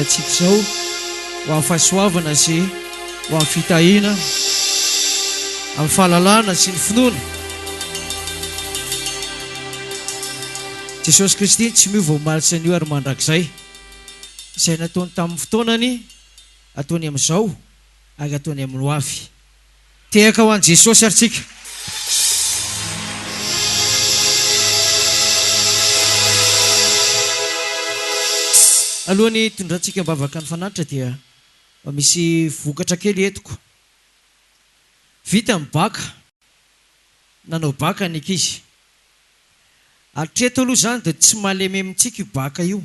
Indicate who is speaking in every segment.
Speaker 1: fiainantsika izao ho amin'ny fahasoavana sy ho amin'ny fitahiana, amin'ny fahalalana sy ny finoana. Jesosy Kristy tsy miova omaly sy anio ary mandrakizay. Izay nataony tamin'ny fotoanany, ataony amin'izao ary ataony amin'ny ho avy. Tehaka ho an'i Jesosy ary tsika. Alohan'ny hitondrantsika am-bavaka ny fanatitra dia mba misy vokatra kely entiko. Vita ny baka, nanao baka ny ankizy. Hatreto aloha izany dia tsy malemy amintsika io baka io.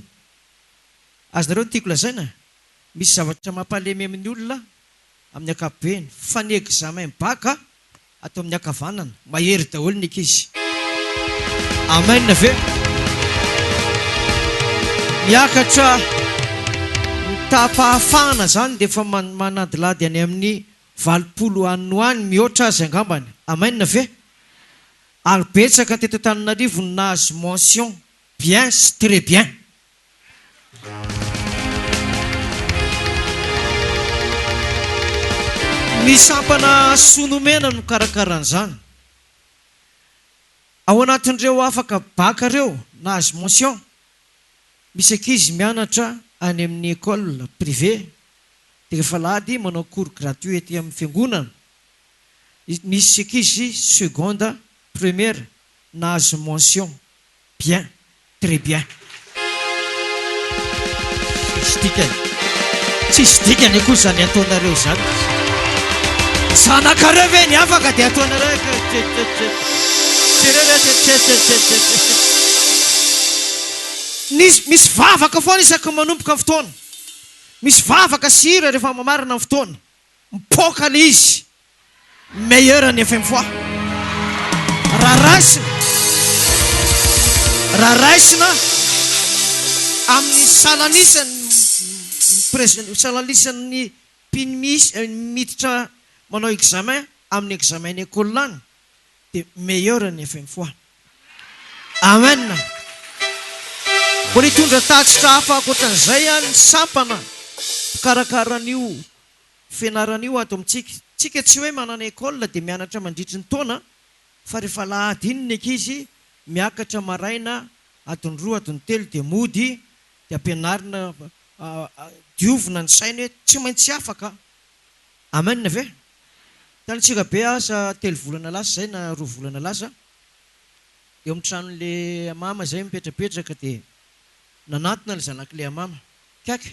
Speaker 1: Azonareo ny tiako lazaina? Misy zavatra mampalemy amin'ny olona amin'ny ankapobeny fa ny examen bac ato amin'ny ankavanana, mahery daholo ny ankizy. Amen ve? Miakatra ny taham-pahafahana zany dia efa manadilady any amin'ny 80 any ho any mihoatra aza angambany. Amen ve? Ary betsaka teto Antananarivo no nahazo mention bien sy très bien. Ny sampana Soa Nomena no mikarakara an'izany. Ao anatin'ireo afaka bac ireo, nahazo mention, misy ankizy mianatra any amin'ny école privée, dia rehefa alahady manao cours gratuit ety amin'ny fiangonana. Nisy ankizy seconde, première nahazo mention. Bien, très bien. Tsisy dikany. Tsisy dikany akory izany ataonareo izany. Zanakareo ve ny afaka dia ataonareo Nisy misy vavaka foana isaky ny manomboka ny fotoana. Misy vavaka sy hira rehefa mamarana ny fotoana. Mipoaka ilay izy. Meilleur ny FM fois. Raha raisina, raha raisina amin'ny salanisan'ny prés- salanisan'ny mpino mis- miditra manao examen amin'ny examen ny école any dia meilleur ny FM fois. Amen. Mbola hitondra tatitra hafa ankoatran'izay ny sampana mpikarakara an'io Fianarana io ato amintsika. Tsika tsy hoe manana école dia mianatra mandritry ny taona fa rehefa alahady iny ny ankizy miakatra maraina adiny roa adiny telo dia mody dia ampianarina diovina ny sainy hoe tsy maintsy afaka. Amen ve? Tany Antsirabe asa telo volana lasa izay na roa volana lasa eo amin'ny tranon'le mama izay mipetrapetraka dia nanantona ny zanak'le mama. Kaka!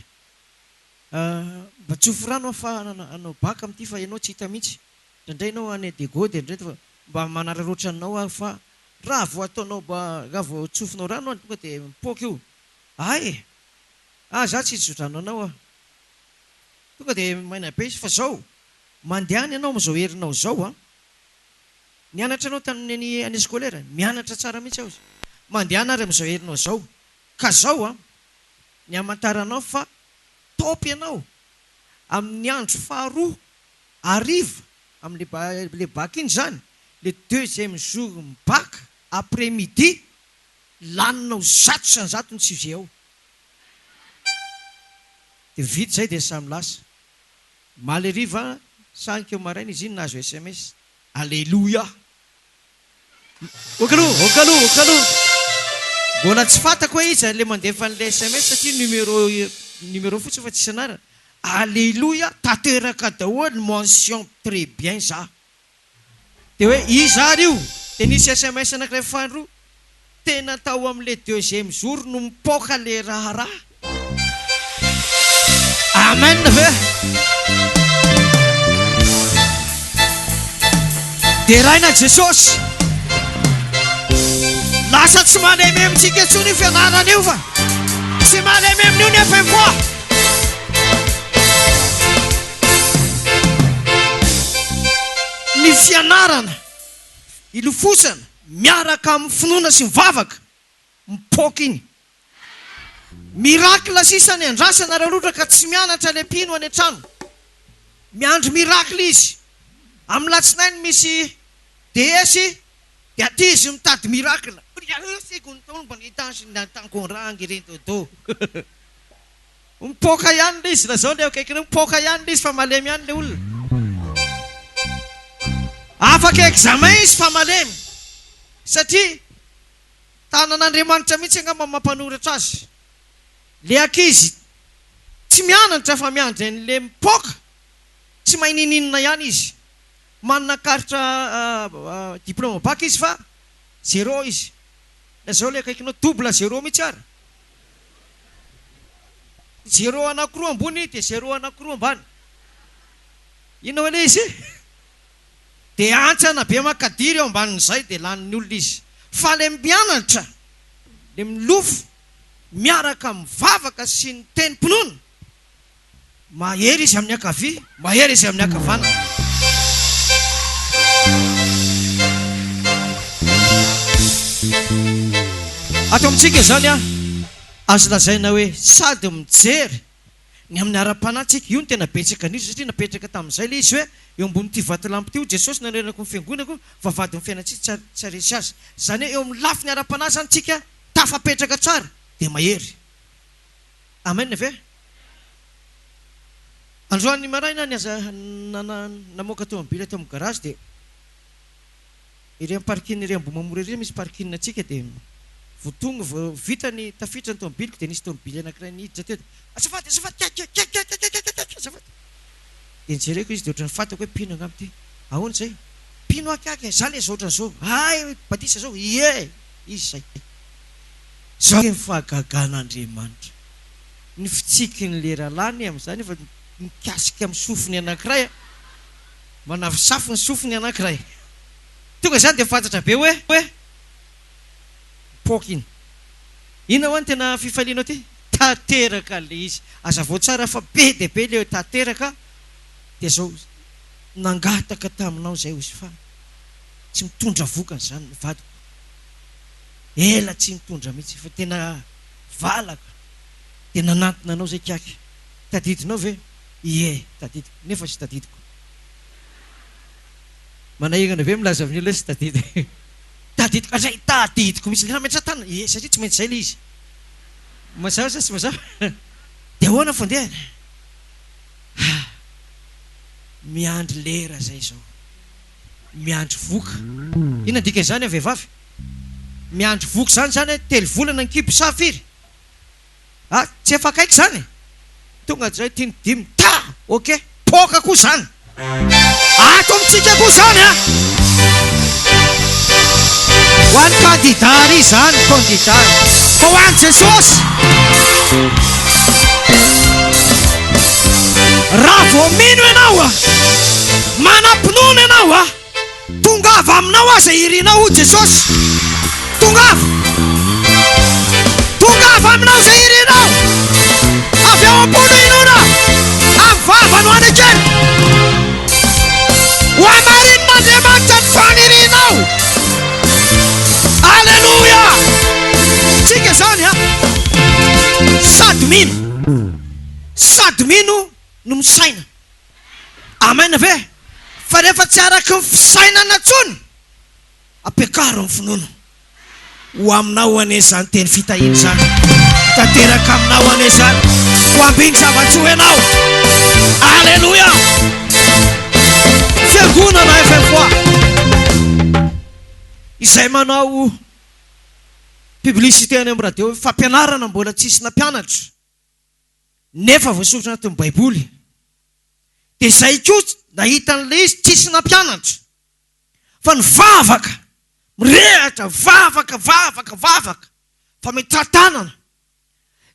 Speaker 1: Mba tsofy rano aho fa hanao bac amin'ity fa ianao tsy hita mihitsy. Indraindray ianao any Diego dia indraindray mba manararaotra anao aho fa raha vao ataonao mba raha vao tsofinao rano aho tonga dia mipoaka io. Hay e! Ah za tsy hitso-drano anao aho. Tonga dia maina be izy fa zao, mandehana ianao amin'izao herinao izao an! Nianatra ianao tamin'ny année scolaire? Mianatra tsara mihitsy aho izy. Mandehana ary amin'izao herinao izao. Ka zao an! Ny hamantaranao fa top ianao amin'ny andro faharoa hariva amin'le le bac iny izany, le deuxième jour ny bac après midi laninao 100% ny sujet ao. Dia vita izay dia samy lasa. Omaly hariva sa ankeo maraina izy iny nahazo sms. Aleloia! Ok aloha, ok aloha, ok aloha. Mbola tsy fantako hoe iza ilay mandefa an'ilay sms satria numéro numéro fotsiny fa tsisy anarana. Alléluia, tanteraka daholo mention très bien za. Dia hoe iza ary io? Dia nisy sms anankiray faharoa, tena tao amin'ilay deuxième jour no mipoaka ilay raharaha. Amen ve? Deraina Jesosy. Lasa tsy malemy amintsika intsony io fianarana io fa tsy malemy amin'io ny FMFOA. Ny fianarana ilofosana miaraka amin'ny finoana sy ny vavaka mipoaka iny. Miracle sisa ny andrasana raha ohatra ka tsy mianatra ilay mpino any an-trano. Miandry miracle izy. Amin'ny latsinainy misy DS dia aty izy mitady miracle. Mipoaka ihany ilay izy, lazao ilay eo akaikinao, mipoaka ihany ilay izy fa malemy ihany ilay olona. Afaka examen izy fa malemy. Satria tanan'Andriamanitra mihitsy angamba mampanoratra azy. Ilay ankizy tsy mianatra fa miandry an'ilay mipoaka, tsy mahay ninininona ihany izy. Manana carte diplôme bac izy fa zéro izy. Lazao ilay akaikinao, double zéro mihitsy ary. Zéro anakiroa ambony dia zéro anakiroa ambany. Inona hoy ilay izy? Dia hantsana be makadiry eo ambanin'izay dia lanin'ny olona izy. Fa ilay mianatra, ilay milofo miaraka mivavaka sy ny tenim-pinoana, Mahery izy amin'ny ankavia, mahery izy amin'ny ankavanana. Ato amintsika izany an, azo lazaina hoe sady mijery ny amin'ny ara-panahy tsika, io no tena betsaka indrindra satria napetraka tamin'izay ilay izy hoe eo ambonin'ity vatolampy ity hoy Jesosy nanorenako ny fiangonako, vavahadin'ny fiainantsika tsy haharesy azy. Izany hoe eo amin'ny lafiny ara-panahy izany tsika tafapetraka tsara dia mahery. Amen ve? Androany maraina ny aza namoaka tomobile tao amin'ny garage dia ery amin'ny parking ery Ambohimamory ery misy parking antsika dia vao tonga vao vita ny tafiditra ny tomobiliko dia nisy tomobile anankiray niditra teo dia azafady azafady kiakiakiakiakiakiakiakia azafady dia nijereko izy dia ohatran'ny fantako hoe mpino angamba ity ahoana izay mpino aho kiaky za le zao ohatran'izao hay batisa zao ie izy izay Zao ny fahagagan'Andriamanitra. Ny fitsikin'ilay rahalahy anie amin'izany efa mikasika amin'ny sofiny anankiray a! Manafosafo ny sofiny anankiray. Tonga izany dia fantatra be hoe mipoaka iny. Inona hoa ny tena fifalianao ity? Tanteraka ilay izy. Hazavao tsara fa be dia be ilay hoe tanteraka dia zao nangataka taminao izay hozy fa tsy mitondra vokany izany ny vadiko. Ela tsy nitondra mihitsy fa tena valaka dia nanantona anao zay kiaky. Tadidinao ve? Ie, tadidiko. Nefa tsy tadidiko. Manahirana be milaza amin'ny olona hoe tsy tadidy. Tadidiko hatrizay, tadidiko mihitsy. Le nametraha-tanana, ie, satria tsy maintsy izay ilay izy. Mazava sa tsy mazava? Dia ahoana ny fandehany? Ha! Miandry lera zay izao. Miandry voka. Inona ny dikan'izany vehivavy? Miandry voky zany zany eh, telo volana ny kibo sa firy? Ah, tsy efa akaiky zany e! Tonga zay ty ny dimy, ta! Ok, poaka koa zany! Ato amintsika koa zany an! Ho an'ny kandida ary zany, kandida, fa ho an'i Jesosy! Raha vao mino ianao ah, manam-pinoana ianao ah, Tongava aminao aza irinao hoy Jesosy. Tongava. Tongava aminao izay irinao. Avy ao am-po no inoana. Amin'ny vava no anekena. Ho hamarinin'Andriamanitra ny fanirianao. Aleloia. Tsika izany a. Sady mino. Sady mino no misaina. Amen ve? Fa rehefa tsy araky ny fisainana intsony, ampiakaro ny finoana. Ho aminao anie izany teny fitahiana izany. Ho tanteraka aminao anie izany. Ho ambiny zava-tsoa ianao. Aleloia! Fiangonana FFA izay manao publicité any amin'ny radio fampianarana mbola tsisy nampianatra. Nefa voasoratra anatin'ny baiboly. Dia izay koa nahita an'ilay izy tsisy nampianatra. Fa nivavaka, mirehatra, vavaka, vavaka, vavaka, fametrahan-tanana.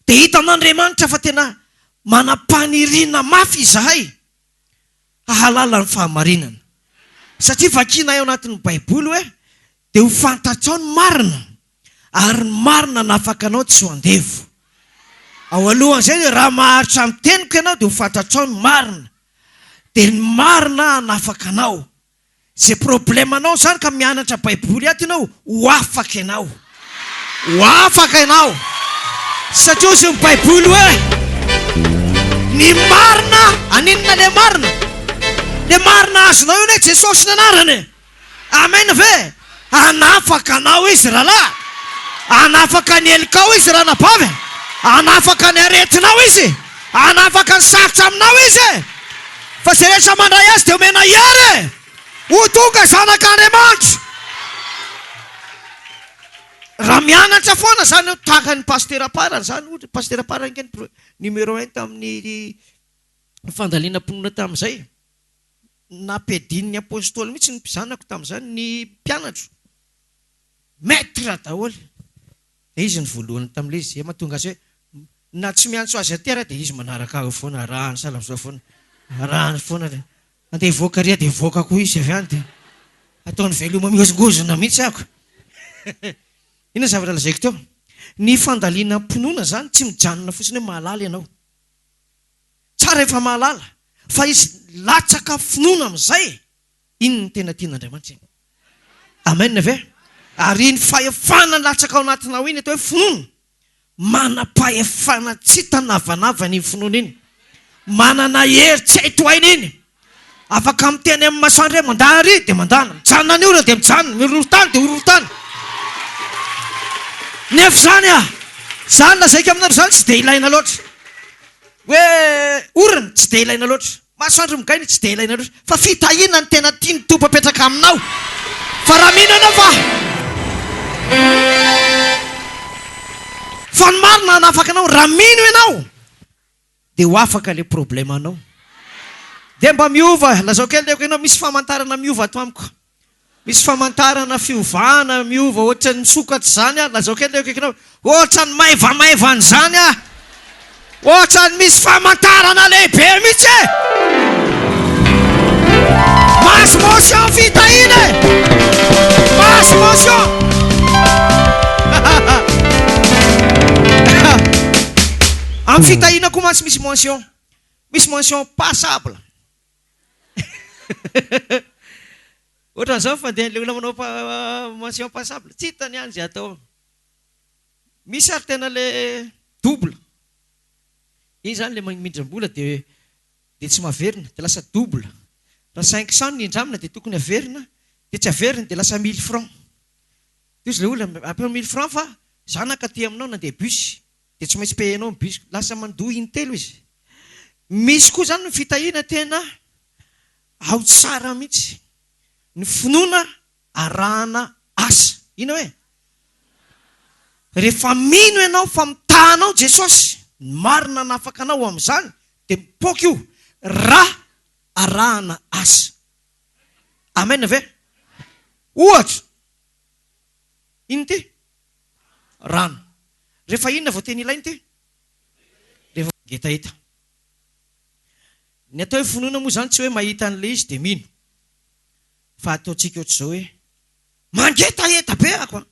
Speaker 1: Dia hitan'Andriamanitra fa tena manam-paniriana mafy izahay hahalala ny fahamarinana. Satria vakianay ao anatin'ny baiboly hoe dia ho fantatrao ny marina, ary ny marina hanafaka anao tsy ho andevo. Ao alohan'izay dia raha maharitra amin'ny teniko ianao dia ho fantatrao ny marina, dia ny marina hanafaka anao. Izay problemanao izany ka mianatra baiboly ato ianao, ho afaka ianao. Ho afaka ianao. Satria hozy ny baiboly hoe, ny marina, aninona ilay marina? Ilay marina azonao io anie Jesosy ny anarany e. Amen ve? Hanafaka anao Izy rahalahy. Hanafaka ny helokao Izy ranabavy. Hanafaka ny aretinao Izy. Hanafaka ny sarotra aminao Izy e! Fa izay rehetra mandray Azy dia omena hery e! Ho tonga zanak'Andriamanitra! Raha mianatra foana izany eo, tahaka ny Pasitera Parany izany ohatra, Pasitera Parany ange ny numéro un tamin'ny fandalinam-pinoana tamin'izay. Nampiadian'ny Apostoly mihitsy ny mpizanako tamin'izany, ny mpianatro. Maître daholo. Dia izy no voalohany tamin'ilay izy, izay mahatonga azy hoe na tsy miantso azy aty ary aho dia izy manaraka ahy eo foana, arahany sahala amin'izao foana, arahany foana dia andeha hivoaka ary aho dia hivoaka koa izy avy any dia ataony veloma mihozongozona mihitsy ako. Inona ny zavatra lazaiko teo? Ny fandalinam-pinoana izany tsy mijanona fotsiny hoe mahalala ianao. Tsara efa mahalala fa izy latsaka finoana amin'izay e! Iny no tena tian'Andriamanitra iny. Amen ve? Ary iny fahefana latsaka ao anatinao iny atao hoe finoana. Manam-pahefana tsy hita navanavana iny finoana iny. Manana hery tsy hay tohaina iny. Afaka miteny amin'ny masoandro hoe mandà ary dia mandàna. Mijanona ny orana dia mijanona. Mihorohoro-tany dia horohoro-tany. Nefa izany ah, izany lazaiko aminareo izany tsy dia ilaina loatra. Hoe orana tsy dia ilaina loatra. Masoandro migaina tsy dia ilaina loatra fa fitahiana no tena tian'ny Tompo apetraka aminao fa raha mino ianao fa fa ny marina hanafaka anao raha mino ianao dia ho afaka le problème anao dia mba miova lazao kely le ianao misy famantarana miova ato amiko Misy famantarana fiovana miova ohatran'ny misokatra izany aho, lazao kely eo akaikinao, ohatran'ny maivamaivana izany aho, ohatran'ny misy famantarana lehibe mihitsy e! Mahazo mention fitahiana e! Mahazo mention! Amin'ny fitahiana koa mantsy misy mention, misy mention passable. Ohatran'izao ny fandehan'ilay olona manao mention passable, tsy hitany ihany izay atao. Misy ary tena ilay double. Iny izany ilay mindram-bola dia dia tsy mahaverina, dia lasa double. Raha 500 no nindramina dia tokony haverina, dia tsy averiny dia lasa mille francs. Dia hozy ilay olona, ampio mille francs fa za naka aty aminao nandeha bus. Dia tsy maintsy payer-nao ny bus. Lasa mandoa intelo izy. Misy koa izany ny fitahiana tena ao tsara mihitsy. Ny finoana arahana asa. Inona hoe? Rehefa mino ianao fa mitaha anao Jesosy, ny marina hanafaka anao amin'izany, dia mipoaka io raha arahana asa. Amen ve? Ohatra, inona ity? Rano. Rehefa inona vao tena ilaina ity? Rehefa mangetaheta. Ny atao hoe finoana moa izany tsy hoe mahita an'ilay izy dia mino. Fa ataontsika ohatr'izao hoe mangetaheta be ako an!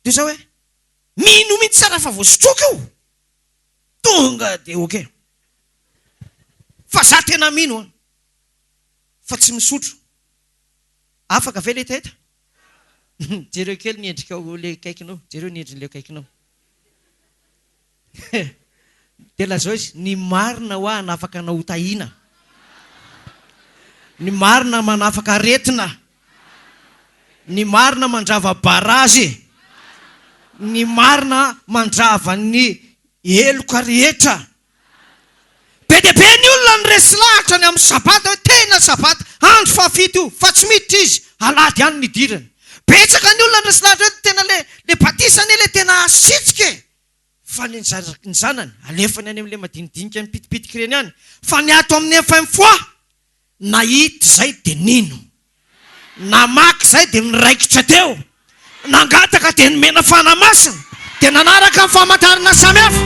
Speaker 1: Dia izao hoe mino mihitsy aho raha fa voasotroiko io! Tonga dia ok. Fa za tena mino an! Fa tsy misotro. Afaka ve ilay hetaheta? Jereo kely ny endrikao le akaikinao, jereo ny endriny le akaikinao. Dia lazao izy, ny marina hoa hanafaka anao ho tahiana. Ny marina manafaka aretina. Ny marina mandrava barazy. Ny marina mandrava ny heloka rehetra. Be dia be ny olona no resy lahatra ny amin'ny sabata hoe tena sabata, andro fahafito io, fa tsy miditra izy, alahady ihany no idirany. Betsaka ny olona no resy lahatra hoe tena le le batisa anie le tena asitrika e! Fa ny ny zanany, alefany any amin'ilay madinidinika mipitipitika ireny ihany. Fa ny ato amin'ny FM foi, Nahita izay dia nino. Namaky izay dia niraikitra teo. Nangataka dia nomena Fanahy Masina. Dia nanaraka ny famantarana samihafa.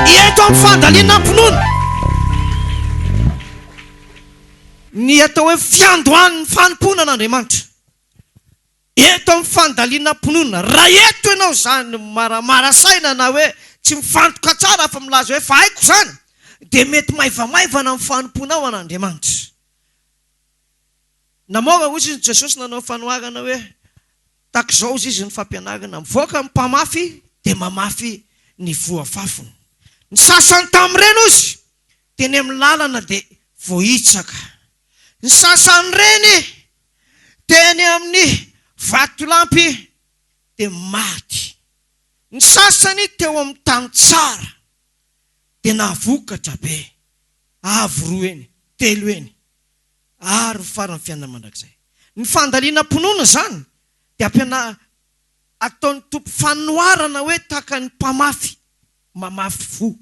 Speaker 1: Eto amin'ny fandalinam-pinoana. Ny atao hoe fiandohan'ny fanompoana an'Andriamanitra. Eto amin'ny fandalinam-pinoana, raha eto ianao izany maramara saina na hoe tsy mifantoka tsara fa milaza hoe fa haiko izany, dia mety maivamaivana ny fanompoanao an'Andriamanitra. Namoaka hozy izy Jesosy nanao fanoharana hoe tahaka izao hozy izy ny fampianarana, mivoaka ny mpamafy dia mamafy ny voa fafiny. Ny sasany tamin'ireny hozy teny amin'ny lalana dia voahitsaka. Ny sasany ireny Teny amin'ny vatolampy dia maty. Ny sasany teo amin'ny tany tsara dia nahavokatra be, avo roa heny, telo heny, ary ho faran'ny fiainana mandrakizay. Ny fandalinam-pinoana izany dia ampiana ataon'ny Tompo fanoharana hoe tahaka ny mpamafy, mamafy voa.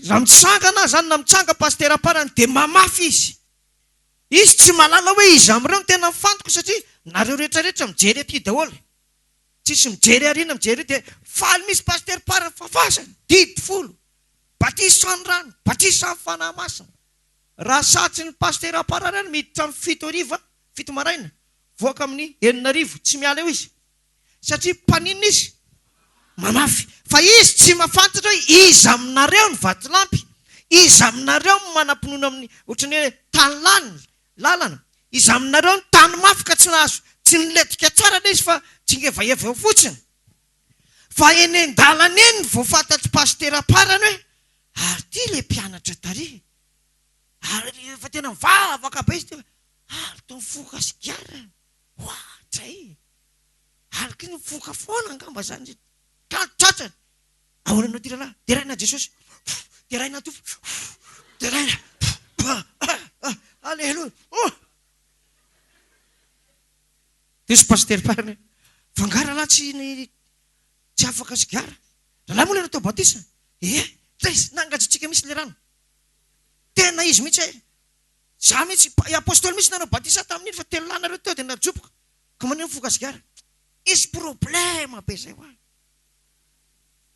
Speaker 1: Raha mitsangana aho izany na mitsanga Pasitera Parany dia mamafy izy. Izy tsy mahalala hoe iza amin'ireo no tena mifantoka satria nareo rehetra rehetra mijery aty daholo. Tsisy mijery aoriana mijery ery dia faly mihitsy Pasitera Parany fafazany, didy folo, batisa ny rano, batisa ny Fanahy Masina. Raha satsy ny Pasitera Parany any miditra amin'ny 7 hariva, 7 maraina, voaka amin'ny 6000, tsy miala eo izy. Satria mpaninona izy? Manafy. Fa izy tsy mahafantatra hoe iza aminareo ny vatolampy, iza aminareo no manam-pinoana amin'ny ohatran'ny hoe tany lany lalana, iza aminareo no tany mafy ka tsy nahazo, tsy nilentika tsara ilay izy fa tsingevaheva eo fotsiny. Fa eny an-dalana eny no vao fantatr'i Pasitera Parany hoe ary ity ilay mpianatra tary, ary efa tena mivavaka be izy ity, ary toa mifoka sigara, oadray. Ary nivoaka foana angamba zany ka tratrany. Ahoana anao ty rahalahy? Deraina Jesosy. Deraina Tompo. Deraina. Aleloia. Oh! Diso pasitera parany. Fa nga rahalahy tsy ny tsy afaka sigara? Rahalahy moa le natao batisa? Eh, taiza nangatsiatsiaka mihitsy le rano. Tena izy mihitsy eh. Za mihitsy, i apostoly mihitsy nanao batisa tamin'iny fa telo lahy nareo teo dia najoboka. Ka manino mifoka sigara? Misy problème be zay hoa.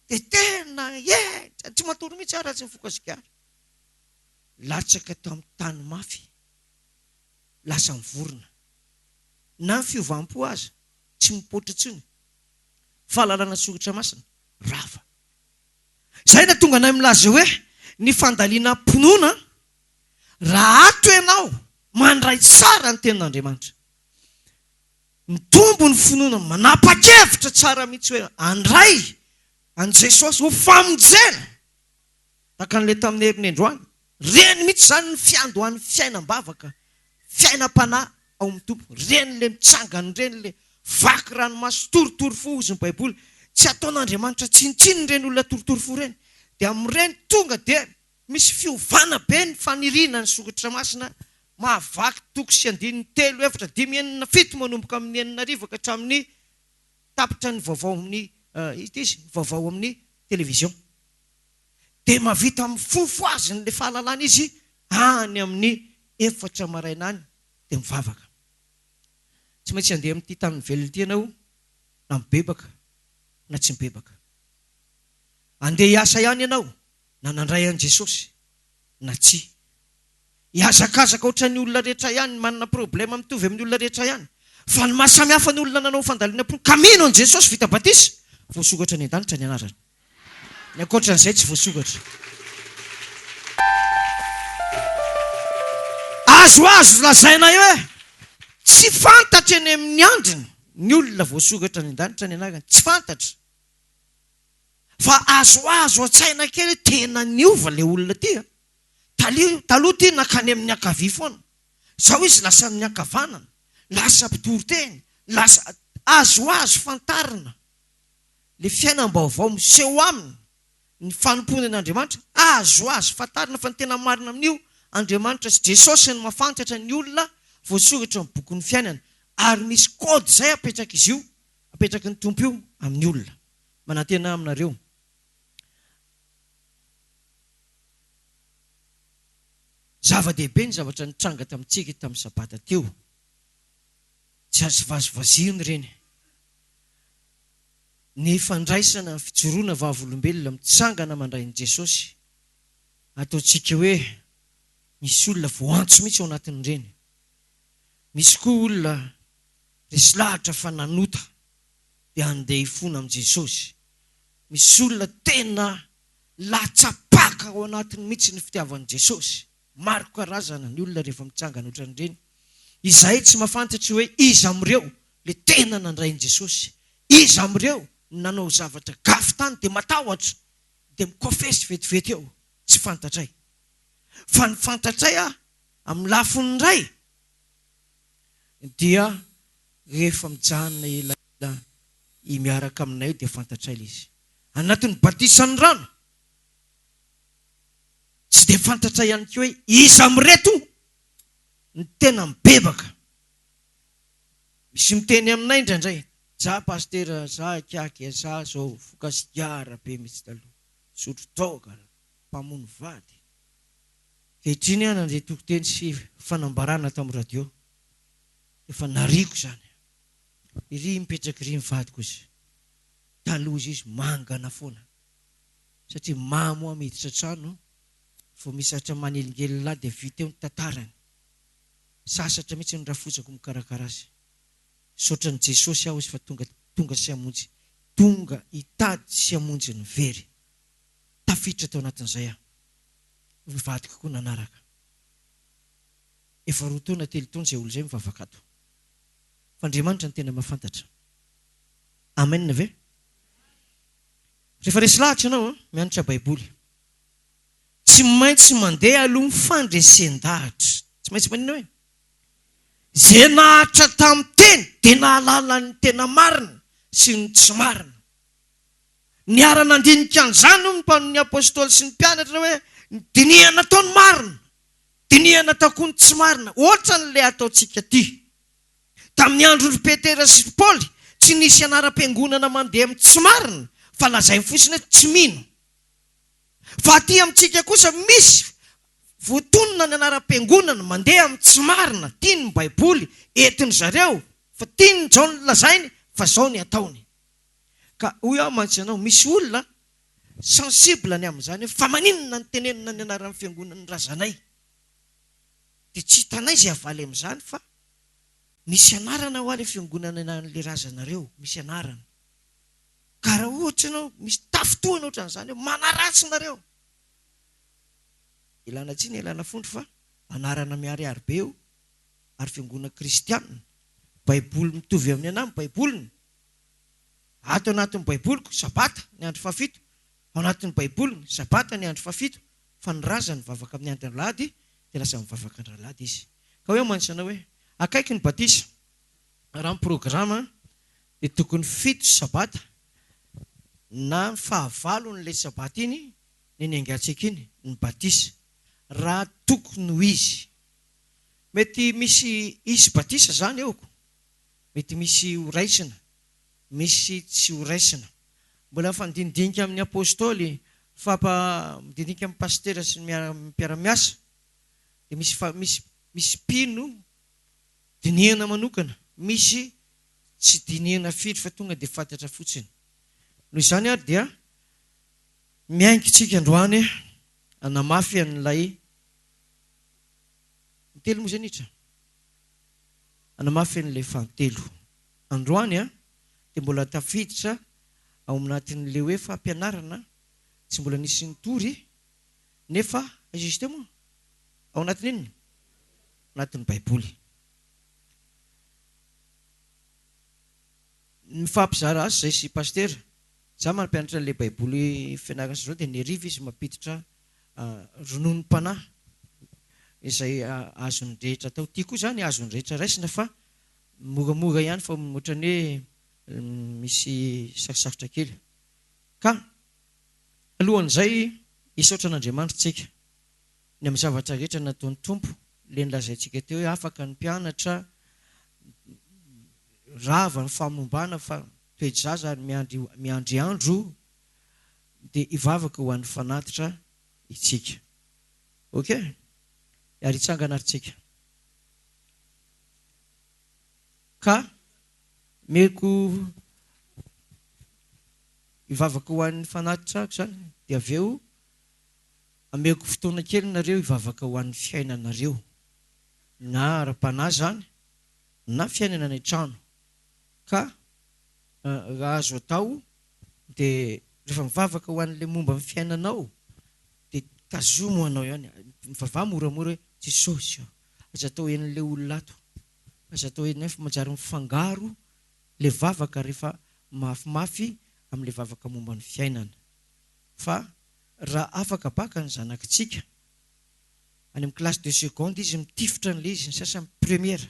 Speaker 1: Dia tena henjana, tsy matory mihitsy aho raha tsy mifoka sigara. Latsaka tao amin'ny tany mafy, lasa mivorona. Na ny fiovam-po aza tsy mipoitra intsony. Fahalalana soratra masina, rava. Izay no tonga anay milaza hoe ny fandalinam-pinoana, raha ato ianao mandray tsara ny tenin'Andriamanitra. Mitombo ny finoana, manapa-kevitra tsara mihitsy hoe handray an'i Jesosy ho famonjena, tahaka an'ilay tamin'ny heriny androany. Ireny mihitsy izany ny fiandohan'ny fiainam-bavaka, fiainam-panahy ao amin'ny Tompo. Ireny ilay mitsangana ireny, ilay vaky ranomaso, torotoro fo, hozy ny Baiboly. Tsy ataon'Andriamanitra tsinontsinona ireny olona torotoro fo ireny. Dia amin'ireny tonga dia Misy fiovana be ny faniriana ny Soratra Masina mahavaky toko sy andininy telo, efatra, dimy, enina, fito manomboka amin'ny 6000 ka hatramin'ny tapitra ny vaovao amin'ny ity izy, vaovao amin'ny télévision. Dia mahavita mifofo azy ny le fahalalana izy any amin'ny efatra maraina any dia mivavaka. Tsy maintsy handeha amin'ity tanin'ny velona ity ianao na mibebaka na tsy mibebaka. Andeha hiasa ihany ianao na nandray an'i Jesosy na tsia. Hihazakazaka ohatran'ny olona rehetra ihany, manana problème mitovy amin'ny olona rehetra ihany. Fa ny maha samy hafa ny olona nanao fandalinam-pinoana ka mino an'i Jesosy vita batisa, voasokatra any an-danitra ny anarany. Ny ankoatran'izay tsy voasokatra. Azoazo lazaina hoe tsy fantatra eny amin'ny andriny ny olona voasokatra any an-danitra ny anarany, tsy fantatra. Fa azoazo an-tsaina kely hoe tena niova ilay olona ity a! Taloha taloha ity nankany amin'ny ankavia foana, izao izy lasa amin'ny ankavanana, lasa mpitory teny, lasa, azoazo fantarina ilay fiainam-baovao miseho aminy, ny fanompoany an'Andriamanitra, azoazo fantarina fa ny tena marina amin'io, Andriamanitra sy Jesosy no mahafantatra ny olona voasoratra ao amin'ny bokin'ny fiainana, ary misy code izay apetrak'izy io, apetraky ny Tompo io amin'ny olona. Manantena aminareo. Zava-dehibe ny zavatra nitranga tamintsika tamin'ny Sabata teo. Tsy azo vazivaziana ireny. Ny fandraisana ny fijoroana vavolombelona mitsangana mandray an'i Jesosy. Ataontsika hoe misy olona voantso mihitsy ao anatin'ireny. Misy koa olona resy lahatra fa nanota. dia handeha hifona amin'i Jesosy. Misy olona tena latsa-paka ao anatiny mihitsy ny fitiavan'i Jesosy. Maro karazana ny olona rehefa mitsangana ohatran'ireny. Izahay tsy mahafantatry hoe iza amin'ireo le tena nandray an'i Jesosy. Iza amin'ireo no nanao zavatra gafy tany dia matahotra dia mikofesy vetivety eo. Tsy fantatray. Fa ny fantatray amin'ny lafiny iray dia Rehefa mijanona elaela i miaraka aminay dia fantatray le izy. Anatin'ny batisan'ny rano. Tsy dia fantatra ihany koa hoe iza amin'ireto no tena mibebaka. Misy miteny aminay indraindray, za pasitera, za kiaky, za zao foka sigara be mihitsy taloha, nisotro toaka, mpamono vady. Ankehitriny aho nandre toriteny sy fanambarana tamin'ny radio, efa nariako izany. Iry mipetraka iry ny vadiko izy, taloha izy mangana foana. Satria mamo aho miditra trano vao misy zatra manelingelina ahy dia vita eo ny tantarany. Sasatra mihitsy ny rafozako mikarakara azy. Misaotra an'i Jesosy aho izy fa tonga tonga sy hamonjy tonga hitady sy hamonjy ny very. Tafiditra tao anatin'izay aho. Ny vadiko koa nanaraka. Efa roa taona telo taona izay olona izay mivavaka ato. Fa Andriamanitra no tena mahafantatra. Amen ve? Rehefa resy lahatra ianao mianatra Baiboly, tsy maintsy mandeha aloha ny fandresen-dahatra. Tsy maintsy maninona hoe? Izay nahatra tamin'ny teny dia nahalala ny tena marina sy ny tsy marina. Niara-nandinika an'izany hono ny apostoly sy ny mpianatra hoe dinihana tao ny marina, dinihana tao koa ny tsy marina, hoatran'ilay ataontsika ity. Tamin'ny andron-dry Petera sy ry Paoly, tsy nisy anaram-piangonana mandeha amin'ny tsy marina, fa lazainy fotsiny hoe tsy mino. Fa aty amintsika kosa misy voatonona ny anaram-piangonana mandeha amin'ny tsy marina, tiany ny Baiboly entin-dry zareo, fa tiany izao ny lazainy, fa izao ny ataony. Ka hoy aho mantsy anao, misy olona sensible ny amin'izany hoe fa maninona no tenenina ny anaran'ny fiangonan'ny razanay? Dia tsy hitanay izay havaly amin'izany fa Misy anarana hoa le fiangonana anle razanareo, misy anarana. Ka raha ohatra ianao misy tafintohina ohatran'izany hoe manaratsy nareo. Ilana tsiny ilana fondro fa anarana miharihary be io ary fiangonana kristianina. Baiboly mitovy amin'ny anah ny baiboliny. Ato anatin'ny baiboliko, sabata ny andro fahafito, ao anatin'ny baiboliny, sabata ny andro fahafito, fa ny razany mivavaka amin'ny andro alahady dia lasa mivavaka andro alahady izy. Ka hoe mantsy anao hoe akaiky ny batisa, raha ny programa dia tokony fito sabata na ny fahavalony ilay sabata iny ny niaingantsika iny ny batisa raha tokony ho izy. Mety misy hisy batisa izany eo ko, mety misy ho raisina, misy tsy ho raisina. Mbola mifandinidinika amin'ny apostoly, mifampidinika amin'ny pasitera sy ny mpiara-miasa. dia misy fa misy misy mpino dinihana manokana, misy tsy dinihana firy fa tonga dia fantatra fotsiny. Noho izany ary dia miainga isika androany hanamafy an'ilay intelo moa izay nitra? Hanamafy an'ilay fahatelo. Androany dia mbola tafiditra ao anatin'ilay hoe fampianarana tsy mbola nisy nitory Nefa aiza izy teo moa? Ao anatin'ny inona? Anatin'ny Baiboly. Mifampizara azy izay sy Pasitera. Za mampianatra an'ilay Baiboly fianarana sy izao dia ny hariva izy mampiditra rononom-panahy izay azon'ny rehetra atao. Ity koa izany azon'ny rehetra raisina fa moramora ihany fa ohatran'ny hoe misy sarosarotra kely. Ka Alohan'izay, hisaotra an'Andriamanitra tsika ny amin'ny zavatra rehetra nataon'ny Tompo, ilay nolazaintsika teo hoe afaka ny mpianatra, rava ny famombana fa toe-jaza ary miandry miandry andro dia hivavaka ho an'ny fanatitra itsika. Ok? Ary hitsangana ary tsika. Ka meko Hivavaka ho an'ny fanatitra ako izany dia avy eo ameko fotoana kely nareo hivavaka ho an'ny fiainanareo na ara-panahy izany na fiainana any an-trano ka raha azo atao dia rehefa mivavaka ho an'ilay momba ny fiainanao dia tazomy ho anao ihany, mivavaha moramora hoe Jesosy ô, aza atao henon'ilay olona ato, aza atao henonay fa manjary mifangaro ilay vavaka rehefa mafimafy amin'ilay vavaka momba ny fiainana. Fa raha afaka baka ny zanakitsika, any amin'ny classe de seconde izy mitifitra an'ilay izy, ny sasany première,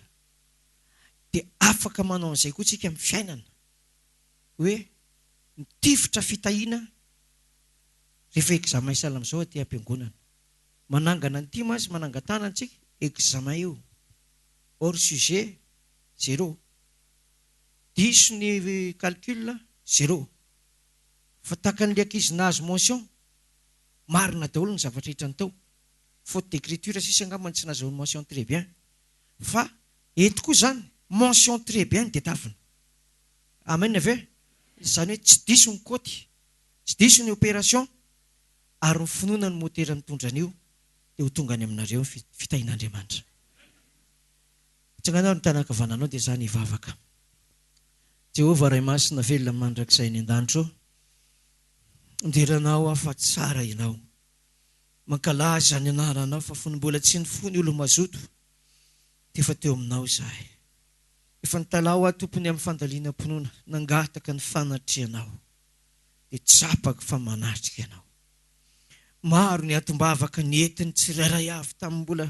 Speaker 1: dia afaka manao an'izay koa tsika amin'ny fiainana, hoe mitifitra fitahiana. Rehefa examen sahala amin'izao aty am-piangonana. Manangana an'ity mantsy, manangan-tanana tsika, examen io. Hors sujet, zéro. Diso ny calcul, zéro. Fa takan'ilay ankizy nahazo mention, marina daholo ny zavatra hitrany tao. Faute d'écriture sisa angamba no tsy nazahoany mention très bien. Fa eto koa izany, mention très bien no tadiavina. Amen ve? Izany hoe tsy diso ny kaoty, tsy diso ny opération, ary ny finoana no motera mitondra an'io dia ho tonga any aminareo ny fitahian'Andriamanitra. Atsangano ary ny tanankavananao dia za nivavaka. Jehovah Ray Masina velona mandrakizay any an-danitra ô, midera Anao aho fa tsara Ianao. Mankalaza ny anaranao fa fony mbola tsy nifoha ny olo-mazoto dia efa teo aminao izahay. Efa nitalaho aho Tompo ny amin'ny fandalinam-pinoana, nangataka ny fanatrehanao dia tsapako fa manatrika Ianao. Maro ny atom-bavaka nentin'ny tsirairay avy tamin'ny mbola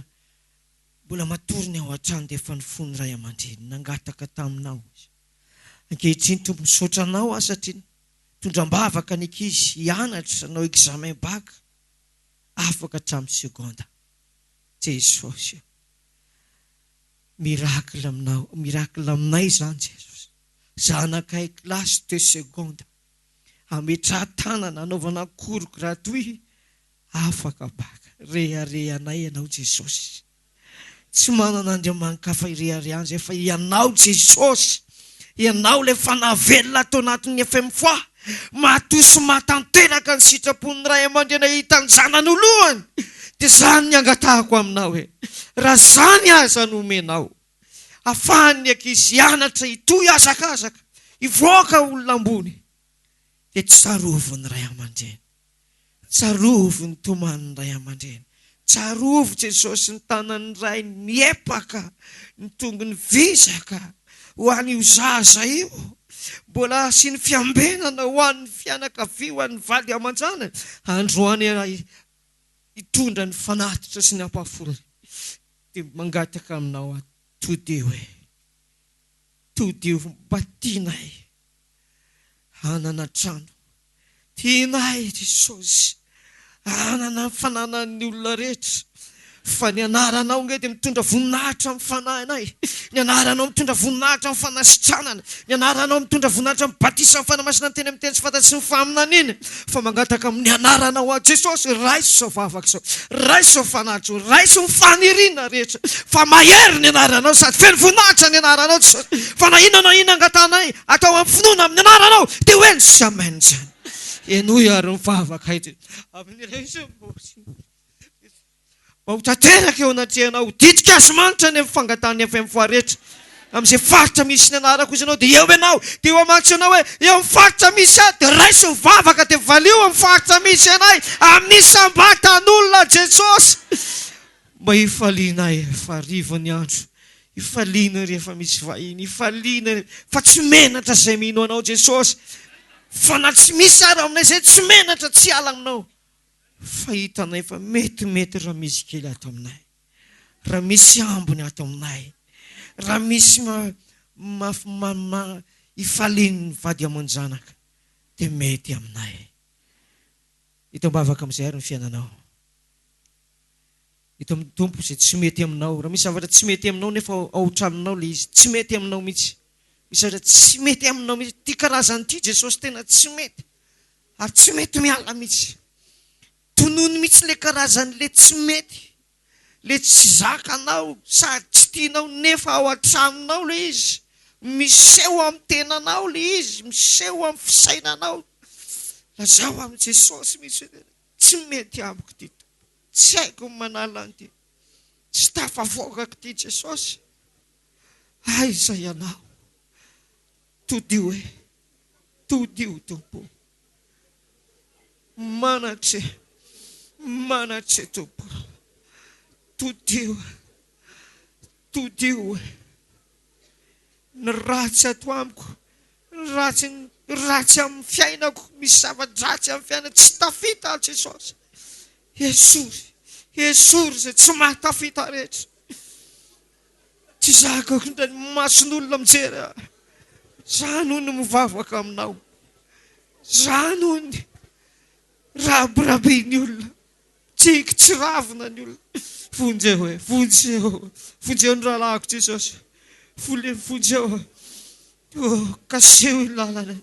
Speaker 1: mbola matory ny ao an-trano dia efa nifoha ny ray aman-dreny nangataka taminao izy. Ankehitriny Tompo misaotra Anao aho satria nitondra am-bavaka ny ankizy hianatra hanao examen bac afaka hatramin'ny seconde. Jesosy o! Miracle aminao, miracle aminay izany Jesosy. Zanakay classe de seconde ametraha-tanana anaovana cours gratuit afaka bac. Reharehanay Ianao Jesosy. Tsy manana Andriamani-kafa ireharehana izay fa Ianao Jesosy. Ianao ilay Fanahy velona ato anatin'ny FMFA. Matoa sy mahatanteraka ny sitrapon'ny Ray aman-dreny hahita ny zanany ho lohany. Dia izany ny angatahako aminao e. Raha izany aza no omenao, afahan'ny ankizy hianatra hitohy hazakazaka, hivoaka olona ambony, dia tsarovy ny ray aman-dreny. Tsarovy ny tomanin'ny ray aman-dreny. Tsarovy Jesosy ny tanan'ny ray miepaka, ny tongony vizaka ho an'io zaza io. Mbola asiany fiambenana ho an'ny fianakavia, ho an'ny vady aman-janany. Androany hitondra ny fanatitra sy ny ampahafolony. Dia mangataka aminao aho, todiho e. Todiho mba tianay. Hanana trano. Tianay Jesosy hanana ny fananan'ny olona rehetra. Fa ny anaranao ange dia mitondra voninahitra amin'ny fanahinay. Ny anaranao mitondra voninahitra amin'ny fanasitranana. Ny anaranao mitondra voninahitra amin'ny batisan'ny Fanahy Masina miteny amin'ny teny tsy fantatra sy ny faminaniana. Fa mangataka amin'ny anaranao aho Jesosy, raiso izao vavaka izao. Raiso izao fanatitra izao. Raiso ny faniriana rehetra. Fa mahery ny anaranao sady feno voninahitra ny anaranao Jesosy. Fa na inona na inona angatahanay atao amin'ny finoana amin'ny anaranao dia ho eny sy amen izany. Henoy ary ny vavakay amin'ny Mba ho tanteraka eo anatrehanao, ho ditin-kazo manitra any amin'ny fangatahan'ny FM Foire rehetra. Amin'izay faritra misy ny anarako izy ianao dia eo ianao, dia eo amantsy ianao hoe eo amin'ny faritra misy ahy dia raiso ny vavaka dia valio amin'ny faritra misy anay amin'ny isam-batan'olona Jesosy. Mba hifalianay fa hariva ny andro, hifaliana rehefa misy vahiny, hifaliana fa tsy menatra izay mino anao Jesosy, fa na tsy misy ary ao aminay izay tsy menatra tsy hiala aminao. Fa hitanay fa metimety raha misy kely ato aminay, raha misy ambiny ato aminay, raha misy ma ifalian'ny vady aman-janaka dia mety aminay. Eto am-bavaka amin'izay ary ny fiainanao. Eto amin'ny Tompo izay tsy mety aminao. Raha misy zavatra tsy mety aminao nefa ao an-tranonao ilay izy, tsy mety aminao mihitsy. Misy zavatra tsy mety aminao mihitsy. Ity karazana ity Jesosy tena tsy mety. Ary tsy mety miala mihitsy. Tonony mihitsy le karazan'le tsy mety, le tsy zakanao sady tsy tianao nefa ao an-tranonao le izy, miseho amin'ny tenanao le izy, miseho amin'ny fisainanao. Lazao amin'i Jesosy mihitsy hoe tsy mety amiko ity Tompo, tsy haiko ny manala an'ity, tsy tafavoakako ity Jesosy, aiza ianao? Todio e! Todio Tompo o. Manatry manatry Tompo o. Todio todio e. Ny ratsy ato amiko, ny ratsy ny ratsy amin'ny fiainako, misy zava-dratsy amin'ny fiainako, tsy tafita aho Jesosy. Esory, esory izay tsy mahatafita rehetra. Tsy zakako indray ny mason'olona mijery ahy. Zany hono mivavaka aminao. Zany hono. Rabiraben'ny olona. Tsiky tsy ravina ny olona. Vonjeo e, vonjeo, vonjeo ny rahalahiko Jesosy. Vole, vonjeo. Oh, kasiho ny lalana.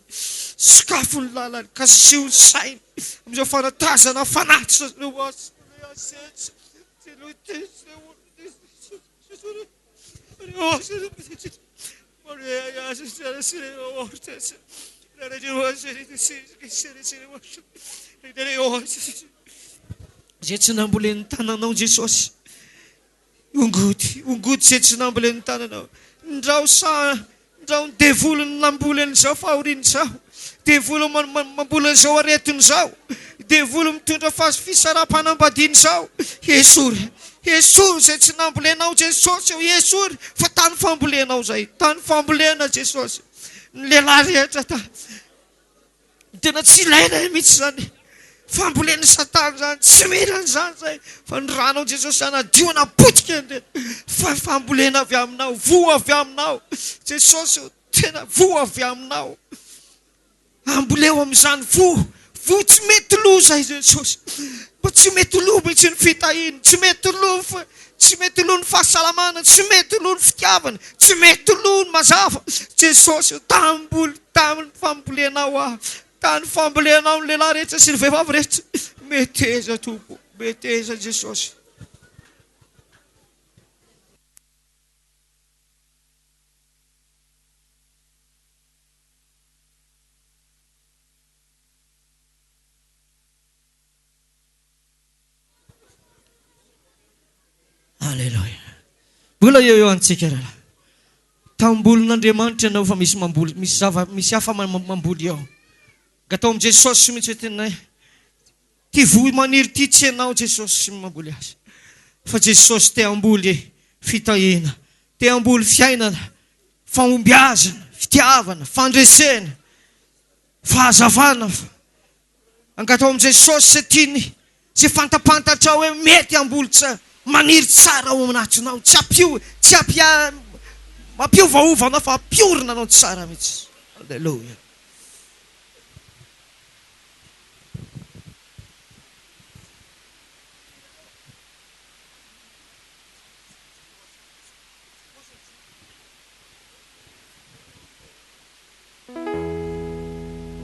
Speaker 1: Sokafo ny lalana, kasiho ny saina. Amin'izao fanatazana fanatitra ireo azy. Izay tsy nambolen'ny tananao Jesosy. Ongoty, ongoty izay tsy nambolen'ny tananao. Ndrao sa ndrao ny devoly no namboly an'izao fahoriana izao. Devoly mamboly an'izao aretina izao. Devoly mitondra fisaraham-panambadiana izao. Esory, esory izay tsy nambolenao Jesosy ô, esory fa tany fambolenao izay, tany fambolena Jesosy. Ny lehilahy rehetra ta tena tsy ilaina mihitsy izany fambolen'ny satana izany, tsy mila an'izany izay fa ny ranao Jesosy hanadio hanapotika an'ireny fa fambolena avy aminao, voa avy aminao Jesosy ô, tena voa avy aminao. Amboleo amin'izany voa, voa tsy mety lo izay Jesosy. Mba tsy mety lo mihitsy ny fitahiana, tsy mety lo tsy mety lo ny fahasalamana, tsy mety lo ny fitiavana, tsy mety lo ny mazava. Jesosy ô, tamboly tamin'ny fambolenao aho, tany fambolenao ny lehilahy rehetra sy ny vehivavy rehetra. Meteza Tompo, meteza Jesosy. Aleloia. Mbola eo eo antsika rahalahy. Tambolin'Andriamanitra ianao fa misy mamboly, misy zava, misy hafa mamboly eo. Gatao amin'i Jesosy mihitsy hoe tena Ty voa maniry ty tsy ianao Jesosy no mamboly azy fa Jesosy te hamboly fitahiana, te hamboly fiainana, fahombiazana, fitiavana, fandresena, fahazavana. Angatao amin'i Jesosy izay tiany, izay fantapantatrao hoe mety hamboly tsara, maniry tsara ao anatinao, tsy ampio, tsy ampia, mampiovaova anao fa ampiorina anao tsara mihitsy. Alléluia.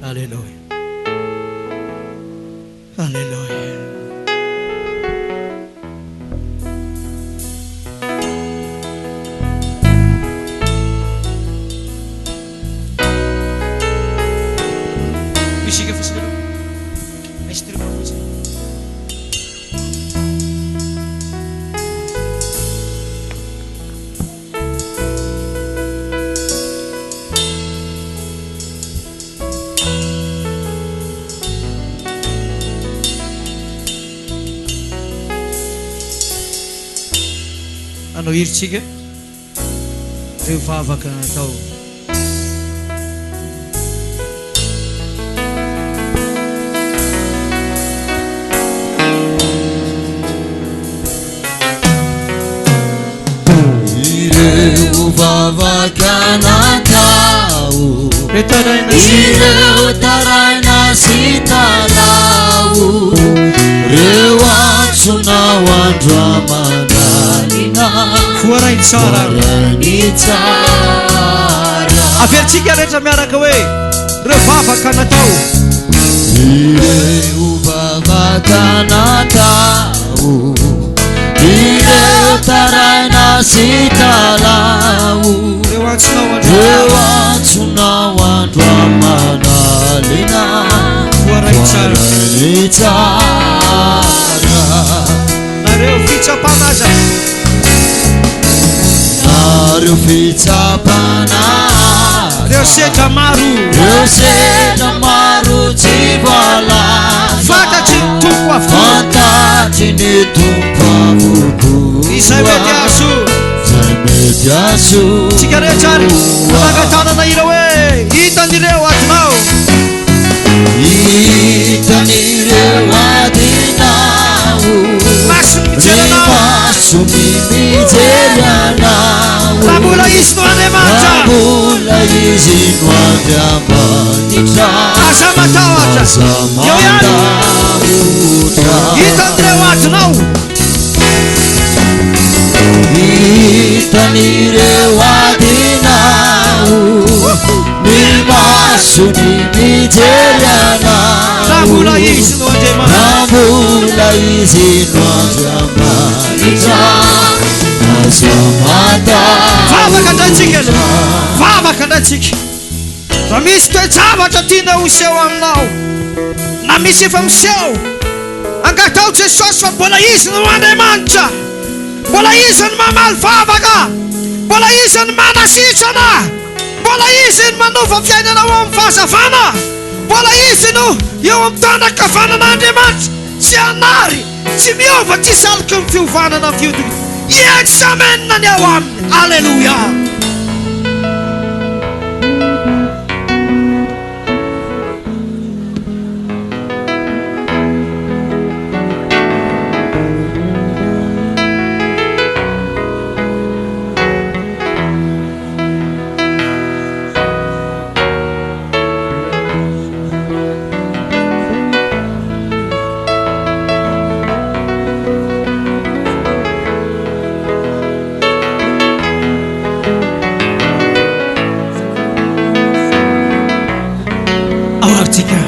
Speaker 1: Aleloia. Aleloia. Mozika fotsiny aloha. Instrument fotsiny. Hanao hira tsika. Ireo vavaka natao.
Speaker 2: Ireo vavaka natao. Ireo taraina sy talao. Ireo antsonao andro aman'alina.
Speaker 1: Voaray tsara.
Speaker 2: Voaray tsara.
Speaker 1: Averintsika rehetra miaraka hoe ireo vavaka natao.
Speaker 2: Ireo vavaka natao. Ireo taraina sy talao.
Speaker 1: Ireo antsonao andro.
Speaker 2: Ireo antsonao andro aman'alina.
Speaker 1: Voaray tsara.
Speaker 2: Voaray tsara.
Speaker 1: Nareo fitsapana aza.
Speaker 2: Nareo fitsapana aza.
Speaker 1: Reo sedra maro.
Speaker 2: Reo sedra maro tsy voalaza.
Speaker 1: Fantatry ny Tompo avokoa.
Speaker 2: Fantatry ny Tompo avokoa.
Speaker 1: Izay mety hahasoa.
Speaker 2: Izay mety hahasoa.
Speaker 1: Tsika rehetra ary manangan-tanana hira hoe hitan'ireo adinao.
Speaker 2: Hitan'ireo adinao.
Speaker 1: Masony mijery anao.
Speaker 2: Masony mijery anao.
Speaker 1: Raha mbola izy no Andriamanitra.
Speaker 2: Raha mbola izy no Andriamanitra. Andriamanitra.
Speaker 1: Aza matahotra.
Speaker 2: Aza
Speaker 1: Eo ihany.
Speaker 2: matahotra.
Speaker 1: Hitan'ireo adinao.
Speaker 2: Hitan'ireo adinao ny masony mijery anao.
Speaker 1: Raha mbola izy no Andriamanitra.
Speaker 2: Raha mbola izy no Andriamanitra. Aza matahotra.
Speaker 1: Vavaka indray tsika aloha. Vavaka indray tsika. Raha misy toe-javatra tianao hiseho aminao, na misy efa miseho, angataho Jesosy fa mbola Izy no Andriamanitra. Mbola Izy no mamaly vavaka. Mbola Izy no manasitrana. Mbola Izy no manova fiainana ho amin'ny fahazavana. Mbola Izy no eo amin'ny tanan-kavanan'Andriamanitra. Tsy hanary, tsy miova, tsy saloky ny fiovana na fihodina. Yes, amen ny ao aminy. Alléluia. Ao ary tsika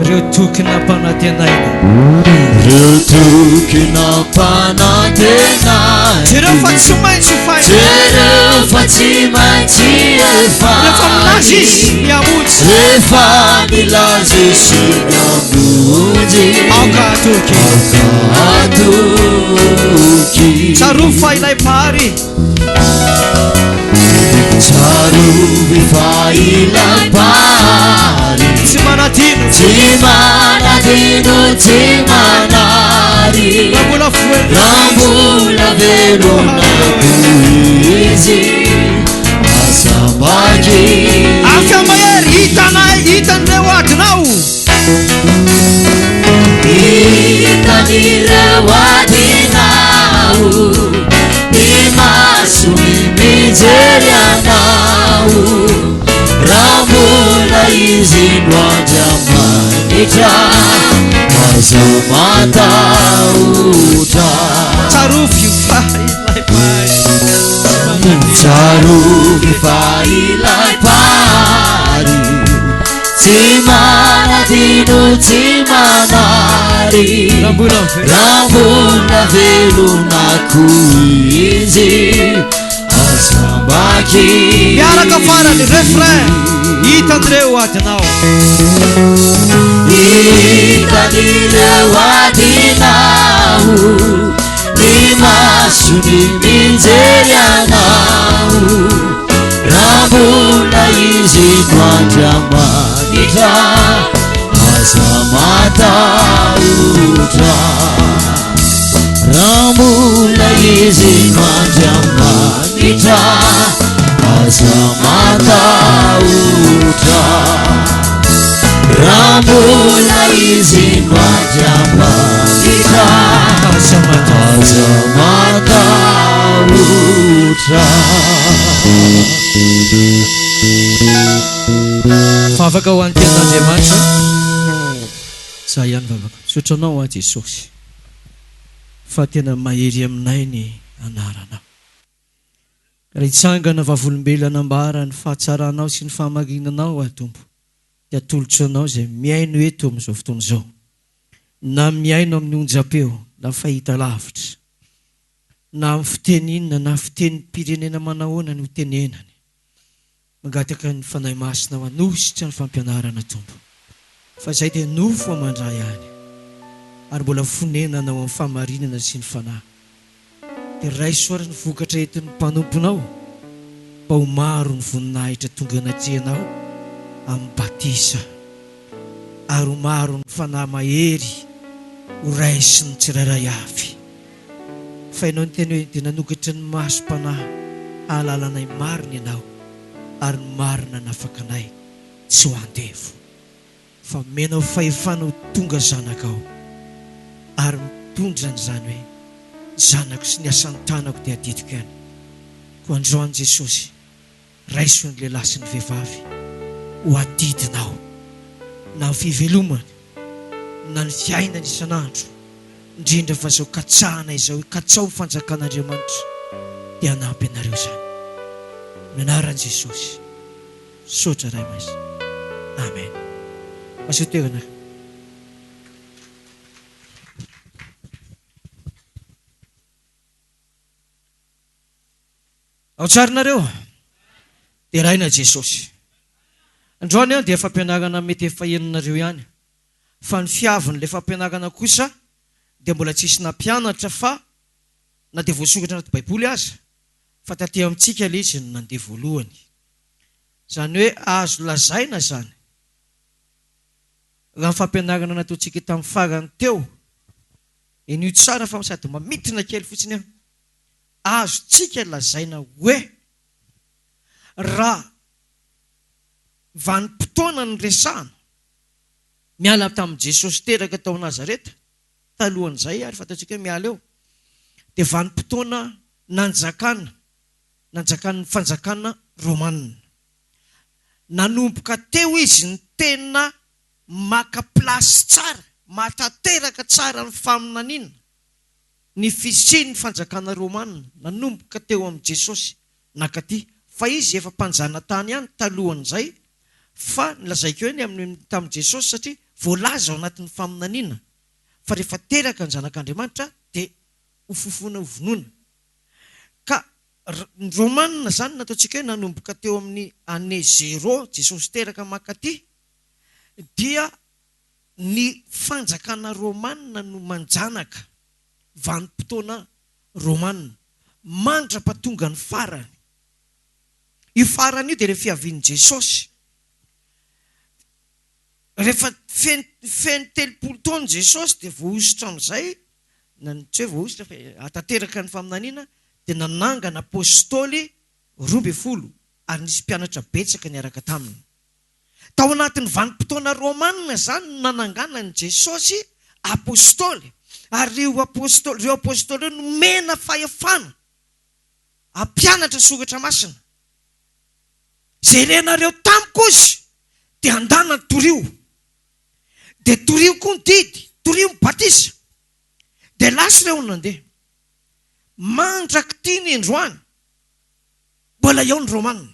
Speaker 1: ireo toky nampanantenaina.
Speaker 2: Ireo toky nampanantenaina.
Speaker 1: Jereo fa tsy maintsy ho faina.
Speaker 2: Jereo fa tsy maintsy efa.
Speaker 1: Rehefa milaza izy ny hamonjy.
Speaker 2: Rehefa milaza izy ny hamonjy.
Speaker 1: Aoka hatoky.
Speaker 2: Aoka hatoky.
Speaker 1: Tsarovy fa ilay Mpahary.
Speaker 2: Tsarovy fa ilay Mpahary.
Speaker 1: Tsy manadino.
Speaker 2: Tsy manadino, tsy manary.
Speaker 1: Raha mbola velona.
Speaker 2: Raha mbola velona koa izy, aza mangina.
Speaker 1: Afaka mahery hitanay, hitan'ireo adinao.
Speaker 2: Hitan'ireo adinao, ny masony mijery anao. Raha mbola izy no Andriamanitra, aza matahotra.
Speaker 1: Tsarovy fa ilay Mpahary.
Speaker 2: Tsarovy fa ilay Mpahary, tsy manadino, tsy manary.
Speaker 1: Raha mbola velona.
Speaker 2: Raha mbola velona koa izy, aza mangina.
Speaker 1: Miaraka farany, refrain. Hitan'ireo adinao.
Speaker 2: Hitan'ireo adinao, ny masony mijery anao. Raha mbola izy no Andriamanitra, aza matahotra. Raha mbola izy no Andriamanitra, aza matahotra. Raha mbola izy no Andriamanitra,
Speaker 1: Aza matahotra.
Speaker 2: aza matahotra.
Speaker 1: Vavaka ho an'ny tenin'Andriamanitra. Za ihany vavaka. Misaotra anao aho Jesosy fa tena mahery aminay ny anaranao. Raha hitsangana vavolombelona hanambara ny fahatsaranao sy ny fahamarinanao aho Tompo dia atolotro anao izay mihaino eto amin'izao fotoana izao na mihaino amin'ny onjam-peo na fahita lavitra na amin'ny fiteny inona na fitenim-pirenena manahoana no tenenany. Mangataka ny Fanahy Masina ho hanositra ny fampianarana Tompo fa izay dia nofo aman-dra ihany ary mbola fonenana ao amin'ny fahamarinana sy ny Fanahy. Dia raiso ary ny vokatra entin'ny mpanomponao mba ho maro ny voninahitra tonga eo anatrehanao amin'ny batisa ary ho maro ny Fanahy mahery ho raisin'ny tsirairay avy. Fa ianao niteny hoe, Dia nanokatra ny masom-panahy hahalala anay marina ianao, ary ny marina hanafaka anay tsy ho andevo. Fa omenao fahefana ho tonga zanakao, ary mitondra an'izany hoe, Ny zanako sy ny asan'ny tanako dia adidiko ihany. Koa androany Jesosy, raiso ny lehilahy sy ny vehivavy. ho adidinao na ny fivelomana na ny fiainana isan'andro, indrindra fa izao katsahana izao, ikatsao ny fanjakan'Andriamanitra dia hanampy anareo izany. Amin'ny anaran'i Jesosy. Misaotra Ray Masina. Amen. Asio toerana. Ao tsara nareo? Deraina Jesosy. Androany an dia fampianarana mety efa henonareo ihany. Fa ny fiavin'ilay fampianarana kosa dia mbola tsisy nampianatra fa na dia voasoratra anaty baiboly aza fa taty amintsika ilay izy no nandeha voalohany. Izany hoe azo lazaina izany raha ny fampianarana nataontsika tamin'ny farany teo, henoy tsara fa sady mamintina kely fotsiny aho, azontsika lazaina hoe raha vanim-potoana niresahana, miala tamin'i Jesosy teraka tao Nazareta, talohan'izay ary fantatsika hoe miala eo, dia vanim-potoana nanjakana, nanjakan'ny fanjakana romana. Nanomboka teo izy no tena maka place tsara, mahatanteraka tsara ny faminaniana, ny fisian'ny fanjakana romana, nanomboka teo amin'i Jesosy nankaty, fa izy efa mpanjanatany ihany talohan'izay, fa ny lazaiko hoe ny amin'ny tamin'i Jesosy satria voalaza ao anatin'ny faminaniana fa rehefa teraka ny zanak'Andriamanitra dia ho fofoina ho vonoina. Ka ny Romana izany nataontsika hoe nanomboka teo amin'ny année zéro Jesosy teraka mankaty dia ny fanjakana Romana no manjanaka vanim-potoana Romana mandra-pahatonga ny farany. Io farany io dia ilay fiavian'i Jesosy. Rehefa feno feno 30 taona Jesosy dia voahosotra amin'izay, na tsy hoe voahosotra fa hahatanteraka ny faminaniana, dia nanangana apostoly 12 ary nisy mpianatra betsaka niaraka taminy. Tao anatin'ny vanim-potoana romana izany no nananganan'i Jesosy apostoly, ary ireo apostoly ireo apostoly ireo nomena fahefana hampianatra soratra masina. Izay renareo tamiko ozy dia andana torio. Dia torio koa ny didy, torio ny batisa. Dia lasa ireo nandeha. Mandrak'ity ny androany, mbola eo ny romana.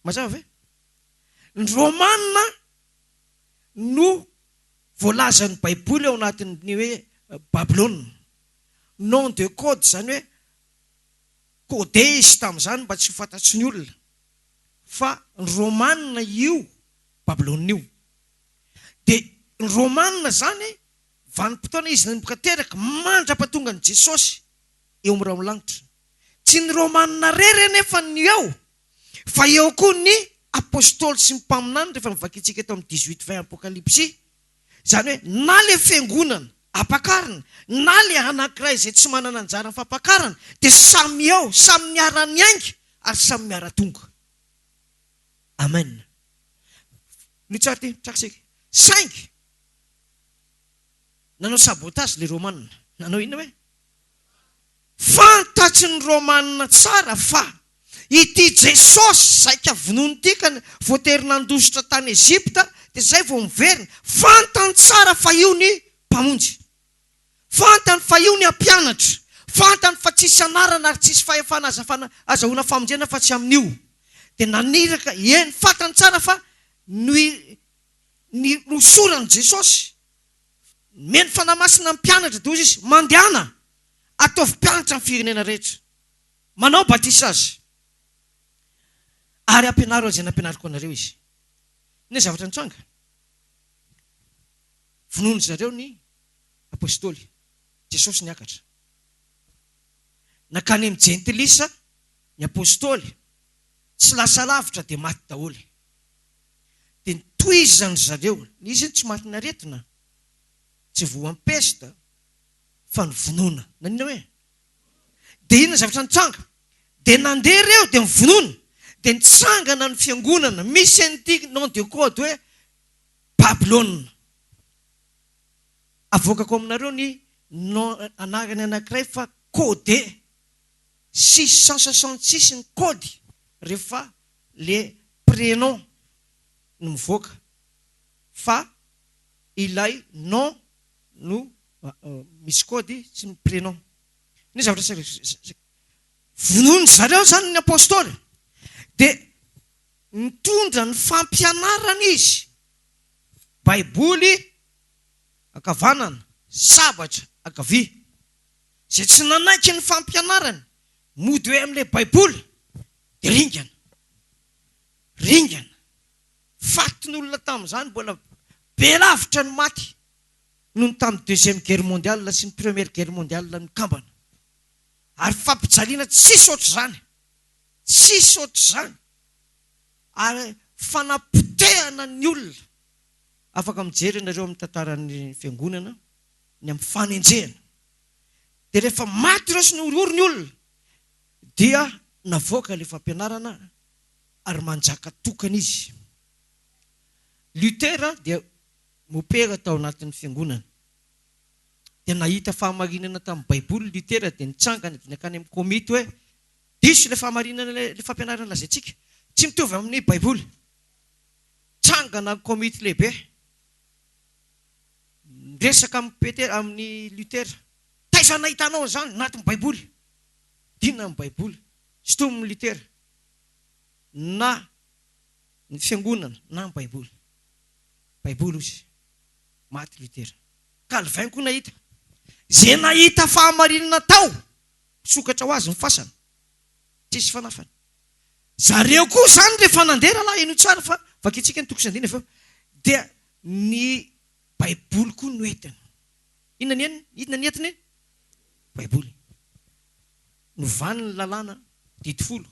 Speaker 1: Mazava ve? Ny romana no voalazan'ny baiboly ao anatin'ny hoe Babylona. Nom de code izany hoe codé izy tamin'izany mba tsy ho fantatry ny olona fa ny romana io Babylona io. Dia ny romana izany vanim-potoana izy nanomboka teraka mandra-pahatongan'i Jesosy eo amin'ny rahon'ny lanitra. Tsy ny romana irery anefa no eo fa eo koa ny apostoly sy ny mpaminany rehefa novakintsika eto amin'ny 18 20 Apokalypsy. Izany hoe na ilay fiangonana ampakarina na ilay anankiray izay tsy manana anjara amin'ny fampakarana dia samy eo, samy miara-miainga ary samy miara-tonga. Amen. Ny tsara ity, trakisika. Saingy nanao sabotage ilay Romana. Nanao inona hoe? Fantatry ny Romana tsara fa ity Jesosy saika vonoiny ity ka voatery nandositra tany Egypta dia izay vao miverina. Fantany tsara fa io ny Mpamonjy. Fantany fa io ny hampianatra. Fantany fa tsisy anarana ary tsisy fahefana azafana azahoana famonjena fa tsy amin'io. Dia naniraka, eny fantany tsara fa ny ny nosoran'i Jesosy Nomeny Fanahy Masina ny mpianatra dia hoy Izy, Mandehana, ataovy mpianatra ny firenena rehetra. Manao batisa azy, ary ampianaro an'izay nampianariko anareo izy. Inona ny zavatra nitranga? Vonoin-dry zareo ny apostoly. Jesosy niakatra. Nankany amin'ny jentilisa ny apostoly, tsy lasa lavitra dia maty daholo. Dia nitohizan-dry zareo. Izy tsy matin'ny aretina, tsy voan'ny pesta, fa novonoina. Naninona hoe? Dia inona ny zavatra nitranga? Dia nandeha ireo dia novonoina. Dia nitsangana ny fiangonana misy an'ity nom de code hoe Babylona. Avoakako aminareo ny nom anarany anankiray fa codé. 666 ny code rehefa le. prénom no mivoaka fa ilay nom no misy code sy ny prénom. Ny zavatra vonoin-dry zareo izany ny apostoly dia nitondra ny fampianarana izy, baiboly ankavanana, sabatra ankavia. Izay tsy nanaiky ny fampianarany mody hoe amin'ilay baiboly dia ringana. Ringana. Fatin'olona tamin'izany mbola be lavitra ny maty noho ny tamin'ny deuxième guerre mondiale sy ny première guerre mondiale mikambana. Ary fampijaliana tsisy ohatr'izany. Tsisy ohatr'izany. Ary fanapotehana ny olona. Afaka mijery ianareo amin'ny tantaran'ny fiangonana ny amin'ny fanenjehana. Dia rehefa maty ireo sy nihorohoro ny olona dia navoaka ilay fampianarana ary manjaka tokana izy. Luther dia mopera tao anatin'ny fiangonana. Dia nahita fahamarinana tamin'ny Baiboly Luther dia nitsangana dia nankany amin'ny komity hoe diso ilay fahamarinana ilay fampianarana lazaintsika. Tsy mitovy amin'ny Baiboly. Tsangana ny komity lehibe. Miresaka amin'i Petera, amin'i Luther. Taiza nahitanao an'izany? Anatin'ny Baiboly. Dinina ny Baiboly. Sintomin'i Luther. Na ny fiangonana na ny Baiboly. Baiboly hozy. Maty Luther. Calvin koa nahita. Izay nahita fahamarinana tao, misokatra ho azy ny fasana. Tsisy fanafany. Zareo koa izany rehefa nandeha rahalahy henoy tsara fa vakintsika ny toko sy andininy avy eo. Dia ny Baiboly koa no entiny. Inona ny eniny? Inona ny entiny? Baiboly. Novany ny lalàna, didy folo.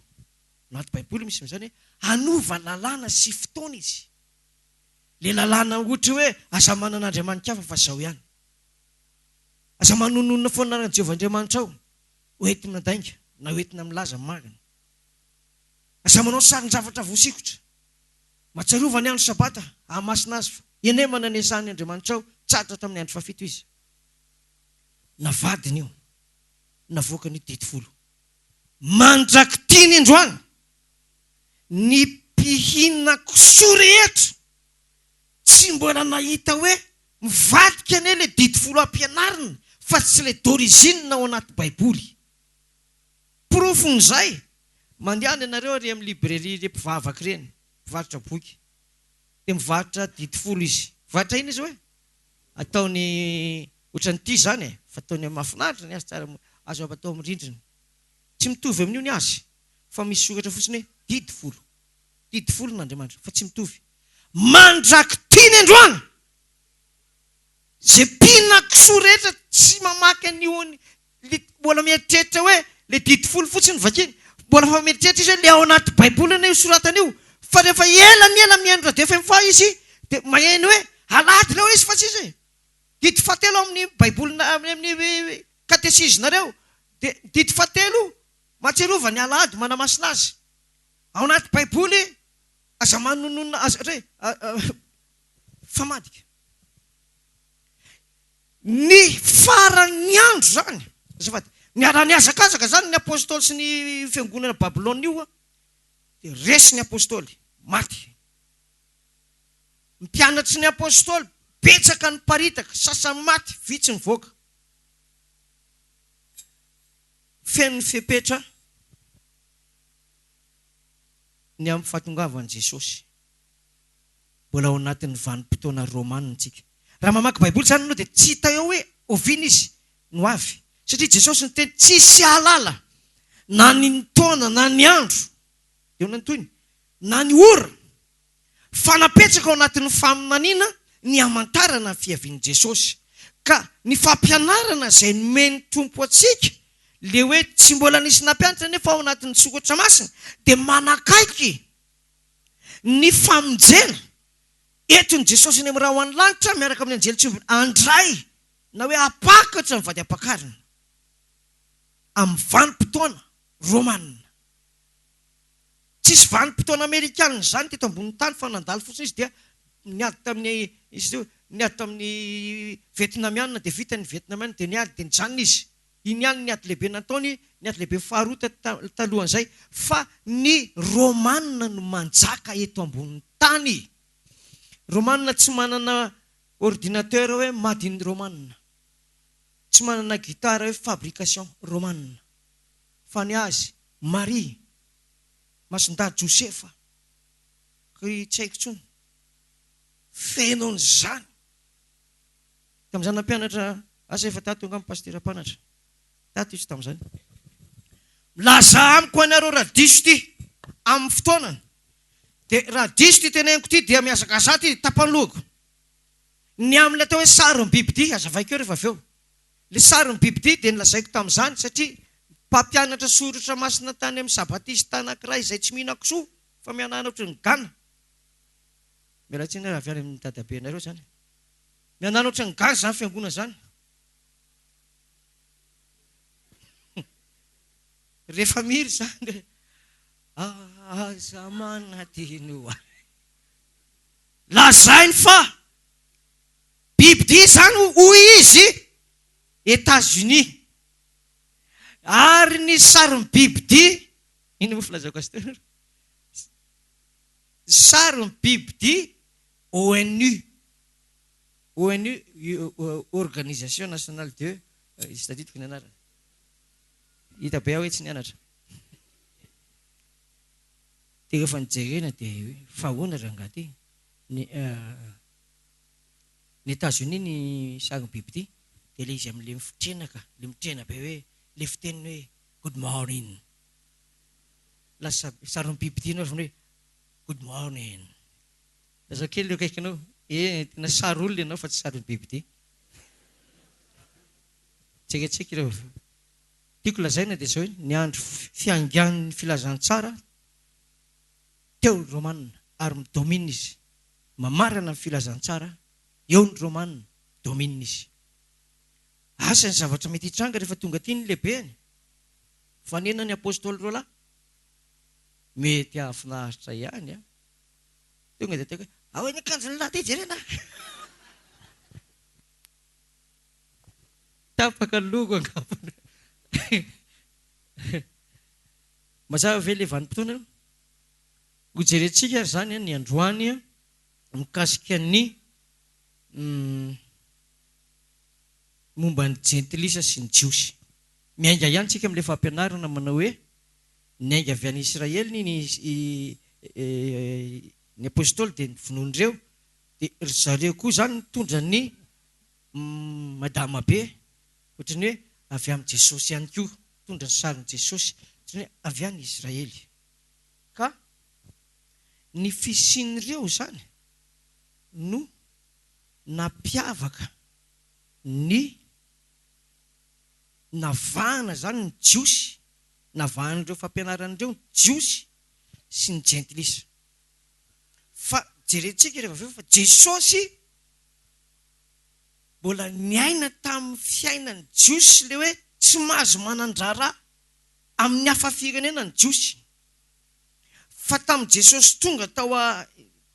Speaker 1: Anaty Baiboly misy an'izany hoe hanova lalàna sy fotoana izy. Ilay lalàna ohatra hoe aza manana andriamani-kafa fa izao ihany. Aza manononona foana anaran'i Jehovah Andriamanitrao ho entina dainga na ho entina milaza ny marina. Aza manao sarin-javatra voasikotra. Mahatsiarova ny andro Sabata hahamasina azy fa henemana ny esahan'ny Andriamanitrao tsahatra tamin'ny andro fahafito izy. Navadiny io, navoakany io didy folo. Mandrak'ity ny androany, ny mpihinan-kisoa rehetra tsy mbola nahita hoe mivadika anie ilay didy folo ampianarina fa tsy ilay d'origine ao anaty baiboly. Porofon'izay, mandehana ianareo ary amin'ny librairie ireny mpivavaka ireny, mpivarotra boky, dia mivarotra didy folo izy. Mivarotra inona izy hoe? Ataony ohatran'ity izany e, fa ataony mahafinaritra ny azy tsara, azo atao amin'ny rindrina. Tsy mitovy amin'io ny azy, fa misy soratra fotsiny hoe didy folo. Didy folon'Andriamanitra, fa tsy mitovy. Mandrak'ity ny androany! Izay mpihinan-kisoa rehetra tsy mamaky an'io Le mbola mieritreritra hoe le didy folo fotsiny vakiny, mbola fa mieritreritra izy hoe le ao anaty baiboly anie io soratana io, fa rehefa ela ny ela mihaino radio fmfa izy de maheno hoe alahady leo izy fa tsisy e! Didy fahatelo amin'ny baiboly amin'ny katesizinareo de didy fahatelo mahatsiarova ny alahady manamasina azy ao anaty baiboly aza manononona aza ohatra hoe famadika. Ny faran'ny andro izany, azafady, niara-nihazakazaka izany ny Apostoly sy ny fiangonana Babylona io, dia resy ny Apostoly, maty. Ny mpianatry ny Apostoly, betsaka niparitaka, sasany maty, vitsy nivoaka. Feno ny fepetra ny amin'ny fahatongavan'i Jesosy. Mbola ao anatin'ny vanim-potoana romana isika. Raha mamaky Baiboly izany ianao dia tsy hita eo hoe oviana izy no avy. Satria Jesosy niteny tsisy hahalala na ny taona na ny andro, eo ny tohiny, na ny ora. Fa napetraka ao anatin'ny faminaniana ny hamantarana ny fiavian'i Jesosy. Ka ny fampianarana izay nomen'ny Tompo antsika, le hoe tsy mbola nisy nampianatra nefa ao anatin'ny Soratra Masina, dia manakaiky ny famonjena, entin'i Jesosy eny amin'ny rahon'ny lanitra miaraka amin'ny anjely tsy omby handray na hoe hampakatra ny vady ampakarina amin'ny vanim-potoana romana. Tsisy vanim-potoana amerikana izany teto ambonin'ny tany fa nandalo fotsiny izy dia niady tamin'ny izy teo niady tamin'ny vietnamiana dia vita ny vietnamiana dia niady dia nijanona izy. Iny ihany ny ady lehibe nataony ny ady lehibe faharoa talohan'izay, fa ny Romana no manjaka eto ambonin'ny tany. Romana tsy manana ordinateur hoe made in Romana, tsy manana guitare hoe fabrication Romana, fa ny azy Maria, Masindahy Josefa, ry tsy haiko intsony, feno an'izany. Tamin'izaho nampianatra, asa efa tato angamba Pasitera mpanatra, tato izy tamin'izany. Milazà amiko ianareo raha diso ity amin'ny fotoanany. Dia raha diso ity teneniko ity dia mihazakazaha ity tapany lohako. Ny amin'ilay atao hoe sarin'ny bibidia, hazavaiko eo rehefa avy eo. Ilay sarin'ny bibidia dia nolazaiko tamin'izany satria mpampianatra soratra masina tany amin'ny sabatista anankiray izay tsy mihinan-kisoa fa mihanahana ohatry ny gana. Miala tsiny raha avy any amin'ny dadabenareo izany. Mihanahana ohatry ny gana izany fiangonana izany. Rehefa mihira izany aza manadino ahy. Lazainy fa bibidia izany hoy izy Etats Unis. Ary ny sarin'ny bibidia, inona moa filazako azy teo? Ny sarin'ny bibidia ONU. ONU, Organisation Nationale de, izy tadidiko ny anarany. Hita be aho hoe tsy nianatra. Dia rehefa nojerena dia hoe fa ahoana rangahy ity? Ny ny Etats-Unis ny sarin'ny bibidia dia ilay izy amin'ilay mifitrenaka, ilay mitrena be hoe ilay fiteniny hoe good morning. Lasa sarin'ny bibidia no hoe good morning. Lazao kely eo akaikinao, eh tena sary olona ianao fa tsy sarin'ny bibidia. Jerentsika ireo. Tiako lazaina dia izao hoe ny andro fiangan'ny filazantsara teo ny Romana ary mi-domine izy. Mamarana ny filazantsara eo ny Romana, mi-domine izy. Asa ny zavatra mety hitranga rehefa tonga aty ny lehibeny. Fanena ny Apostoly roalahy. Mety hahafinaritra ihany an. Tonga dia ataoko hoe ao ny akanjon'ny lahy ty jerena. Tapaka ny logo angamba. Mazava ve ilay vanim-potoana? Hojerentsika ary izany ny androany mikasika ny momba ny jentilisa sy ny jiosy. Miainga ihany tsika amin'ilay fampianarana manao hoe niainga avy any Israely ny ny apostoly dia novonoin'ireo dia ry zareo koa izany nitondra ny Madama be, ohatran'ny hoe avy amin'i Jesosy ihany koa, mitondra ny sarin'i Jesosy, ohatran'ny hoe avy any Israely. Ka ny fisian'ireo izany no nampiavaka ny navahana izany ny Jiosy, navahan'ireo fampianarana ireo ny Jiosy sy ny Jentilisa. Fa jerentsika rehefa avy eo fa Jesosy mbola niaina tamin'ny fiainan'ny Jiosy ilay hoe tsy mahazo manan-draharaha amin'ny hafa firenena ny Jiosy. Fa tamin'i Jesosy tonga tao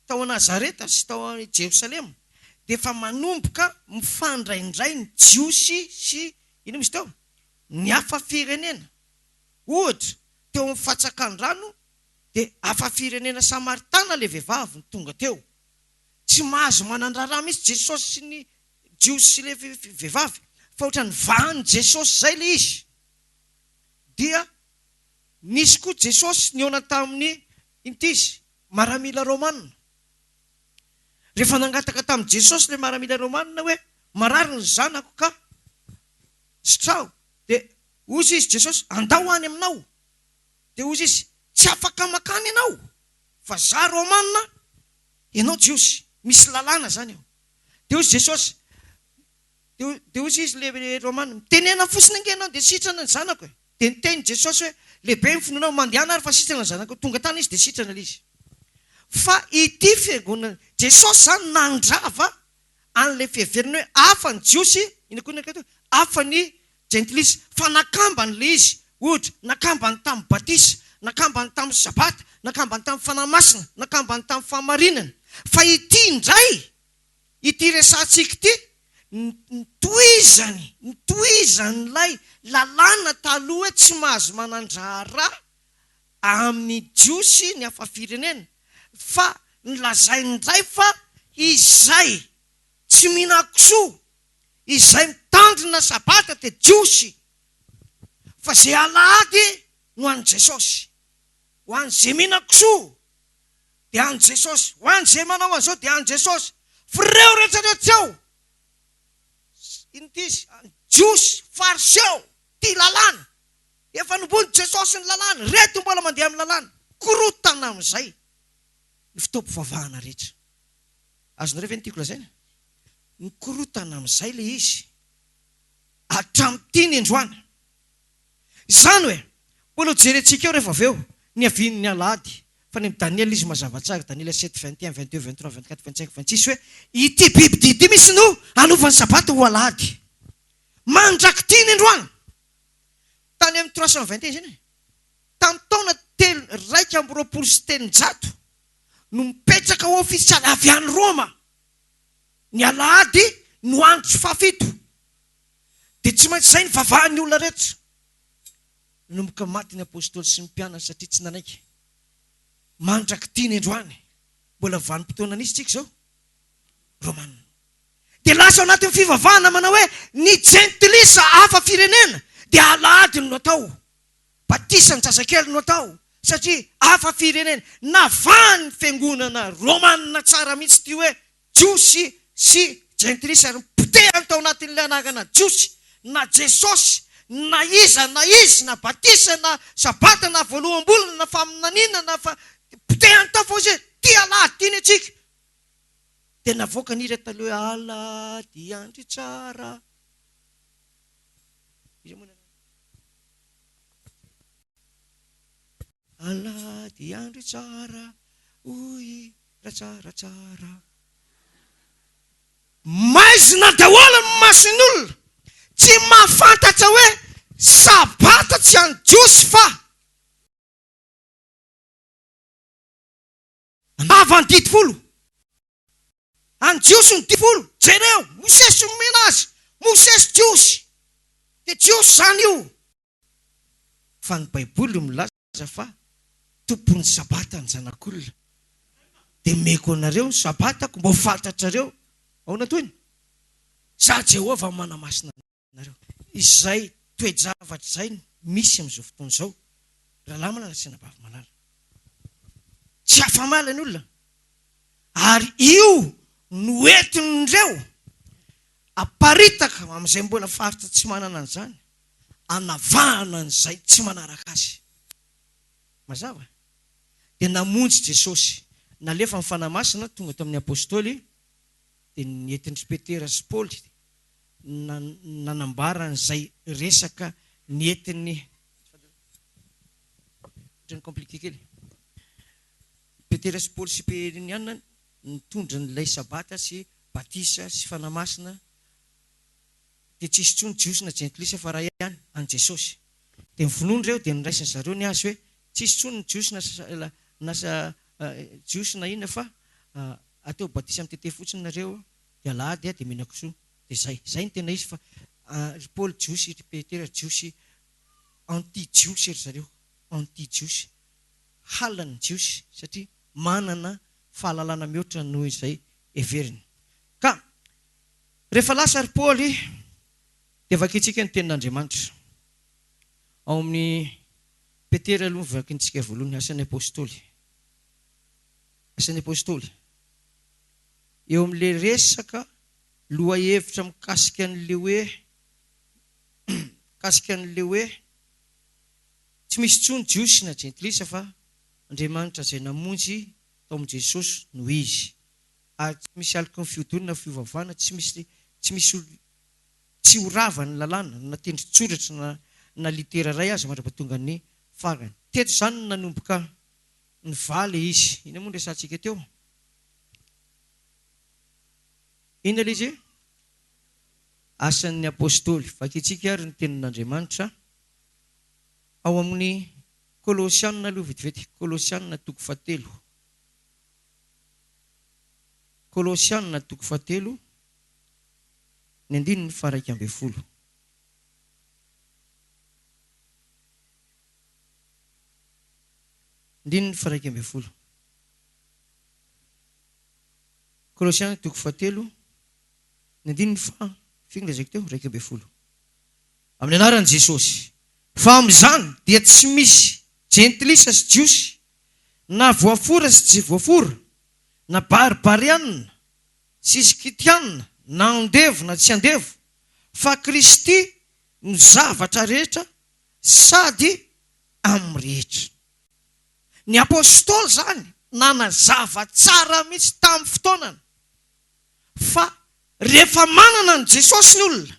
Speaker 1: tao Nazareta sy tao Jerosalema dia efa manomboka mifandraindray ny Jiosy sy inona moa izy teo? Ny hafa firenena. Ohatra, teo amin'ny fatsakan-drano dia hafa firenena Samaritana ilay vehivavy no tonga teo. Tsy mahazo manan-draharaha mihitsy Jesosy sy ny Jiosy sy ilay vehivavy fa ohatran'ny vahan'i Jesosy izay ilay izy. Dia nisy koa Jesosy nihaona tamin'ny inty izy, maramila romana. Rehefa nangataka tamin'i Jesosy ilay maramila romana hoe marary ny zanako ka sitraho dia hozy izy Jesosy andao any aminao. Dia hozy izy tsy afaka makany ianao fa za romana Ianao Jiosy, misy lalàna izany eo. Dia hoy Jesosy, dia dia hoy izy le Romana, mitenena fotsiny ange ianao dia sitrana ny zanako e. Dia niteny Jesosy hoe, lehibe ny finoanao, mandehana ary fa sitrana ny zanakao. Tonga tany izy dia sitrana ilay izy. Fa ity fiangonana, Jesosy izany nandrava an'ilay fiheverana hoe hafa ny Jiosy, inona koa ny akaiky teo? Hafa ny Jentilisa, fa nakambany ilay izy, ohatra, nakambany tamin'ny batisa, nakambany tamin'ny Sabata, nakambany tamin'ny Fanahy Masina, nakambany tamin'ny fahamarinana. Fa ity indray, ity resahantsika ity, Nitohizany, nitohizan'ilay lalàna taloha hoe tsy mahazo manan-draharaha amin'ny Jiosy ny hafa firenena, fa nolazainy indray fa izay tsy mihinan-kisoa, izay mitandrina Sabata dia Jiosy, fa izay alahady no an'i Jesosy. Ho an'izay mihinan-kisoa dia an'i Jesosy, ho an'izay manao an'izao dia an'i Jesosy. F'ireo rehetra rehetra eo, inona ity izy? Jiosy, Fariseo, tia lalàna, efa nombon'i Jesosy ny lalàna, ireto mbola mandeha amin'ny lalàna. Korontana amin'izay ny fotoam-pivavahana rehetra. Azonareo ve ny tiako lazaina? Mikorontana amin'izay ilay izy hatramin'ity ny androany. Izany hoe, mbola ho jerentsika eo rehefa avy eo, ny havian'ny alahady, fa ny amin'i Daniela izy mazava tsara, Daniela 7, 21, 22, 23, 24, 25, 26, hoe ity bibidia ity mihitsy no hanova ny sabata ho alahady. Mandrak'ity ny androany. Tany amin'ny 321 izany e. Tamin'ny taona telo, 321 no mipetraka ofisialy avy any Roma ny alahady no andro fahafito. Dia tsy maintsy izay ny vavahan'ny olona rehetra. Nanomboka maty ny apostoly sy ny mpianany satria tsy nanaiky. Mandrak'ity ny androany, mbola vanim-potoana nisy tsika izao? Romana. Dia lasa ao anatin'ny fivavahana manao hoe ny jentilisa hafa firenena dia alahady no atao. Batisan-jazakely no atao satria hafa firenena. Navahan'ny fiangonana romana tsara mihitsy ity hoe Jiosy sy Jentilisa ary nipotehany tao anatin'ilay anarana Jiosy, na Jesosy, na iza na izy, na batisa, na Sabata, na voaloham-bolana, na faminaniana, na fa, potehany tao fa hoy izy hoe, Tia alahady tiany antsika. Dia navoaka ny hira taloha hoe, Alahady andro tsara. Iza moa ny anarany? Alahady andro tsara, hoy Ratsaratsara. Maizina daholo ny mason'ny olona, tsy mahafantatra hoe sabata tsy an'ny jiosy fa. Andavan'ny didy folo. An'ny jiosy ny didy folo, jereo, Mosesy nomena azy, Mosesy jiosy, dia jiosy izany io. Fa ny baiboly milaza fa tompon'ny sabata ny zanak'olona. Dia omeko anareo ny sabatako mba ho fantatrareo. Ahoana tohiny? Izaho Jehovah no manamasina anareo. Izay toe-javatra izay no misy amin'izao fotoana izao, rahalahy malala sy anabavy malala. Tsy afa-mala ny olona. Ary io no entin'ireo aparitaka amin'izay mbola faritra tsy manana an'izany. anavahana an'izay tsy manaraka azy. Mazava? Dia namonjy Jesosy. Nalefa ny Fanahy Masina, tonga tao amin'ny Apostoly, dia nentin-dry Petera sy Paoly nanambara an'izay resaka nentin'ny, ohatran'ny compliqué kely, Petera sy Paoly sy Periniana nitondra an'ilay Sabata sy batisa sy Fanahy Masina, dia tsy hisy intsony Jiosy na Jentilisa fa Ray ihany, an'i Jesosy. Dia nivonona ireo, dia noraisin-dry zareo ny azy hoe, tsy hisy intsony ny Jiosy na na Jiosy na inona fa atao batisa mitete fotsiny nareo, dia alahady dia mihinan-kisoa. Dia izay. Izay no tena izy fa ry Paoly Jiosy, ry Petera Jiosy, anti-Jiosy ry zareo, anti-Jiosy. Halan'ny Jiosy satria manana fahalalana mihoatra noho izay heveriny. Ka Rehefa lasa ry Paoly, dia vakintsika ny Tenin'Andriamanitra. Ao amin'ny Petera aloha no vakintsika voalohany, Asan'ny Apostoly. Asan'ny Apostoly. Eo amin'ilay resaka lohahevitra mikasika an'ilay hoe mikasika an'ilay hoe tsy misy intsony Jiosy na Jentilisa fa Andriamanitra izay namonjy tao amin'i Jesosy no Izy. ary tsy misy aloky ny fihodinana na fivavahana, tsy misy tsy misy tsy ho rava ny lalàna na tendron-tsoratra na na litera iray aza mandra-pahatonga ny farany. Teto izany no nanomboka nivaha ilay izy. Inona moa no resahantsika teo? Inona ilay izy? Asan'ny Apostoly. Vakintsika ary ny tenin'Andriamanitra ao amin'ny Kolosiana aloha vetivety. Kolosiana toko fahatelo. Kolosiana toko fahatelo. Ny andininy faha-11. Andininy faha-11. Kolosiana toko fahatelo, ny andininy faha, firy no lazaiko teo? 11. Amin'ny anaran'i Jesosy. Fa amin'izany dia tsy misy jentilisa sy jiosy, na voafora sy tsy voafora, na baribarianina sy skitianina, na andevo na tsy andevo, fa Kristy no zavatra rehetra sady amin'ny rehetra. Ny Apostoly izany nanazava tsara mihitsy tamin'ny fotoanany fa rehefa manana an'i Jesosy ny olona,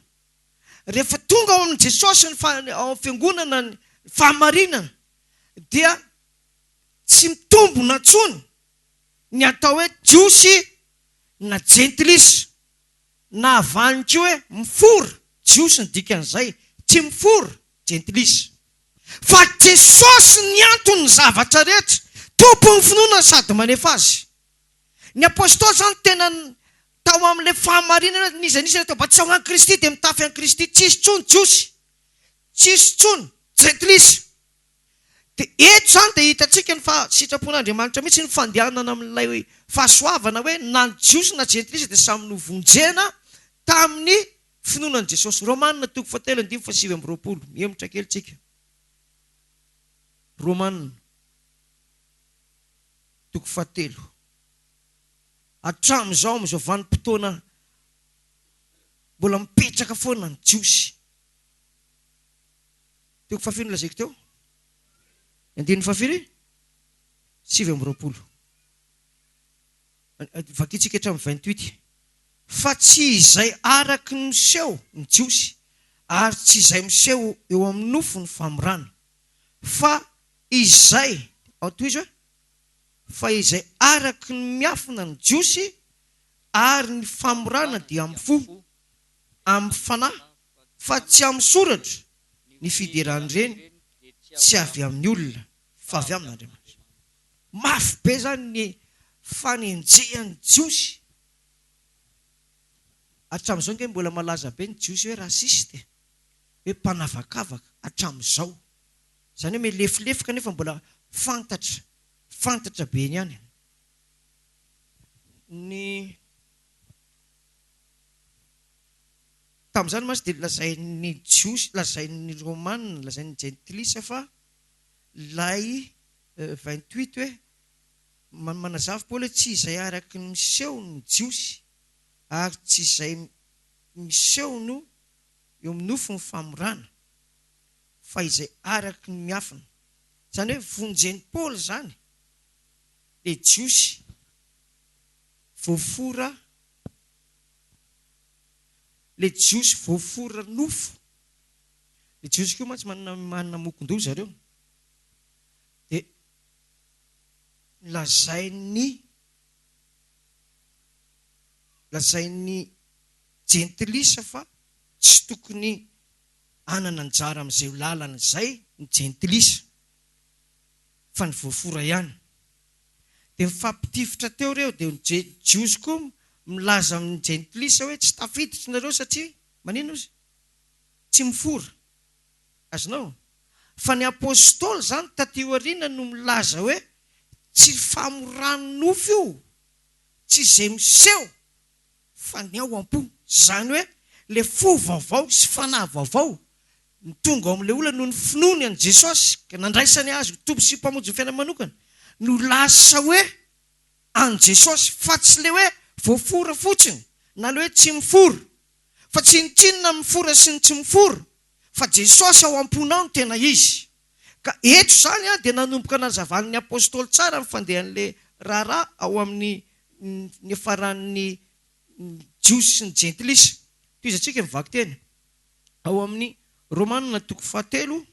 Speaker 1: rehefa tonga ao amin'i Jesosy ny ao amin'ny fiangonana ny fahamarinana dia tsy mitombona intsony ny atao hoe Jiosy na Jentilisa na avany koa hoe mifora, Jiosy ny dikan'izay, tsy mifora, Jentilisa. Fa Jesosy ny anton'ny zavatra rehetra, Tompon'ny finoana sady manefa azy. Ny Apostoly izany tena tao amin'ilay fahamarinana hoe n'iza n'iza natao batisa ho an'i Kristy dia mitafy an'i Kristy, tsisy intsony Jiosy, tsisy intsony Jentilisa. Dia eto izany dia hitantsika ny fa sitrapon'Andriamanitra mihitsy ny fandehanana amin'ilay fahasoavana hoe na ny Jiosy na Jentilisa dia samy novonjena tamin'ny finoana an'i Jesosy. Romana toko fahatelo andininy faha-29. Mihemotra kely tsika. Romana toko fahatelo. Hatramin'izao amin'izao vanim-potoana mbola mipetraka foana ny Jiosy. Toko fahafiry no lazaiko teo? Ny andininy fahafiry? 29. Vakintsika hatramin'ny 28. Fa tsy izay araky ny miseho ny Jiosy, ary tsy izay miseho eo amin'ny nofo ny famorana, fa izay, ao tohizo e, fa izay araky ny miafina ny Jiosy, ary ny famorana dia amin'ny fo, amin'ny fanahy, fa tsy amin'ny soratra, ny fideran'ireny tsy avy amin'ny olona fa avy amin'Andriamanitra. Mafy be izany ny fanenjehan'ny Jiosy. Hatramin'izao ange mbola malaza be ny Jiosy hoe raciste e, hoe mpanavakavaka, hatramin'izao. Izany hoe milefilefy kanefa mbola fantatra, fantatra be eny ihany. Ny. Tamin'izany mantsy dia lazain'ny Jiosy, lazain'ny Romana, lazain'ny Jentilisa fa ilay 28 hoe, manazava Paoly hoe tsy izay araka ny miseho ny Jiosy ary tsy izay miseho no eo amin'ny nofo ny famorana fa izay araka ny miafina. Izany hoe vonjen'i Paoly izany ilay Jiosy voafora. Le jiosy voafora nofo, le jiosy koa mantsy manana manana mokon-doha zareo, de lazain'ny lazain'ny jentilisa fa tsy tokony hanana anjara amin'izay lalana izay ny jentilisa fa ny voafora ihany. Dia mifampitifitra teo ireo, dia ny Jiosy koa milaza amin'ny Jentilisa hoe tsy tafiditra nareo satria maninona ozy? Tsy mifora. Azonao? Fa ny Apostoly izany taty aoriana no milaza hoe tsy famoran'ny nofo io, tsy izay miseho fa ny ao am-po. Izany hoe ilay fo vaovao sy fanahy vaovao no tonga ao amin'ilay olona noho ny finoany an'i Jesosy ka nandraisany Azy ho Tompo sy Mpamonjy ny fiainany manokana no lasa hoe an'i Jesosy fa tsy ilay hoe voafora fotsiny na ilay hoe tsy mifora. Fa tsinontsinona ny mifora sy ny tsy mifora fa Jesosy ao am-ponao no tena izy. Ka eto izany dia nanomboka nazavan'ny Apostoly tsara ny fandehan'ilay raharaha ao amin'ny niafaran'ny Jiosy sy ny Jentilisa. Tohizantsika ny vakiteny ao amin'ny Romana toko fahatelo.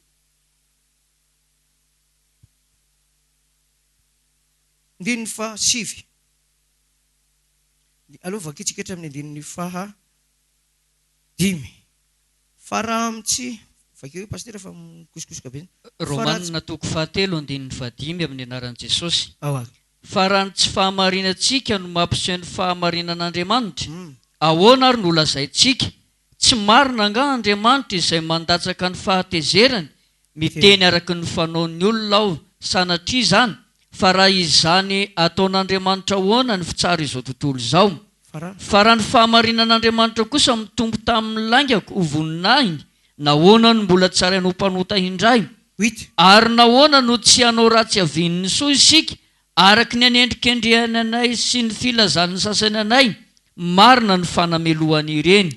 Speaker 1: Andininy fahasivy. Aleo vakintsika hatramin'ny andininy faha dimy. Fa raha amin'ny tsy, vakio eo Pasitera fa mikosokosoka be.
Speaker 2: Romana toko fahatelo andininy fahadimy amin'ny anaran'i Jesosy.
Speaker 1: Ao ary.
Speaker 2: Fa raha ny tsy fahamarinantsika no mampiseho ny fahamarinan'Andriamanitra, ahoana ary no holazaintsika? Tsy marina angaha Andriamanitra izay mandatsaka ny fahatezerany? Miteny araka ny fanaon'ny olona aho, sanatria izany, fa raha izany ataon'Andriamanitra ahoana ny fitsara izao tontolo izao? Fa raha ny fahamarinan'Andriamanitra kosa mitombo tamin'ny laingako ho voninahiny, nahoana no mbola tsaraina ho mpanota indray? Ary nahoana no tsy hanao ratsy havian'ny soa isika, araka ny anendrikendrehany anay sy ny filazan'ny sasany anay? Marina ny fanamelohany ireny.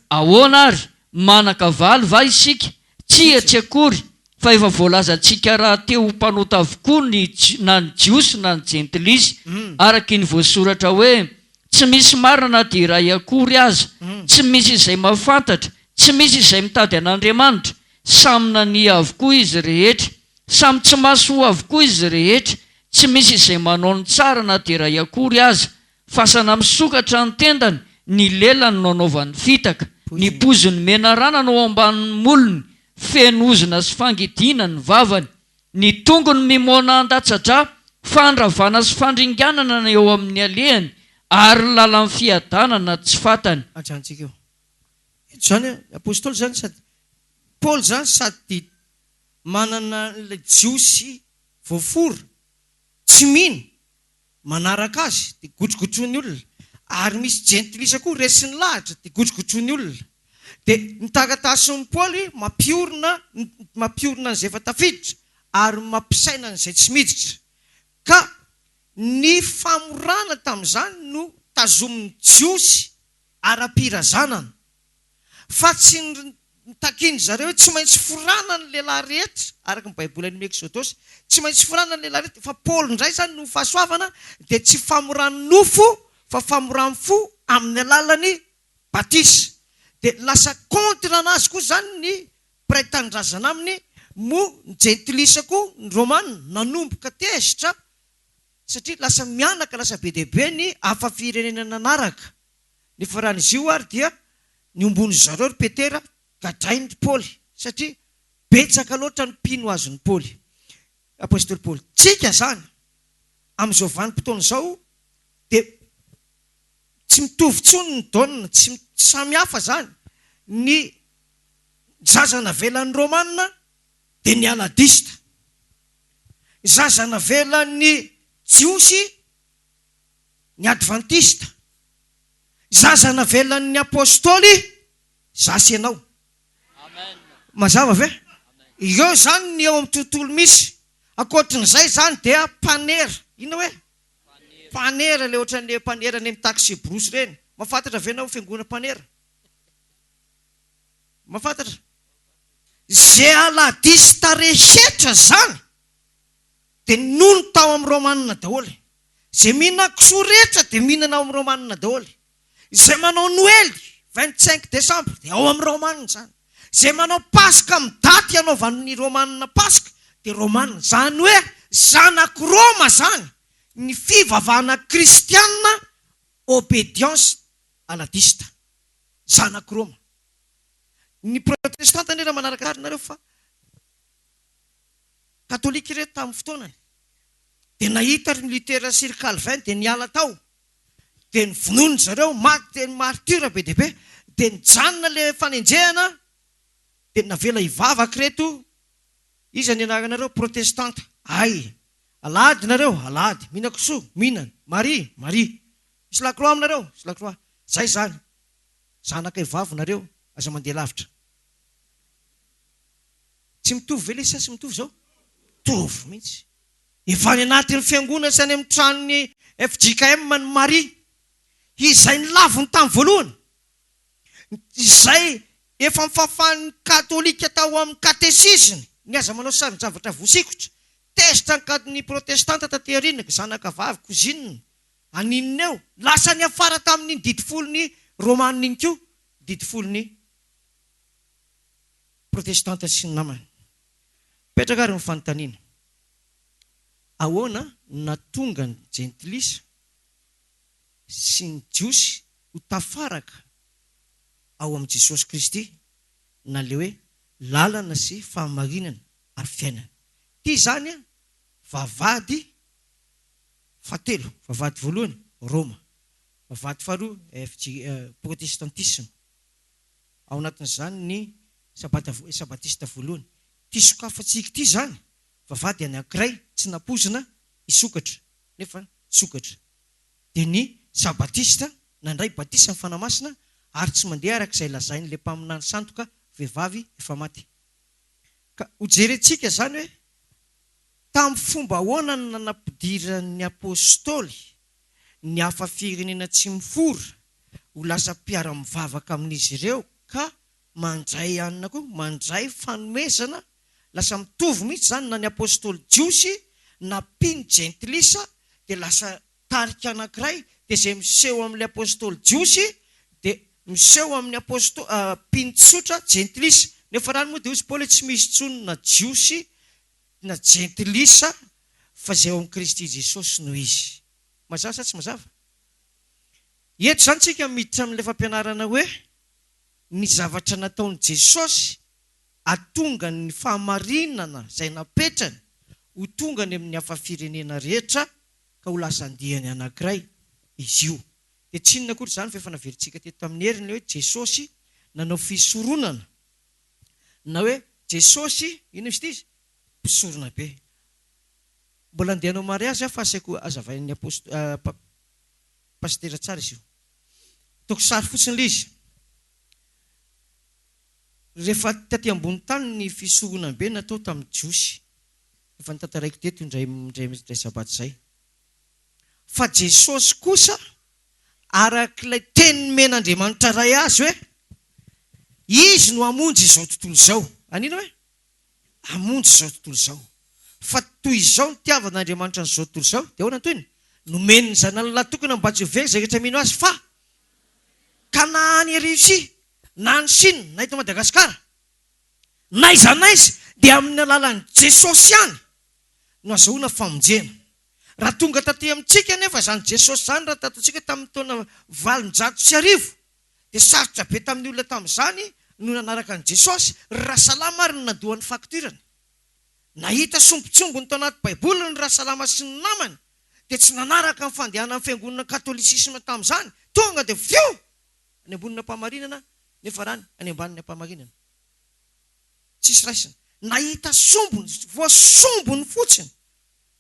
Speaker 2: Ahoana ary? Manan-kavaly va isika? Tsia, tsy akory, fa efa voalazantsika rahateo ho mpanota avokoa ny na ny Jiosy na ny Jentilisa, araka iny voasoratra hoe, Tsy misy marina na dia iray akory aza, tsy misy izay mahafantatra, tsy misy izay mitady an'Andriamanitra. Samy nania avokoa izy rehetra, samy tsy mahasoa avokoa izy rehetra, tsy misy izay manao ny tsara na dia iray akory aza. Fasana misokatra ny tendany, ny lelany no anaovany fitaka, ny poziny menarana no ao ambanin'ny molony, feno ozona sy fangidiana ny vavany, ny tongony mimoana handatsa-drà, fandravana sy fandringanana ny eo amin'ny alehany, ary ny lalan'ny fiadanana tsy fantany.
Speaker 1: Ajanontsika eo. Eto izany ny apostoly izany sady Paoly izany sady manana an'ilay Jiosy voafora, tsy mino, manaraka azy dia gotrogotroin'ny olona, ary misy jentilisa koa resiny lahatra dia gotrogotroin'ny olona. Dia ny taratasin'i Paoly mampiorina mampiorina an'izay efa tafiditra ary mampisaina an'izay tsy miditra. Ka ny famorana tamin'izany no tazomin'ny Jiosy ara-pirazanana. Fa tsy ny takian-dry zareo hoe tsy maintsy forana ny lehilahy rehetra, araka ny Baiboly any amin'ny Eksodosy, tsy maintsy forana ny lehilahy rehetra, fa Paoly indray izany noho ny fahasoavana dia tsy famoran'ny nofo fa famoran'ny fo amin'ny alalan'ny batisa. Dia lasa contre anazy koa izany ny mpiray tanindrazana aminy, moa ny jentilisa koa, ny romana, nanomboka tezitra satria lasa mihanaka, lasa be dia be ny hafa firenena nanaraka. Nefa raha ny Zio ary dia niombon'ny zareo ry Petera, gadrainy ry Paoly, satria betsaka loatra ny mpino azon'i Paoly, Apostoly Paoly. Tsika zany, amin'izao vanim-potoana izao dia tsy mitovy intsony ny donne, tsy samy hafa zany, ny zaza navelan'ny Romana dia ny Aladista, ny zaza navelan'ny Jiosy ny Advantista, zaza navelan'ny Apostoly, za sy ianao. Mazava ve? Ireo izany ny eo amin'ny tontolo misy. Ankoatrin'izay izany dia mpanera. Inona hoe? Mpanera, ilay ohatran'ilay mpanera any amin'ny taxi-brousse ireny. Mahafantatra ve ianao fiangonana mpanera? Mahafantatra? Ze aladista rehetra izany dia nony tao amin'ny Romanina daholo. Izay mihinana kisoa rehetra dia mihinana ao amin'ny Romanina daholo. Izay manao Noely, 25 décembre, dia ao amin'ny Romanina izany. Izay manao Paska amin'ny daty anaovan'ny Romanina Paska dia Romanina. Izany hoe zanak'i Roma izany ny fivavahana kristianina obedience aladista. Zanak'i Roma. Ny protestanta anie raha manaraka tsara nareo fa Katolika ireto tamin'ny fotoanany. Dia nahita ry Luther sy ry Calvin dia niala tao. Dia novonoin-dry zareo, maty teny martyrs be dia be. Dia nijanona ilay fanenjehana, dia navela hivavaka ireto, iza ny anaranareo? Protestanta. Hay! Alahady nareo? Alahady. Mihinan-kisoa? Mihinana. Maria? Maria. Misy lakroa aminareo? Misy lakroa. Zay izany. Zanakay vavy nareo, aza mandeha lavitra. Tsy mitovy ve le sa tsy mitovy zao? Mitovy mihitsy. Efa any anatin'ny fiangonana sy any amin'ny tranon'ny fjkm ny Maria, izay nilaviny tamin'ny voalohany, izay efa nofafan'ny katolika tao amin'ny katesiziny, ny aza manao sarin-javatra voasikotra, tezitra ny kat ny protestanta taty aoriana, zanaka vavy, cousine, haninona eo? Lasa niafara tamin'iny didy folon'ny romanina iny koa, didy folon'ny. Protestanta sy ny namany. Mipetraka ary ny fanontaniana, ahoana no nahatonga ny Jentilisa sy ny Jiosy ho tafaraka ao amin'i Jesosy Kristy, na ilay hoe lalana sy fahamarinana ary fiainana? Ity izany vavahady fahatelo, vavahady voalohany, Roma, vavahady faharoa, FJ, Protestantisma. Ao anatin'izany ny Sabata Sabatista voalohany. Ity sokafantsika ity izany, vavahady anankiray tsy nampoizina hisokatra, nefa nisokatra. Dia ny Sabatista nandray batisa ny Fanahy Masina ary tsy mandeha araka izay lazain'ilay mpaminany sandoka vehivavy efa maty. Ka hojerentsika izany hoe tamin'ny fomba ahoana no nanampidiran'ny Apostoly ny hafa firenena tsy mifora ho lasa mpiara-mivavaka amin'izy ireo ka mandray anona koa, mandray fanomezana, lasa mitovy mihitsy izany na ny Apostoly Jiosy na mpino jentilisa dia lasa tarika anankiray dia izay miseho amin'ilay Apostoly Jiosy dia miseho amin'ny Aposto mpino tsotra jentilisa. Nefa rany moa dia hozy Paoly hoe tsy misy intsony na Jiosy na jentilisa fa izay ao amin'i Kristy Jesosy no izy. Mazava sa tsy mazava? Eto izany tsika miditra amin'ilay fampianarana hoe ny zavatra nataon'i Jesosy atonga ny fahamarinana izay napetrany ho tonga any amin'ny hafa firenena rehetra ka ho lasa andiany anankiray izy io. Dia tsy inona akory izany fa efa naverintsika teto tamin'ny heriny ilay hoe Jesosy nanao fisoronana na hoe Jesosy inona izy ity izy? Mpisorona be. Mbola andeha hanao mariazy aho fa asaiko hazavain'ny aposto pasitera tsara izy io. Ataoko sary fotsiny ilay izy. Rehefa taty ambony tany ny fisoronam-be natao tamin'ny Jiosy. Efa notantaraiko teto indray indray sabata izay. Fa Jesosy kosa araka ilay teny nomen'Andriamanitra Ray azy hoe Izy no hamonjy izao tontolo izao. An'inona hoe? Hamonjy izao tontolo izao. Fa toy izao nitiavan'Andriamanitra an'izao tontolo izao, dia ahoana ny tohiny? Nomeny ny Zanany lahy tokana mba tsy ho very izay rehetra mino Azy fa ka na any Russie, na any Chine, na eto Madagasikara, n'aiza n'aiza dia amin'ny alalan'i Jesosy ihany no azahoana famonjena. Raha tonga taty amintsika anefa izany Jesosy izany raha tatontsika tamin'ny taona 1800 dia sarotra be tamin'ny olona tamin'izany no nanaraka an'i Jesosy, ry Rasalama ary no nandoa ny facture-ny. Nahita sombintsombiny tao anaty baiboly ny Rasalama sy ny namany dia tsy nanaraka ny fandehanan'ny fiangonana katôlisisma tamin'izany, tonga dia fioo! Any ambonin'ny ampahamarinana nefa rany any ambanin'ny ampahamarinana. Tsisy raisina. Nahita sombiny, voasombiny fotsiny.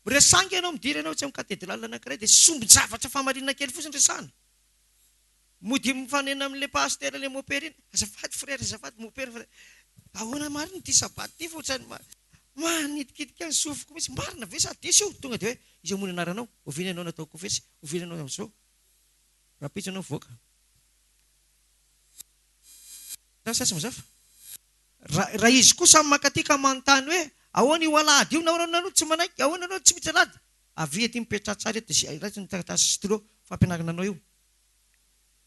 Speaker 1: Miresanga ianao, midira ianao etsy amin'ny katedraly anankiray dia sombin-javatra fahamarinana kely fotsiny resahana. Mody mifanena amin'ilay pasitera ilay mopera iny, azafady frère, azafady mopera fa ahoana marina ity sabata ity fa ohatran'ny manitikitika ny sofiko mihitsy, marina ve sa diso io? Tonga dia hoe iza moa ny anaranao? Oviana ianao natao kofesy? Oviana ianao amin'izao? Rahampitso ianao mivoaka. Sa sa tsy mazava? Raha raha izy kosa mankaty ka manontany hoe ahoana io alahady io, nahoana ianao tsy manaiky, ahoana ianao tsy miditra alahady? Avia aty mipetraha tsara eto dia raiso ny taratasy sy stylo fampianarana anao io.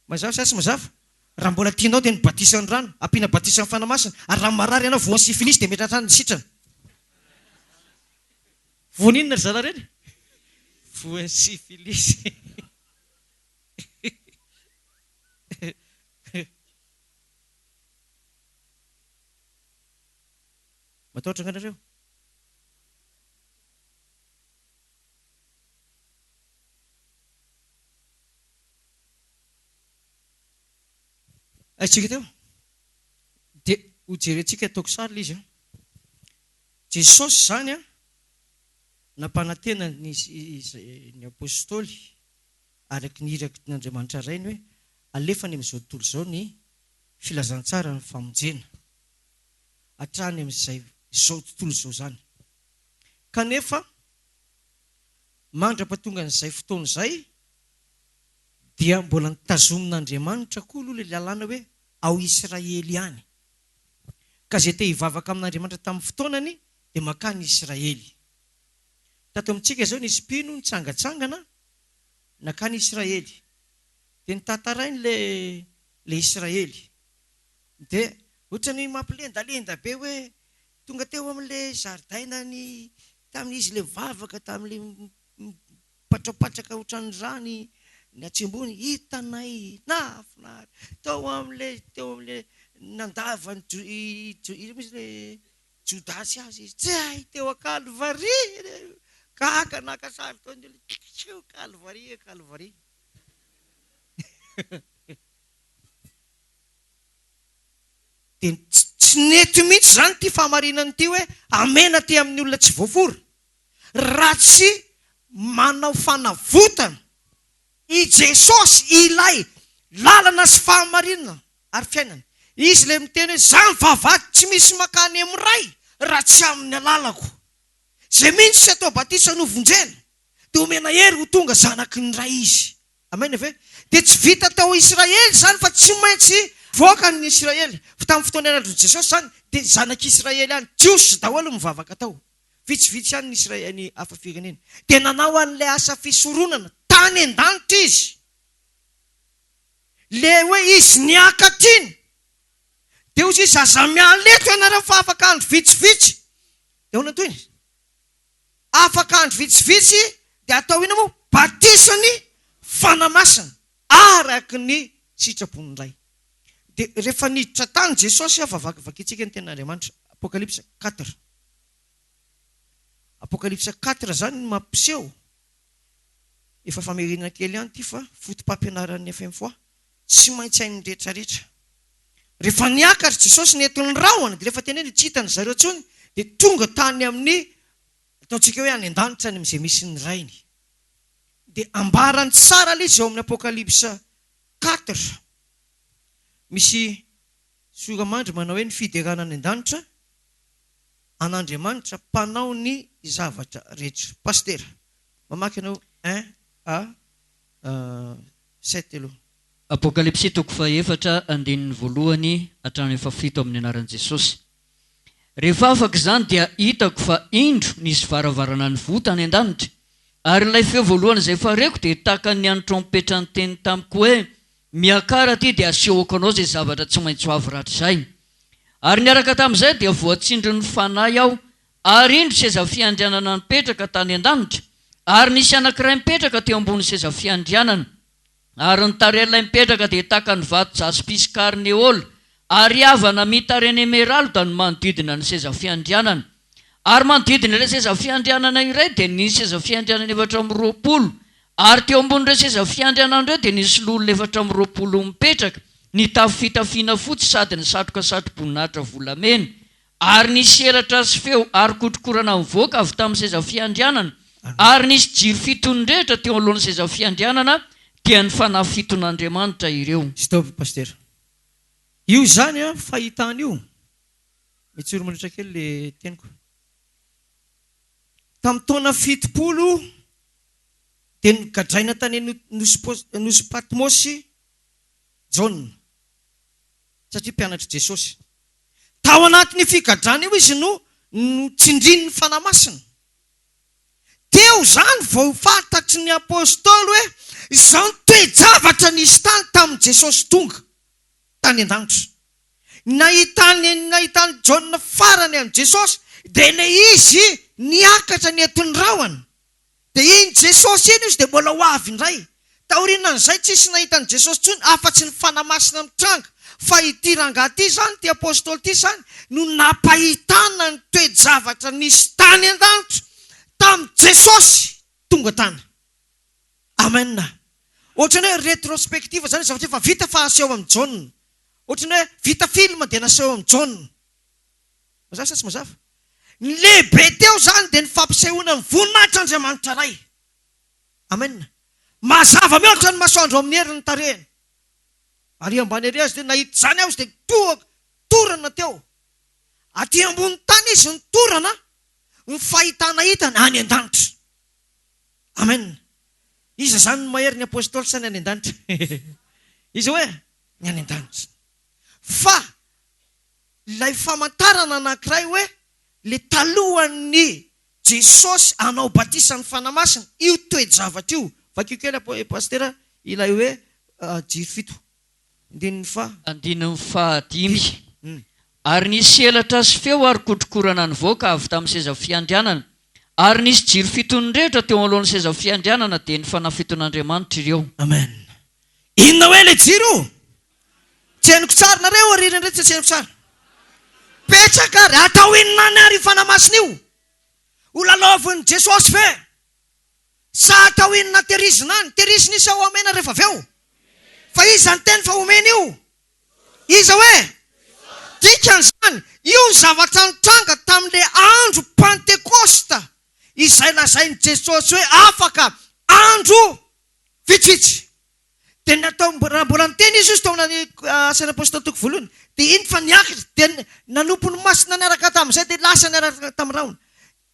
Speaker 1: Mazava sa tsy mazava? Raha mbola tianao dia ny batisan'ny rano, ampiana batisan'ny Fanahy Masina, ary raha marary ianao voan'ny syphilis dia mety hatrany ny sitrana. Voan'ny inona ry zalahy ireny? Voan'ny syphilis. Matahotra angaha nareo? Aiza teo? Dia ho jerentsika ataoko sary ilay izy an. Jesosy izany an, nampanantena ny ny apostoly araka ny iraky Andriamanitra Rainy hoe alefa any amin'izao tontolo izao ny filazantsaran'ny famonjena hatrany amin'izay izao tontolo izao izany. Kanefa mandra-pahatongan'izay fotoana izay dia mbola notazomin'Andriamanitra koa aloha ilay lalàna hoe ao Israely ihany. Ka izay te hivavaka amin'Andriamanitra tamin'ny fotoanany dia mankany Israely. Tato amintsika izao nisy mpino nitsangantsangana nankany Israely. Dia notantarainy ilay ilay Israely. Dia ohatran'ny mampilendalenda be hoe tonga teo amin'ilay zaridainany tamin'izy ilay mivavaka tamin'ilay mipatrapatraka ohatran'ny rà ny ny atsembony, hitanay nahafinaritra tao amin'ilay teo amin'ilay nandavan'i Jo i Jo iza moa izy ilay Jodasy azy izy, tsy hay teo Kalvary, gaga naka sary teo ny olona, teo Kalvary, Kalvary. Dia tsy nety mihitsy izany ity fahamarinana ity hoe amena aty amin'ny olona tsy voafora raha tsy manao fanavotana i Jesosy ilay lalana sy fahamarinana ary fiainana. Izy ilay miteny hoe za ny vavahady tsy misy makany amin'ny Ray raha tsy amin'ny alalako. Izay mino sy atao batisa no vonjena dia omena hery ho tonga zanaky ny Ray izy. Amen ve? Dia tsy vita tao Israely izany fa tsy maintsy voaka ny Israely. Fa tamin'ny fotoana nianadron'i Jesosy izany dia zanak'Israely ihany, Jiosy daholo no mivavaka tao. Vitsivitsy ihany ny Israely ny hafa firenena. Dia nanao an'ilay asa fisoronana tany an-danitra izy. Ilay hoe izy niakatra iny. Dia hoy izy, aza miala eto ianareo fa afaka andro vitsivitsy. Dia ahoana ny tohiny? Afaka andro vitsivitsy dia atao inona moa? Batisan'ny Fanahy Masina araka ny sitrapon'ny Ray. Dia rehefa niditra tany Jesosy, fa vakintsika ny tenin'Andriamanitra, Apokalypsa quatre. Apokalypsa quatre izany no mampiseho, efa famerenana kely ihany ity fa foto-pampianaran'ny FMFOA. Tsy maintsy hain'ny rehetra rehetra. Rehefa niakatra Jesosy nentin'ny rahona dia rehefa teneniny tsy hitan-dry zareo intsony dia tonga tany amin'ny ataontsika hoe any an-danitra any amin'izay misy ny Rainy. Dia ambarany tsara ilay izy ao amin'ny Apokalypsa quatre. Misy sora-mandry manao hoe ny fiderana any an-danitra an'Andriamanitra mpanao ny zavatra rehetra. Pasitera, mamaky ianao un à Sept aloha.
Speaker 2: Apokalypsy toko fahefatra andininy voalohany hatramin'ny fahafito amin'ny anaran'i Jesosy. Rehefa afaka izany dia hitako fa indro nisy varavarana nivoha tany an-danitra, ary ilay feo voalohany izay efa reko dia tahaka ny an'ny trompetra niteny tamiko hoe, Miakara aty dia asehoko anao izay zavatra tsy maintsy ho avy rahatrizay. Ary niaraka tamin'izay dia voatsindrin'ny Fanahy aho Ary indro seza fiandrianana nipetraka tany an-danitra, ary nisy anankiray nipetraka teo ambonin'ny seza fiandrianana. Ary ny tarehin'ilay mipetraka dia tahaka ny vato jaspy sy karneola, ary havana mitarena emeralda no manodidina ny seza fiandrianana. Ary manodidina ilay seza fiandrianana iray dia nisy seza fiandrianana 24, ary teo ambonin'ireo seza fiandrianana ireo dia nisy loholona 24 mipetraka, nitafy fitafiana fotsy sady nisatroka satroboninahitra volamena. Ary nisy elatra sy feo ary kotrokorana nivoaka avy tamin'ny seza fiandrianana, ary nisy jiro fito nirehitra teo anoloan'ny seza fiandrianana, dia ny fanahy fiton'Andriamanitra ireo.
Speaker 1: Stop Pasitera. Io izany an fahitana io. Mitsoro manoatra kely le teniko. Tamin'ny taona 70 dia nogadraina tany Nosy Patmosy Jaona satria mpianatr'i Jesosy. Tao anatin'io figadrana io izy no notsindrin'ny Fanahy Masina. Teo izany vao fantatry ny Apostoly hoe izao ny toe-javatra nisy tany tamin'i Jesosy tonga tany an-danitra. Ny nahitany ny nahitan'i Jaona farany an'i Jesosy dia ilay izy niakatra nentin'ny rahona. Dia iny Jesosy iny izy dia mbola ho avy indray. Taorianan'izay tsisy nahita an'i Jesosy intsony afa-tsy ny Fanahy Masina mitranga. Fa ity rangahy ity izany, ity Apostoly ity izany no nampahitana ny toe-javatra nisy tany an-danitra tamin'i Jesosy tonga tany. Amen. Ohatran'ny hoe retrospective izany, zavatra efa vita fa aseho amin'i Jaona. Ohatran'ny hoe vita film dia naseho amin'i Jaona. Mazava sa tsy mazava? Ny lehibe teo izany dia ny fampisehoana ny voninahitr'Andriamanitra Ray. Amen. Mazava mihoatra ny masoandro amin'ny heriny ny tarehiny. Ary ambany ery azy dia nahita izany aho izy dia toa torana teo. Aty ambony tany izy no torana, ny fahitana hitany any an-danitra. Amen. Iza izany no mahery, ny apostoly sa ny any an-danitra? Iza hoe? Ny any an-danitra. Fa ilay famantarana anankiray hoe le talohan'ny Jesosy hanao batisa ny Fanahy Masina, io toe-javatra io. Vakio kely apo Pasitera ilay hoe jiro fito, andininy faha.
Speaker 2: Andininy fahadimy. Ary nisy elatra sy feo ary kotrokorana nivoaka avy tamin'ny seza fiandrianana, ary nisy jiro fito nirehitra teo anoloan'ny seza fiandrianana, dia ny Fanahy fiton'Andriamanitra ireo.
Speaker 1: Amen. Inona hoe ilay jiro? Tsy henoko tsara nareo ary ireny rehetra tsy henoko tsara. Betsaka ary atao inona any ary io Fanahy Masina io? Ho lalaovin'i Jesosy ve? Sa atao inona terizina any? Terizina izy sa ho amena rehefa avy eo? Fa iza niteny fa homena io? Iza hoe? Dikan'izany, io ny zavatra nitranga tamin'ilay andro Pantekosta izay lazain'i Jesosy hoe afaka andro vitsivitsy. Dia natao, raha mbola niteny izy, hoy izy tao amin'ny Asan'ny Apostoly toko voalohany, dia iny fa niakatra, dia nanompo ny masina niaraka tamin'izay, dia lasa niaraka tamin'ny rahona.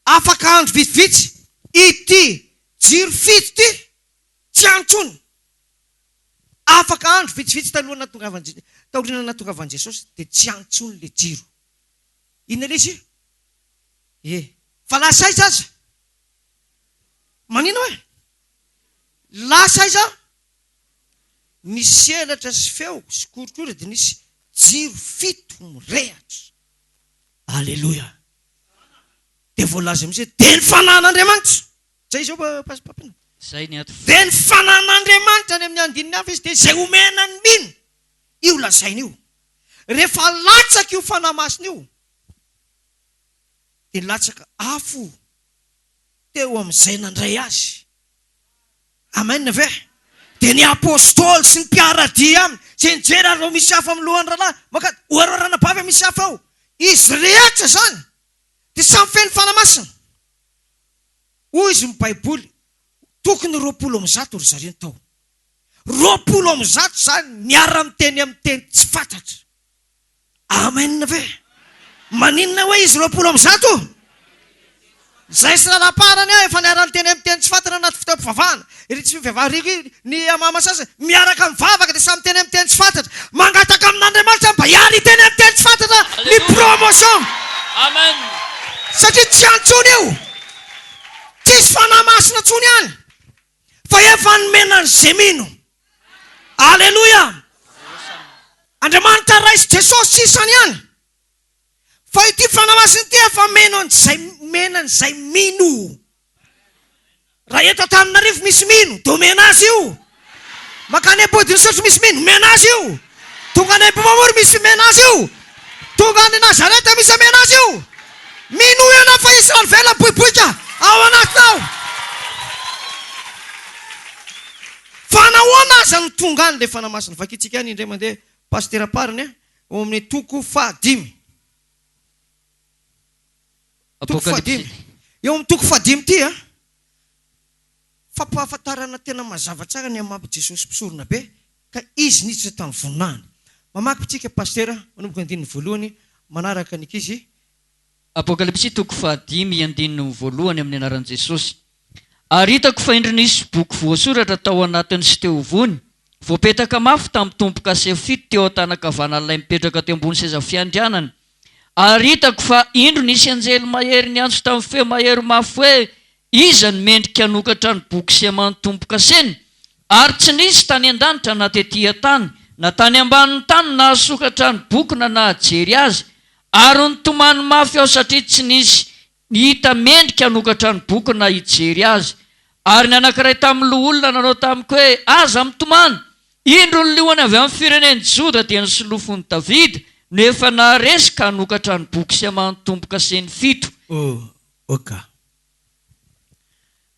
Speaker 1: Afaka andro vitsivitsy, ity jiro fito ity tsy any intsony. Afaka andro vitsivitsy talohan'ny nahatongavan'i, taorian'ny nahatongavan'i Jesosy, dia tsy any intsony ilay jiro. Inona ilay izy? Ie. Fa lasa aiza aza? Manina hoe? Lasa aiza? Nisy elatra sy feo sy korokoro dia nisy jiro fito mirehatra. Aleloia! Dia voalaza mihitsy hoe dia ny fanahin'Andriamanitra. Zay izao Pastor.
Speaker 2: Zay ny ato.
Speaker 1: Dia ny fanahin'Andriamanitra any amin'ny andininy hafa izy dia izay omena ny mino. Io lazainy io. Rehefa latsaka io Fanahy Masina io dia latsaka afo teo amin'izay nandray azy. Amen ve? Dia ny apostoly sy ny mpiara-dia aminy, izay nijery ary vao misy afo amin'ny lohan'ny rahalahy, maka, ohareo ranabavy misy afo ao. Izy rehetra izany dia samy feno Fanahy Masina. Hoy izy ny Baiboly, tokony 120 ry zareo tao. 120 izany miara-miteny amin'ny teny tsy fantatra. Amen ve? Maninona hoe izy 120? Izay sy lalam-parany aho efa niara-niteny amin'ny teny tsy fantatra anaty fotoam-pivavahana. Iry tsy fivavahana iry ny amama sasany miaraka mivavaka dia samy miteny amin'ny teny tsy fantatra. Mangataka amin'Andriamanitra mba hiara hiteny amin'ny teny tsy fantatra ny promotion.
Speaker 2: Amen.
Speaker 1: Satria tsy any intsony io. Tsisy fanahy masina intsony any. Fa efa nomena an'izay mino. Aleloia! Andriamanitra Ray sy Jesosy tsy isany ihany. Fa ity Fanahy Masina ity efa meno an'izay omena an'izay mino. Raha eto Antananarivo misy mino, dia omena azy io. Mankany Ambodin'Isotry misy mino, omena azy io. Tonga any Ambohimamory misy omena azy io. Tonga any Nazareta misy omena azy io. Minoa ianao fa hisy rano velona miboiboika ao anatinao. Fa nahoana aza no tonga any ilay Fanahy Masina? Vakintsika ihany indray mandeha Pasitera Pariny a, ao amin'ny toko fahadimy. Toko fahadimy. Eo amin'ny toko fahadimy ity a, fampahafantarana tena mazava tsara ny amin'ny maha Jesosy mpisoronabe ka izy niditra tamin'ny voninahiny. Mamaky tsika Pasitera, manomboka andininy voalohany manaraka ny ankizy.
Speaker 2: Apokalypsy toko fahadimy andininy voalohany amin'ny anaran'i Jesosy. Ary hitako fa indro nisy boky voasoratra tao anatiny sy teo ivony, voapetaka mafy tamin'ny tombo-kase fito teo an-tanan-kavanan'ilay mipetraka teo ambony seza fiandrianana. Ary hitako fa indro nisy anjely mahery niantso tamin'ny feo mahery mafy hoe, Iza no mendrika hanokatra ny boky sy hamaha ny tombo-kaseny? Ary tsy nisy tany an-danitra na tetỳ an-tany, na tany ambanin'ny tany nahasokatra ny boky na nahajery azy. Ary nitomany mafy aho satria tsy nisy hita mendrika hanokatra ny boky na hijery azy. Ary ny anankiray tamin'ny loholona nanao tamiko hoe, Aza mitomany! Indro ny liona avy amin'ny firenen'i Joda dia ny solofon'i Davida, no efa naharesy ka hanokatra ny boky sy hamaha ny tombo-kaseny fito.
Speaker 1: Oh, ok.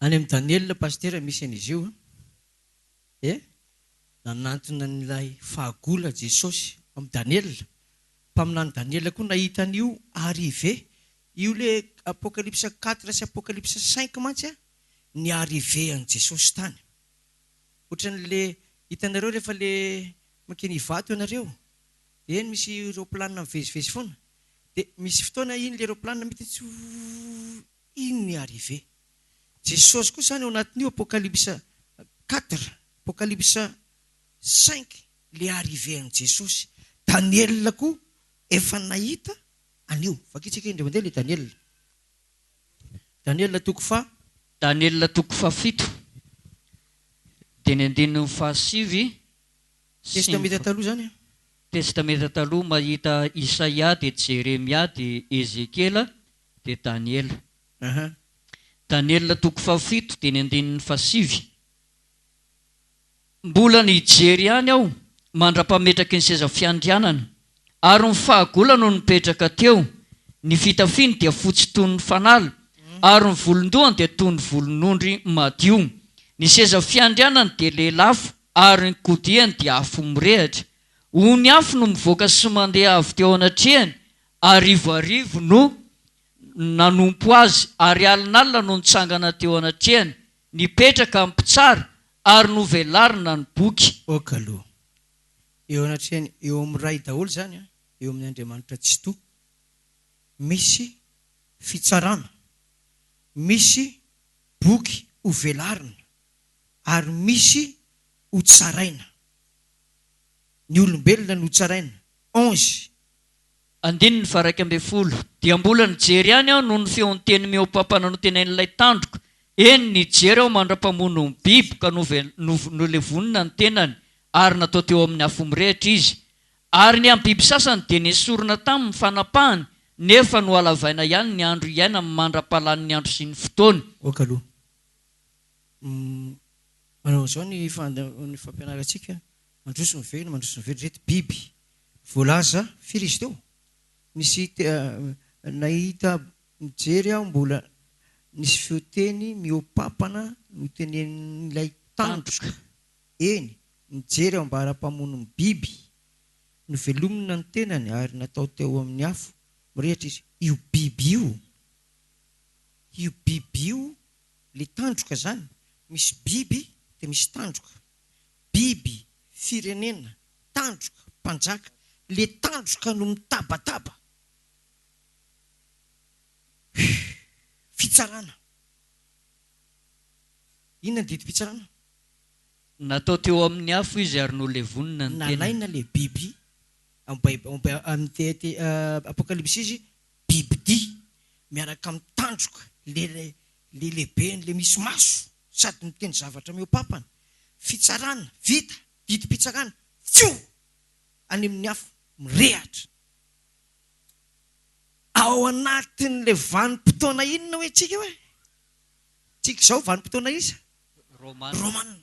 Speaker 1: Any amin'i Daniela Pasitera misy an'izy io an. Eh? Nanantona an'ilay fahagola Jesosy amin'i Daniela. Mpaminany Daniela koa nahita an'io arrivée. Io le Apocalypse quatre sy Apocalypse cinq mantsy an, ny arrivée an'i Jesosy tany. Ohatran'le hitanareo rehefa le mankeny Ivato ianareo, dia eny misy roaplanina mivezivezy foana. Dia misy fotoana iny le roaplanina mety tsouuuuuuh iny ny arrivée. Jesosy koa izany ao anatin'io Apocalypse quatre, Apocalypse cinq le arrivée an'i Jesosy. Daniela koa efa nahita an'io. Vakitsika indray mandeha le Daniela. Daniela toko faha.
Speaker 2: Daniela toko fahafito dia ny andininy fahasivy sy ny
Speaker 1: Testamenta Taloha izany an.
Speaker 2: Testamenta Taloha mahita Isaia dia Jeremia dia Ezekiela dia Daniela.
Speaker 1: Aha.
Speaker 2: Daniela toko fahafito dia ny andininy fahasivy. Mbola nijery ihany aho mandra-pametraky ny seza fiandrianana, ary ny fahagola no nipetraka teo, ny fitafiany dia fotsy toy ny fanala, ary ny volon-dohany dia toy ny volon'ondry madio. Ny seza fiandrianany dia lelafo, ary ny kodiany dia afo mirehitra. Ony afo no mivoaka sy mandeha avy teo anatrehany, arivoarivo no nanompo azy, ary alinalina no nitsangana teo anatrehany, nipetraka ny mpitsara, ary novelarina ny boky.
Speaker 1: Ok aloha. Eo anatrehany, eo amin'ny Ray daholo izany an, eo amin'ny Andriamanitra Tsitoha. Misy fitsarana, misy boky hovelarina, ary misy hotsaraina. Ny olombelona no hotsaraina. 11.
Speaker 2: Andininy faha-11, Dia mbola nijery ihany aho noho ny feon-teny mihoa-pampana notenenin'ilay tandroka, eny, nijery aho mandra-pamono ny biby ka nolevonina ny tenany ary natao teo amin'ny afo mirehitra izy. Ary ny amin'ny biby sasany dia nesorina taminy ny fanapahany, nefa nohalavaina ihany ny andro iainany mandra-pahalan'ny andro sy ny fotoany.
Speaker 1: Ok aloha. Manao an'izao ny ny fampianarantsika, mandroso miverina, mandroso miverina, ireto biby voalaza, firy izy teo? Nisy nahita nijery aho mbola nisy feo teny mihoa-pampana notenenin'ilay tandroka, eny, nijery aho ambara-pamono ny biby, novelomina ny tenany ary natao teo amin'ny afo mirehitra izy, io biby io, io biby io Le tandroka zany, misy biby de misy tandroka, biby, firenena, tandroka, mpanjaka, le tandroka no mitabataba, fitsarana, inona ny didim-pitsarana?
Speaker 2: Natao teo amin'ny afo izy ary nolevonina ny tenany.
Speaker 1: Nalaina le biby, amin'ny Apokalypsy izy bibidia miaraka amin'ny tandroka le le lehibeny le misy maso sady miteny zavatra mihoa-pampana, fitsarana vita, didim-pitsarana fio! any amin'ny afo mirehatra. Ao anatin'le vanim-potoana inona hoe tsika hoe? Tsika izao vanim-potoana iza?
Speaker 2: Romana.
Speaker 1: Romana.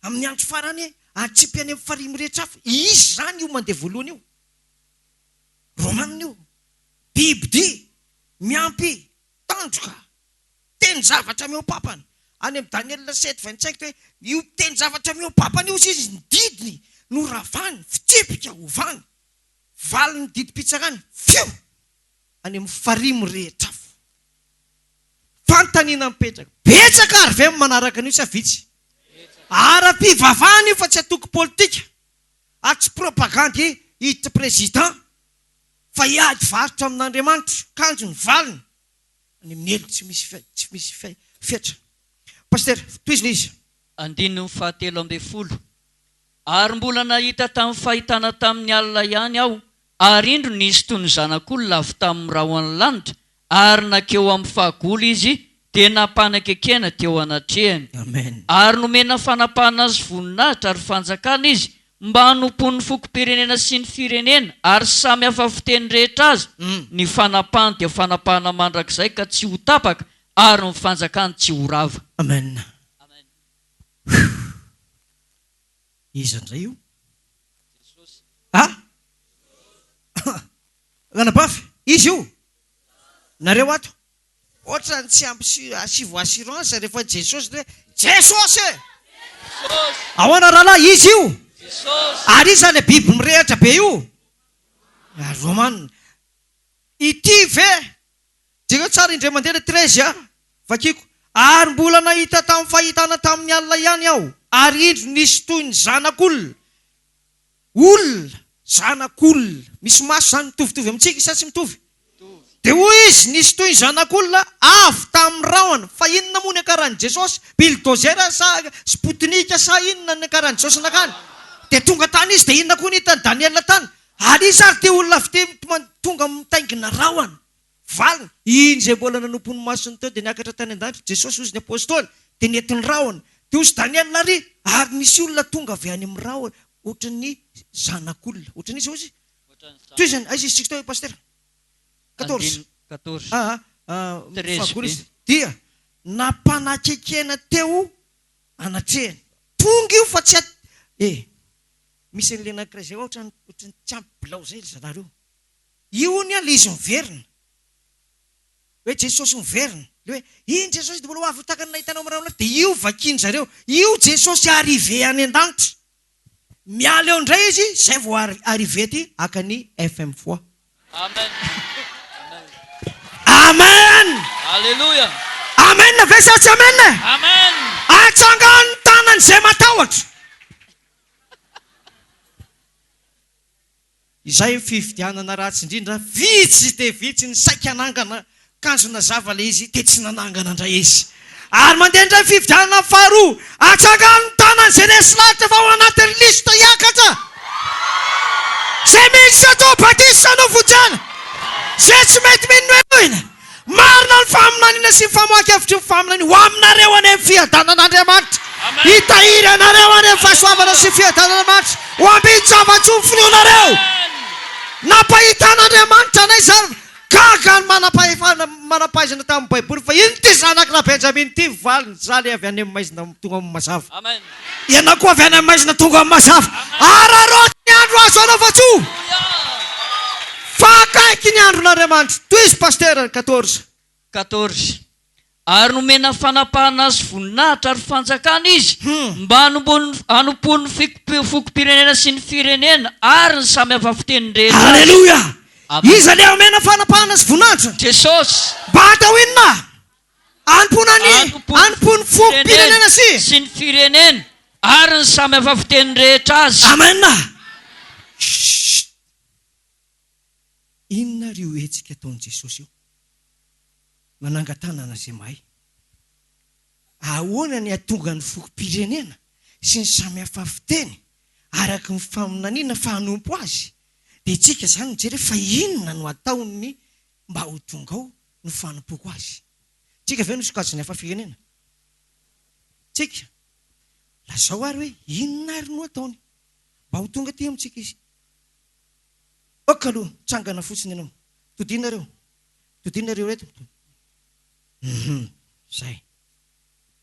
Speaker 1: Amin'ny andro farany atsipy any amin'ny farihy mirehitra afo, iza izany io mandeha voalohany io? Romanina io. Bibidia miampy tandroka. Teny zavatra mihoa-pampana. Any amin'ny Daniela sept 25 dia hoe io teny zavatra mihoa-pampana io hozy izy ny didiny noravany, fitsipika ovany, valin'ny didim-pitsarana, fio! Any amin'ny farihy mirehitra afo. Fanontaniana mipetraka, betsaka ary ve ny manaraka an'io sa vitsy? Ara-pivavahana io fa tsy antoko politika. Ary tsy propagandy hiditra président fa hiady varotra amin'Andriamanitra, kanjo ny valiny any amin'ny helo tsy misy tsy misy fetra. Pasitera, tohizo ilay izy.
Speaker 2: Andininy fahatelo ambin'ny folo. Ary mbola nahita tamin'ny fahitana tamin'ny alina ihany aho, ary indro nisy toy ny zanak'olona avy tamin'ny rahon'ny lanitra, ary nankeo amin'ny fahagola izy, dia nampanakekena teo anatrehany.
Speaker 1: Amen.
Speaker 2: Ary nomena fanapahana sy voninahitra ary fanjakana izy, mba hanompoan'ny fokom-pirenena sy ny firenena ary samy hafa fiteny rehetra azy, ny fanapahany dia fanapahana mandrakizay ka tsy ho tapaka, ary ny fanjakany tsy ho rava.
Speaker 1: Amen. Iza indray io? Ah! Ranabavy, iza io? Nareo ato? Otrany tsy ampy asivo assurance rehefa Jesosy de hoe Jesosy e! Ahoana rahalahy, iza io? Ary iza le biby mirehatra be io? Romana. Ity ve? Jereo tsara indray mandeha le 13 a! Vakiko, Ary mbola nahita tamin'ny fahitana tamin'ny alina ihany aho, ary indro nisy toy ny zanak'olona, Olona, zanak'olona. Misy maso izany mitovitovy amintsika sa tsy mitovy? Dia hoy izy, nisy toy ny zanak'olona avy tamin'ny rahona. Fa inona moa niakaran'i Jesosy? Bulldozer sa Sputnik sa inona no niakaran'i Jesosy nankany? Dia tonga tany izy, dia inona koa no hitan'i Daniela tany? Ary iza ary ity olona avy ity tonga mitaingina rahona? Valiny, Iny izay mbola nanompo ny masony teo dia niakatra tany an-danitra, Jesosy hozy ny Apostoly, dia nentin'ny rahona. Dia hozy Daniela ary, ary nisy olona tonga avy any amin'ny rahona, ohatran'ny zanak'olona. Ohatran'ny iza hozy? Tohizany, aiza izy tsika teo Pasitera? 14. Aa, fahagola izy. Dia nampanakekena teo anatrehany. Tonga io fa tsy, e, misy an'ilay anankiray izay ohatran'ny tsy ampy bilao izay ry zalahy ireo. Io hono an le izy miverina. Hoe Jesosy miverina. Le hoe iny Jesosy dia mbola ho avy ho tahaka ny nahitana ao amin'ny rahona dia io vakian-dry zareo. Io Jesosy arrivé any an-danitra. Miala eo indray izy zay vao arrivé aty haka ny FM fois.
Speaker 2: Amen.
Speaker 1: Amen.
Speaker 2: Alléluia.
Speaker 1: Amen ve sa tsy amen e?
Speaker 2: Amen.
Speaker 1: Atsangano ny tanany izay matahotra. Izay ny fifidianana ratsy indrindra, vitsy dia vitsy ny saika hanangana, kanjo nazava ilay izy dia tsy nanangana indray izy. Ary mandeha indray ny fifidianana faharoa, atsangano ny tanany izay resy lahatra fa ao anatin'ny liste hiakatra. Izay mino sy atao batisa no vonjena, izay tsy mety mino no helohina. Marina ny faminaniana sy ny famoahan-kevitry ny faminaniana. Ho aminareo anie ny fiadanan'Andriamanitra. Hitahiry anareo anie ny fahasoavana sy ny fiadanan'Andriamanitra. Ho ambin-java-tsoa ny finoanareo. Nampahitan'Andriamanitra anay izany. Gaga ny manam-pahefana, manam-pahaizana tamin'ny Baiboly fa inona ity zanak'i Rabenjamina ity? Valiny, Izaho ilay avy any amin'ny maizina tonga amin'ny mazava. Ianao koa avy any amin'ny maizina tonga amin'ny mazava. Araraoty ny andro azo anaovan-tsoa. Fa akaiky ny andron'Andriamanitra. Tohizo Pasteur, 14.
Speaker 2: 14. Ary nomena fanapahana sy voninahitra ary fanjakana izy, mba hanompoany ny fokom-pirenena sy ny firenena ary ny samy hafa fiteny rehetra azy.
Speaker 1: Aleloia!
Speaker 2: Amen.
Speaker 1: Iza ilay omena fanapahana sy voninahitra?
Speaker 2: Jesosy.
Speaker 1: Mba hatao inona? Hanompoana ny hanompoany fokom-pirenena sy.
Speaker 2: Sy ny firenena ary ny samy hafa fiteny rehetra azy.
Speaker 1: Amen! Chut! Inona ary io hetsika ataon'i Jesosy io? Manangan-tanana izay mahay. Ahoana ny hahatonga ny fokom-pirenena sy ny samy hafa fiteny araka ny faminaniana fa hanompo Azy? Dia isika izany mijery hoe fa inona no ataony mba ho tonga ao ny fanompoako Azy? Tsika ve no sokajin'ny hafa firenena? Tsika? Lazao ary hoe inona ary no ataony mba ho tonga aty amintsika Izy? Ok aloha, tsangana fotsiny ianao. Todiana nareo. Todiana nareo reto. Hum, zay.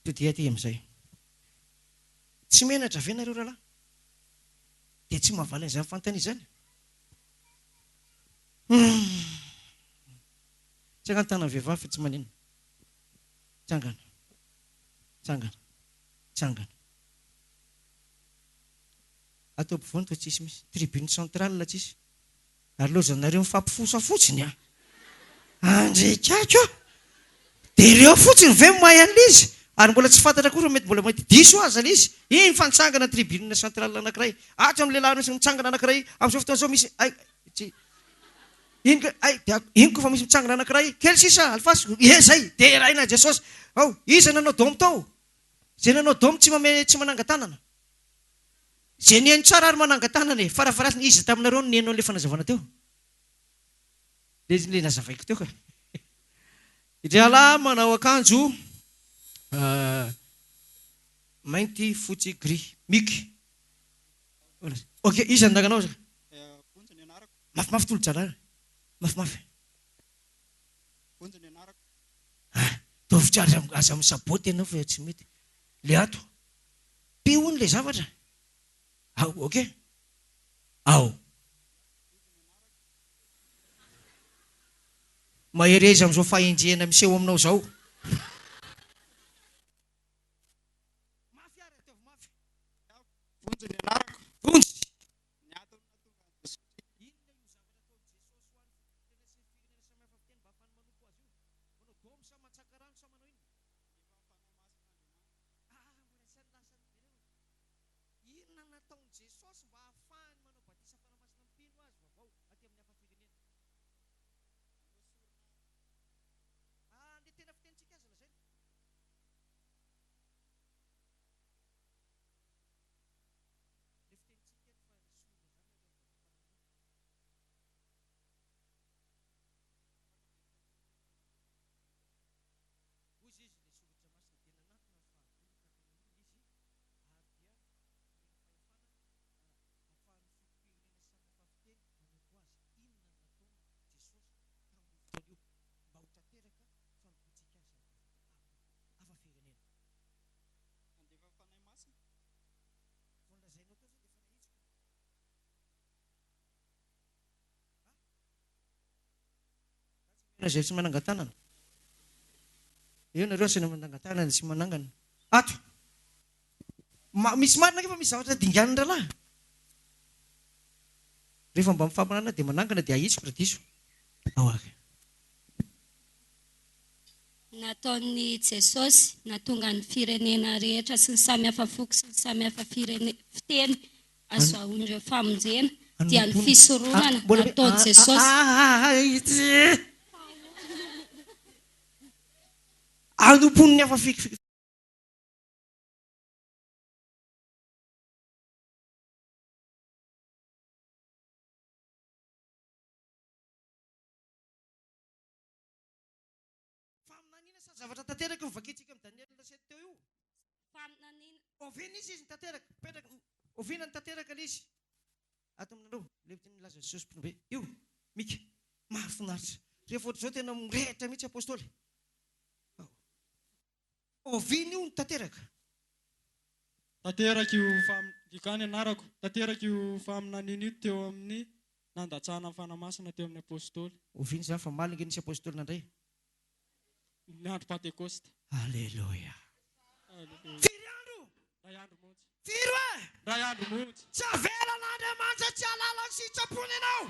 Speaker 1: Todia aty amin'izay. Tsy menatra ve nareo rahalahy? Dia tsy mahavaly an'izany fanontaniana izany? Hum. Tsangano tanan'ny vehivavy fa tsy maninona. Tsangana. Tsangana. Tsangana. Ato ampovoany toa tsisy mihitsy. Tribune centrale tsisy. Ary lozanareo mifampifosa fotsiny an! Andrikako a! Dia ireo fotsiny ve no mahay an'ilay izy? Ary mbola tsy fantatra akory fa mety mbola mety diso aza ilay izy. Iny fa nitsangana tribune centrale anankiray. Ato amin'ny lehilahy misy mitsangana anankiray. Amin'izao fotoana izao misy ay tsy iny ka ay dia iny koa fa misy mitsangana anankiray. Kely sisa alefaso. Ie zay! Deraina Jesosy. Ao, iza nanao dôme tao? Izay nanao dôme tsy mame tsy manangan-tanana. Izay nihaino tsara ary manangan-tanana e! Farafaharatsiny iza taminareo no nihaino an'ilay fanazavana teo? Ilay ilay nazavaiko teo ka. Drahalahy manao akanjo mainty fotsy gris. Miky. Ok, iza no nanganao?
Speaker 3: Vonjy ny anarako.
Speaker 1: Mafimafy tolo-drahalahy. Mafimafy.
Speaker 3: Vonjy ny anarako.
Speaker 1: Ah, ataovy tsara aza misaboty ianao fa tsy mety. Le ato. Pi hono le zavatra. Ao, ok. Ao. Mahereza amin'izao fahenjehana miseho aminao izao. Mafy ary ataovy mafy.
Speaker 3: Vonjy ny anarako.
Speaker 1: Vonjy.
Speaker 3: Ny antony nahatonga an'i Jesosy.
Speaker 1: Inona io zavatra ataon'i Jesosy ho an'ny fokom-pirenena sy ny firenena samihafa fiteny mba hahafahany manompo azy io? Manao dôme sa mantsaka rano sa manao inona? Ah, mbola tsy any lasa jereo. Inona nataon'i Jesosy mba hahafahany manao batisa fanahy masina mpino azy vaovao aty amin'ny hafa firenena? Ah, le tena fitenintsika aza lazaina. Le fitenintsika eto fa sorona zany ary amin'ny vazaha. Hoy izy, Ilay soratra masina dia nanatona ny fahavalo ka tena olona izy, ary dia nomena fahefana hahafahan'ny fokom-pirenena samy hafa fiteny manompo azy. Inona no nataon'i Jesosy tamin'io fotoana io mba ho tanteraka fanompoantsika azy amin'ny hafa firenena?
Speaker 3: Nandefa Fanahy Masina.
Speaker 1: Vao nolazainao teo izay dia efa nahitsiko. Za tsy mena izay tsy manangan-tanana. Eo nareo asaina manangan-tanana tsy manangana. Ato. Ma, misy marina ange fa misy zavatra dinganin'ny rahalahy. Rehefa mba mifampinana dia manangana dia ahitsiko raha diso. Ao ary.
Speaker 4: Nataon'i Jesosy, nahatonga ny firenena rehetra sy ny samy hafa foko sy ny samy hafa firene, fiteny azahoan'ireo famonjena, dia ny fisoronana nataon'i Jesosy.
Speaker 1: Anompoan'ny hafa fi. Faminaniana sa zavatra tanteraka io novakintsika amin'i Daniela 7 teo io?
Speaker 4: Faminaniana.
Speaker 1: Oviana izy izy no tanteraka? Mipetraka, oviana no tanteraka ilay izy? Ato aminareo, ilay milaza Jesosy mpino be. Io, Mika. Mahafinaritra. Rehefa ohatr'izao tena mirehitra mihitsy Apostoly. Ao. Oviana io no tanteraka?
Speaker 3: Tanteraka io fam, Dikany anarako. Tanteraka io faminaniana io teo amin'ny nandatsahana ny Fanahy Masina teo amin'ny Apostoly.
Speaker 1: Oviana izany fa omaly ange nisy Apostoly nandray?
Speaker 3: Ny andro Pantekosta.
Speaker 1: Aleloia.
Speaker 3: Aleloia.
Speaker 1: Firy andro?
Speaker 3: Iray andro monja.
Speaker 1: Firy hoe?
Speaker 3: Iray andro monja.
Speaker 1: Tsy avelan'Andriamanitra tsy hahalala ny sitrapony ianao.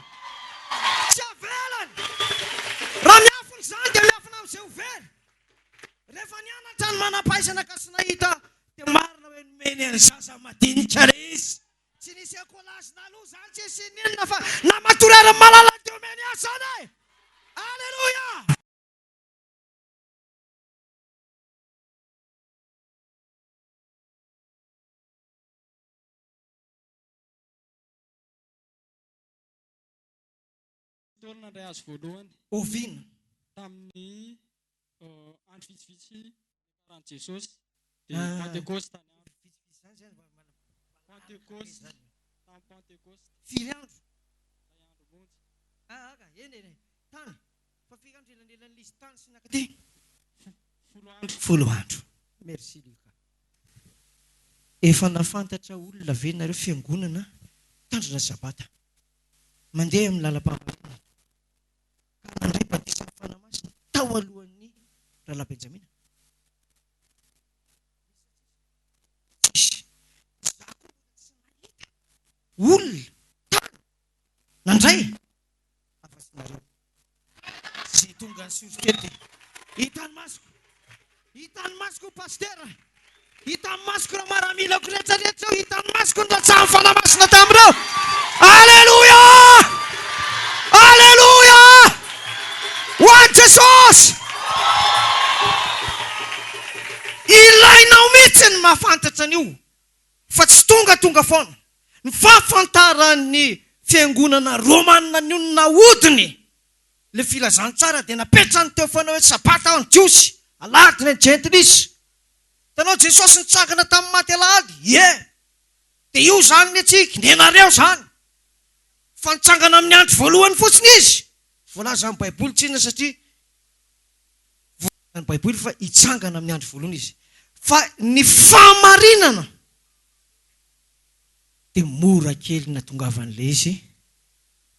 Speaker 1: Tsy avelany. Raha miafina izany dia miafina amin'izay ho very. Rehefa nianatra ny manam-pahaizana ka tsy nahita dia marina hoe nomeny an'ny zaza madinika ilay izy. Tsy nisy écolage naloha izany, tsy nisy n'inona fa namatory ary malala dia omeny azy izany e! Alléluia!
Speaker 3: Ntaolo nandray azy voalohany.
Speaker 1: Oviana?
Speaker 3: Tamin'ny andro vitsivitsy niakaran'i Jesosy, dia Pantekosta ny andro.
Speaker 1: Vitsivitsy izany zany mba manana.
Speaker 3: Pantekosta, tamin'ny Pantekosta.
Speaker 1: Firy andro?
Speaker 3: Iray andro monja.
Speaker 1: Ah, ah, eny e, tany. Fa firy andro elanelan'ilay izy tany sy nakaty?
Speaker 3: Folo andro.
Speaker 1: Folo andro. Merci Luca. Efa nahafantatra olona ve nareo fiangonana mitandrina sabata? Mandeha amin'ny lalam-pahamarinana ka nandray batisan'ny Fanahy Masina tao alohan'ny Rahalahy Benjamina? Tsisy. Izaho koa mbola tsy nahita olona tany nandray afa-tsy nareo. Izay tonga nisotro kely dia hitan'ny masoko. Hitan'ny masoko Pasitera. Hitan'ny masoko ireo maramilako rehetra rehetra ireo. Hitan'ny masoko ny ratsahan'ny Fanahy Masina tamin'ireo. Aleloia! Aleloia! Ho an'i Jesosy! Ilainao mihitsy ny mahafantatra an'io fa tsy tongatonga foana. Ny fahafantaran'ny fiangonana romana an'io no nahodiny ilay filazantsara dia napetrany teo foana hoe sabata ho an'ny jiosy, alahady ny an'ny jentilisa. Hitanao Jesosy nitsangana tamin'ny maty alahady? Ie. Dia io izany ny antsika, nenareo izany. Fa nitsangana amin'ny andro voalohany fotsiny izy. Voalazan'ny Baiboly tsinona satria voalazan'ny Baiboly fa hitsangana amin'ny andro voalohany izy. Fa ny fahamarinana dia mora kely natongavan'ilay izy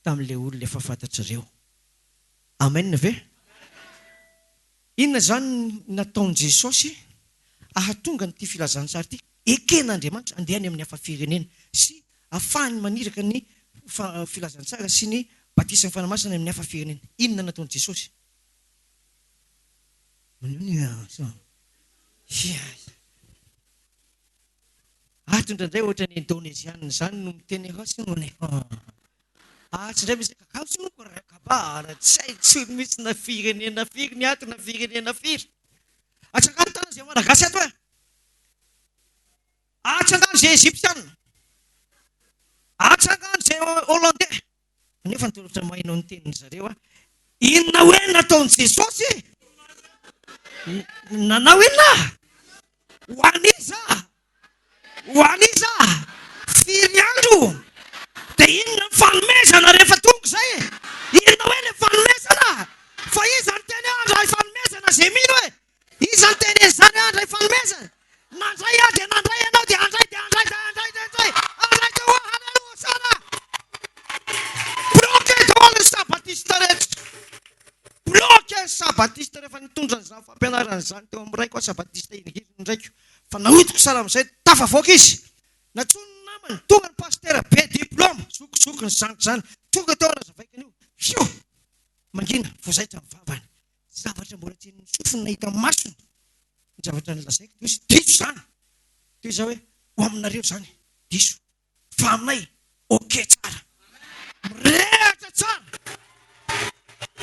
Speaker 1: tamin'ilay olona efa fantatrareo. Amen ve? Inona izany no nataon'i Jesosy hahatonga an'ity filazantsara ity eken'Andriamanitra handeha any amin'ny hafa firenena sy hahafahany maniraka ny filazantsara sy ny batisan'ny Fanahy Masina any amin'ny hafa firenena? Inona nataon'i Jesosy? Ato indraindray ohatran'ny Indoneziana izany no miteny Atsy indray misy kakao tsy monko kabara tsy hay intsony mihitsy na firenena firy ny ato na firenena firy. Atsangano tanana izay Malagasy ato e! Atsangano izay Egyptiana. Atsangano izay Hollandais. Nefa ny tolotra maheno ny tenin-dry zareo aho. Inona hoe nataon'i Jesosy? Nanao inona? Ho an'iza? Ho an'iza? Firy andro? Dia inona ny fanomezana rehefa tonga izay e? Inona hoe ilay fanomezana? Fa iza no teny hoe handray fanomezana izay mino e? Iza no teny an'izany hoe handray fanomezana? Nandray aho dia nandray ianao dia handray dia handray dia handray dia handray handray teo aho haleloha hosana. Bloqué daholo ny sabatista rehetra. Bloqué ny sabatista rehefa nitondra an'izany fampianarana izany teo amin'ny raiko aho sabatista iny ny raiko fa nahodiko sahala amin'izay tafavoaka izy. Nantsoiny ny namany. namany, tonga ny pasitera be diplôme, zokizokiny zandry zany, tonga teo anazavaiko an'io, fio! Mangina, voazaitra ny vavany. Zavatra mbola tsy henon'ny sofiny nahita ny masony ny zavatra nolazaiko dia hoy izy, diso izany! Dia hoy izaho hoe, ho aminareo izany, diso. Fa aminay, ok tsara. Mirehatra tsara.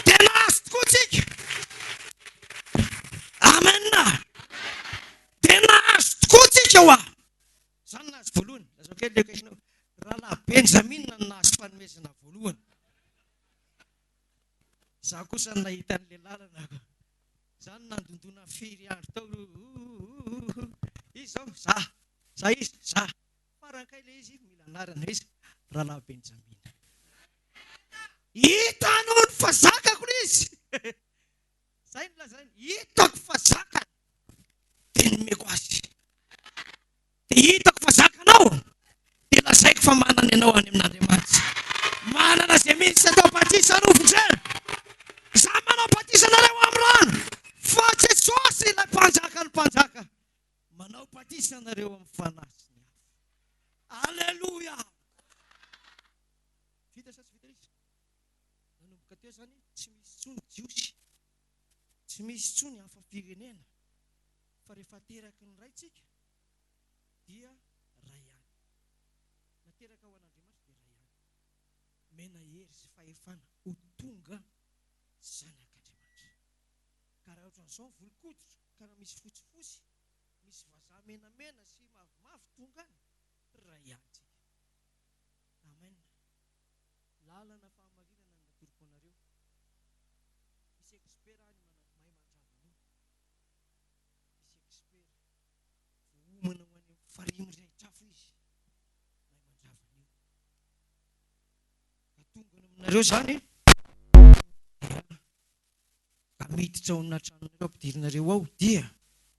Speaker 1: Dia nahazo tokoa tsika. Amen. Dia nahazo tokoa tsika hoa. Zany nahazo voalohany. Lazao kely le akaikinao. Rahalahy Benjamina no nahazo fanomezana voalohany. Za kosa no nahita an'ilay lalana. Za no nandondona firy andro tao. Izy zao, za. Za izy, za. Farany kay ilay izy mila anarana izy Rahalahy Benjamina. Hitany hono fa zakako ilay izy. Zay no lazainy, hitako fa zakany dia nomeko azy. Dia hitako fa zakanao dia lazaiko fa manana ianao any amin'Andriamanitra. Manana izay mihitsy atao batisa no vonjena. Za manao batisa anareo amin'ny rano fa Jesosy ilay mpanjakan'ny mpanjaka Manao batisa anareo amin'ny Fanahy sy ny afo. Aleloia! Vita sa tsy vita izy? Nanomboka teo izany, tsy misy intsony Jiosy, tsy misy intsony hafa firenena, fa rehefa ateraky ny Ray tsika dia Ray ihany. Nateraka ho an'Andriamanitra dia Ray ihany. Omena hery sy fahefana ho tonga zanak'Andriamanitra. Ka raha ohatran'izao ny volon-koditro, ka raha misy fotsifotsy, misy vazaha menamena sy mavomavo tonga any, ray ihany tsika. Amen. Lalana fahamarinana no natoroko anareo. Misy expert any mahay mandrava an'io. Misy expert. Voaomana ho any amin'ny farihy mirehitra afo izy. Mahay mandrava an'io. Ka tonga any aminareo izany dia ka miditra ao amina tranonareo ampidirinareo ao dia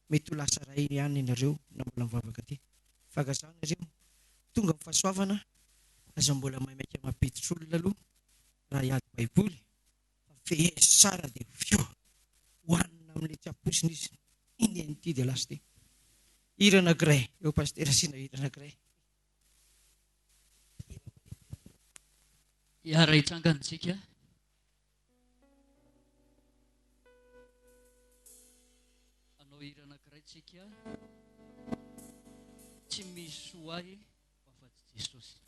Speaker 1: mety ho lasa ray ihany ianareo na mbola mivavaka aty fankazaha nareo tonga amin'ny fahasoavana aza mbola maimaika mampiditra olona aloha raha hiady baiboly fa fehezo tsara dia fio hohanina amin'ilay tsy ampoizina izy iny iny ity dia lasa ity hira anankiray eo pasitera asiana hira anankiray.
Speaker 2: Hiara-hitsangana isika. Hanao hira anankiray tsika. Tsy misy ho ahy afa-tsy Jesosy.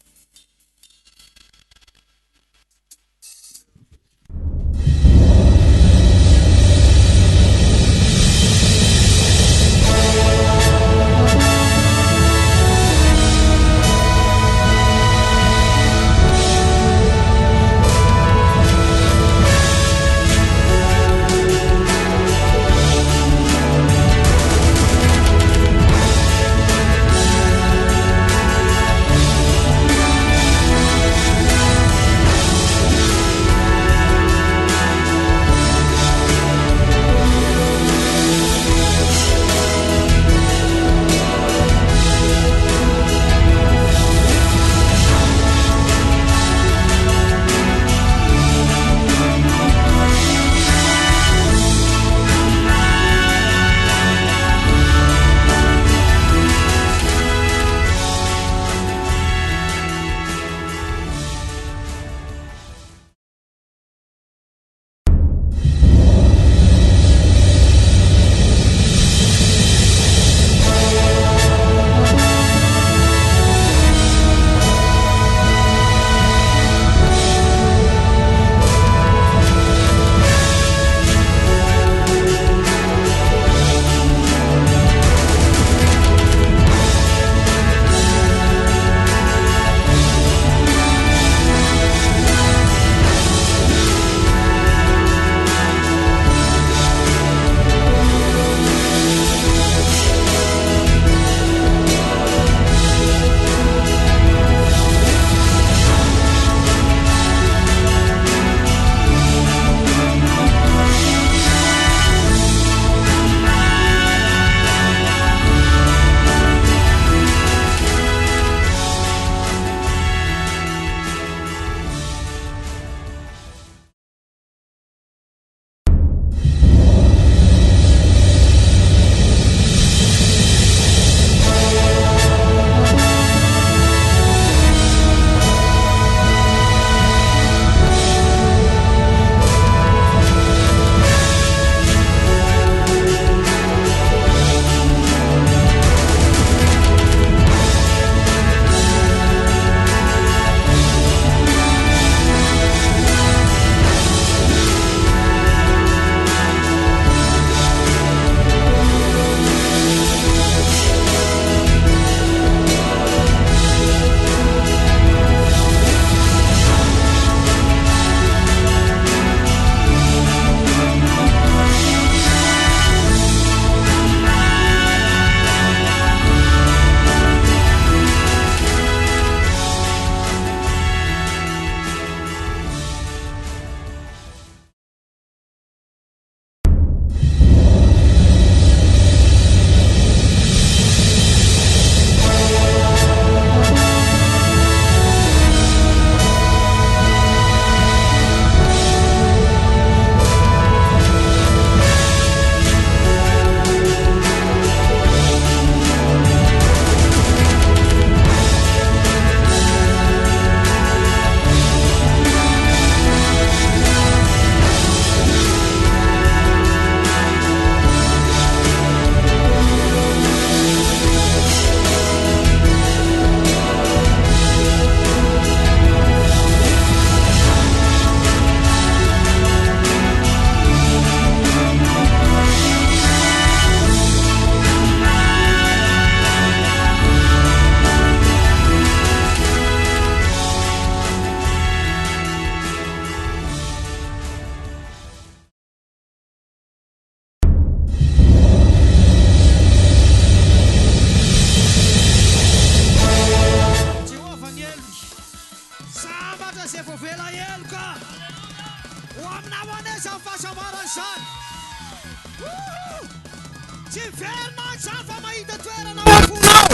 Speaker 1: Tsy miverina any izany fa mahita toerana ao am-ponao.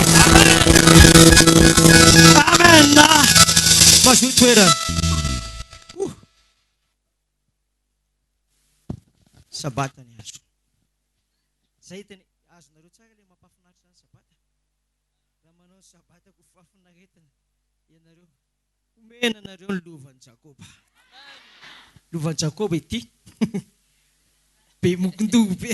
Speaker 1: Amen. Mazoa toerana. Uh. Sabata ny andro. Zay tena azonareo tsara le mampafinaritra ny sabata. Raha manao ny sabata ko fahafinaretana ianareo. Homena anareo ny lovan'i Jakoba. Lovan'i Jakoba ity. Be mokondoha be.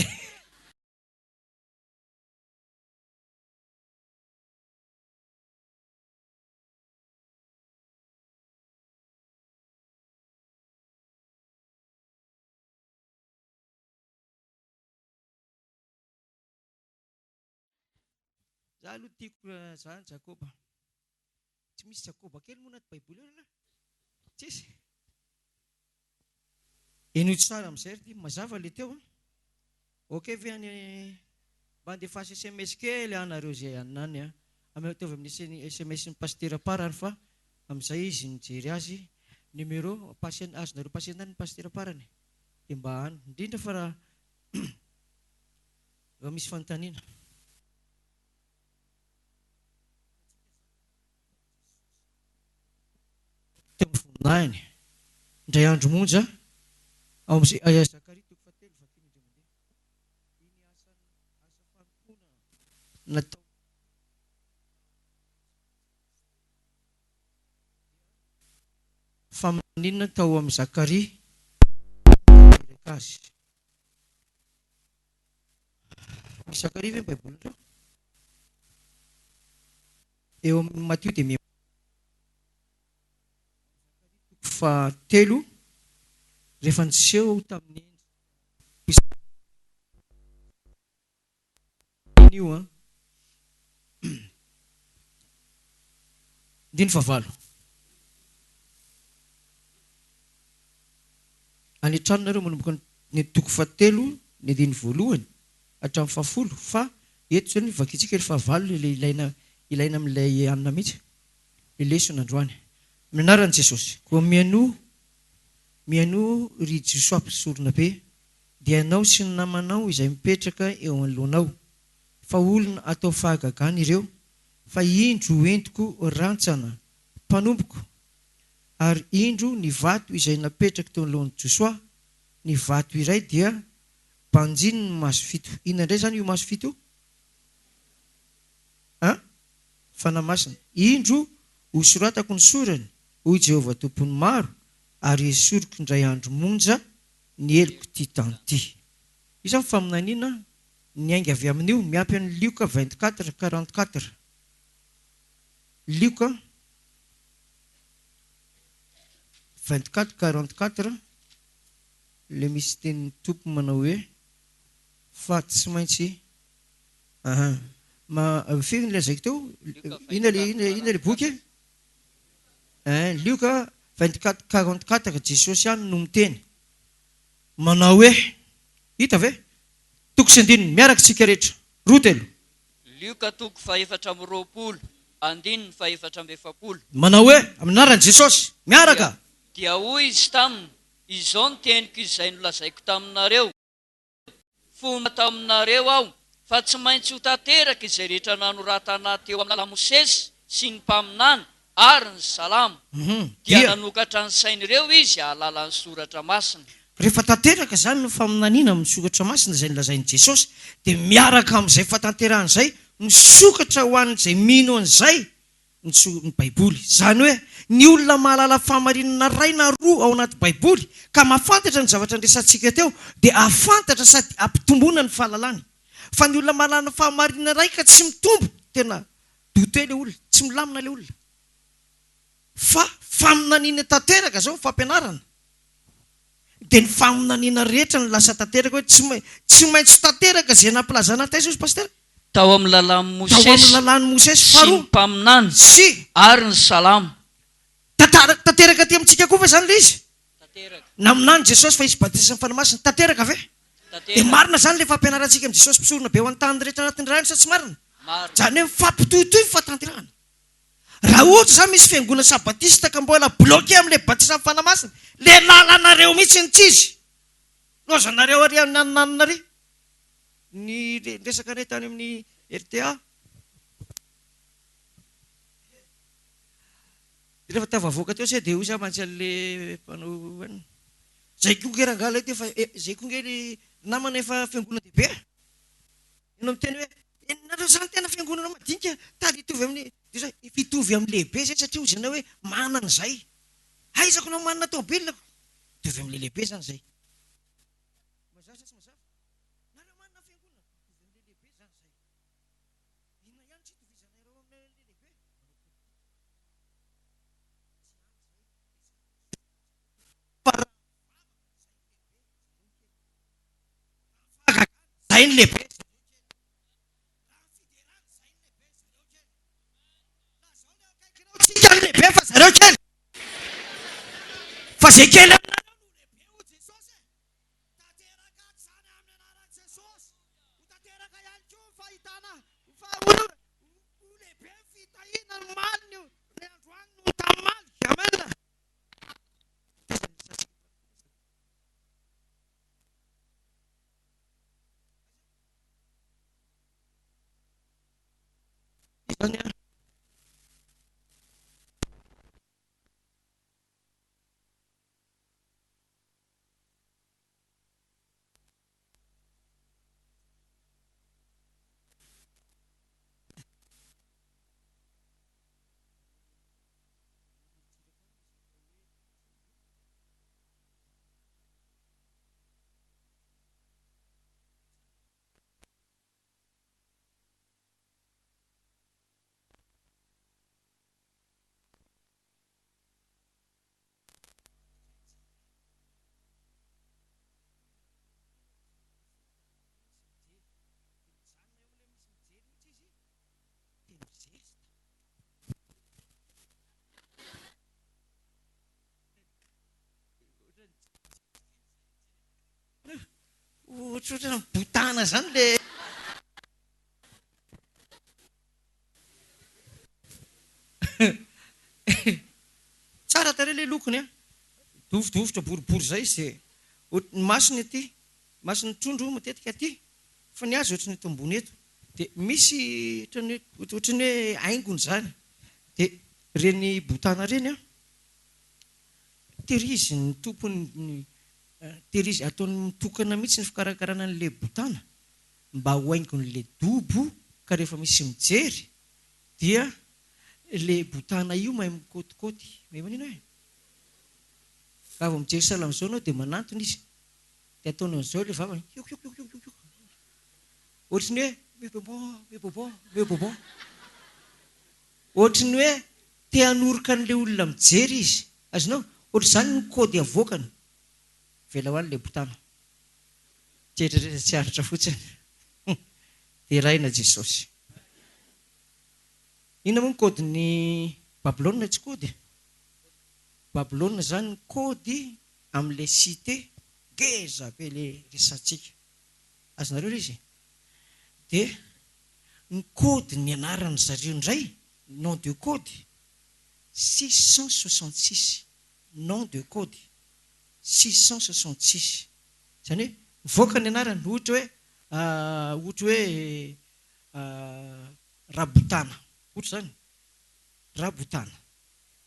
Speaker 1: Za aloha tiako zany Jakoba. Tsy misy Jakoba kely moa anaty baiboly ao rahalahy? Tsisy? Henoy tsara amin'izay ry ty, mazava le teo an. Ok ve any mba andefaso sms kely an nareo izay any any an. Ataovy amin'ny sms ny pasitera parany fa amin'izay izy mijery azy numéro passer azonareo passer-na ny pasitera parany dia mba any indrindra fa raha raha misy fanontaniana. Teo amin'ny voninahiny. Indray andro monja, ao amin'ny Zakaria toko fahatelo vakina indray mandeha. Iny asa asa fanompoana natao faminaniana tao amin'i Zakaria tanteraka azy. Misy Zakaria ve ny Baibolinareo? Eo amin'ny Matio dia miha Zakaria toko fahatelo rehefa niseho tamin'ny endrika io an. Andininy fahavalo. Any an-trano nareo manomboka ny toko fahatelo ny andininy voalohany hatramin'ny fahafolo fa eto izao ny vakintsika ilay fahavalo ilay ilaina ilaina amin'ilay anona mihitsy ilay lesona androany. Amin'ny anaran'i Jesosy. Koa mihainoa mihainoa ry Josoa mpisoronabe dia ianao sy ny namanao izay mipetraka eo anoloanao fa olona atao fahagagana ireo fa indro hoentiko rantsana mpanompoko Ary indro ny vato izay napetraky teo anoloan'i Josoa, ny vato iray dia banjininy maso fito. Inona indray izany io maso fito io? An? Fanahy Masina. Indro hosoratako ny sorany, hoy Jehovah Tompon'ny maro, ary hesoriko indray andro monja ny helok'ity tany ity. Io izany faminaniana niainga avy amin'io, miampy an'i Lioka 24, 44. Lioka. 24 44 le misy tenin'ny Tompo manao hoe fa tsy maintsy aha ma firy ny lazaiko teo inona le inona inona le boky e ein Lioka 24 44 Jesosy ihany no miteny manao hoe hita ve toko sy andininy miaraka isika rehetra roa telo
Speaker 2: Lioka toko faha-24, andininy faha-44.
Speaker 1: Manao hoe, Amin'ny anaran'i Jesosy, miaraka!
Speaker 2: Dia hoy Izy taminy, Izao no teniko izay nolazaiko taminareo, fony tao aminareo Aho, fa tsy maintsy ho tanteraka izay rehetra nanoratana Ahy teo amin'ny lalàn'i Mosesy sy ny mpaminany ary ny Salamo. Dia nanokatra ny sain'ireo Izy hahalala ny Soratra Masina.
Speaker 1: Rehefa tanteraka izany ny faminaniana amin'ny Soratra Masina izay nolazain'i Jesosy, dia miaraka amin'izay fahatanterahana izay, misokatra ho an'izay mino an'izay ny ny Baiboly. Izany hoe, ny olona mahalala fahamarinana iray na roa ao anaty Baiboly, ka mahafantatra ny zavatra niresahantsika teo, dia hahafantatra sady hampitomboina ny fahalalany. Fa ny olona mahalala fahamarinana iray ka tsy mitombo, tena douteux ilay olona, tsy milamina ilay olona. Fa faminaniana tanteraka izao ny fampianarana. Dia ny faminaniana rehetra no lasa tanteraka hoe tsy tsy maintsy tanteraka izay nampilazana taiza hozy Pasitera?
Speaker 2: Tao amin'ny lalàn'i
Speaker 1: Tao amin'ny
Speaker 2: Mosesy
Speaker 1: lalàn'i Mosesy
Speaker 2: sy ny
Speaker 1: faharoa
Speaker 2: mpaminany
Speaker 1: sy.
Speaker 2: ary ny Salamo.
Speaker 1: Tantara tanteraka aty amintsika koa ve izany ilay izy?
Speaker 2: Tanteraka.
Speaker 1: Naminany Jesosy fa hisy batisan'ny Fanahy Masina. Tanteraka ve? Dia
Speaker 2: Tanteraka.
Speaker 1: marina izany ilay fampianarantsika amin'i Jesosy mpisorona be ho an'ny tany rehetra anatin'ny Rainy sa tsy marina?
Speaker 2: Marina.
Speaker 1: Izany hoe mifampitohitohy ny fahatanterahana. Raha ohatra izany misy fiangonana sabatista ka mbola bloqué amin'ilay batisan'ny Fanahy Masina, le lalanareo mihitsy no tsy izy. Lozanareo ary ananona ary. Ny resaka anay tany amin'ny RTA. Dia rehefa tafavoaka teo se dia hoy za mantsy an'le mpanao anona, zay koa nge rangahy lay ty efa zay koa nge ry namana efa fiangonan-dehibe a! Ianao miteny hoe nareo zany tena fiangonana madinika tady hitovy amin'ny dia zay efa hitovy amin'ny lehibe zay satria hozy ianao hoe manana izay. Aiza ko nao manana tomobile ko? Hitovy amin'ilay lehibe zany zay. Mazava sa tsy mazava? Nareo manana fiangonana mitovy amin'ilay lehibe zany zay. Inona ihany tsy itovizanareo amin'ilay lehibe? Manao politika. Tsy any zay, resahana. Fa raha mivavaka, zay ny lehibe, zareo kely. Raha ny fahagagana, zay ny lehibe, zareo kely. Raha ny fiderana, zay ny lehibe, zareo kely. Raha zao ny eo akaikinao, tsika ny lehibe fa zareo kely. Fa zay kely aminareo no lehibe hoy Jesosy e. Tanteraka izany amin'ny anaran'i Jesosy. Ho tanteraka ihany koa ny fahitana fa ho lehibe ny fitahiana ny omaly ny androany noho ny tamin'ny omaly. Amen. Izany an. Ohatrohatran'ny botana zany le. Tsara tarehy le lokony an! Dofodofotra boribory zay izy e! Ny masony aty, mason'ny trondro matetika aty, fa ny azy ohatran'ny eto ambony eto. Dia misy ohatran'ny hoe ohatran'ny hoe haingony izany. Dia ireny botana ireny an, tehirizin'ny tompony, tehirizy, ataony mitokana mihitsy ny fikarakarana an'ilay botana mba ho haingon'ilay dobo ka rehefa misy mijery dia le botana io mahay mikôtikôty, mahay manino e? Raha vao mijery sahala amin'izao ianao dia manantona izy, dia ataony amin'izao ilay vavany, kiokiokiokiokio, ohatry ny hoe meo bonbon, meo bonbon, meo bonbon, ohatry ny hoe te hanoroka an'ilay olona mijery izy, azonao? Ohatr'izany ny kôdy avoakany, avelao any ilay botana, tsy eritreretina tsy aritra fotsiny, deraina Jesosy. Inona moa ny kaodin'i Babylona tsy kaody e? Babylona izany ny kaody amin'ilay cité ngeza be ilay resahantsika. Azonareo ilay izy e? Dia ny kaodin'ny anaran-dry zareo indray, nom de code, 666, nom de code, 666. Izany hoe mivoaka ny anarany, ohatra hoe, ohatra hoe Rabotana, ohatra izany, Rabotana.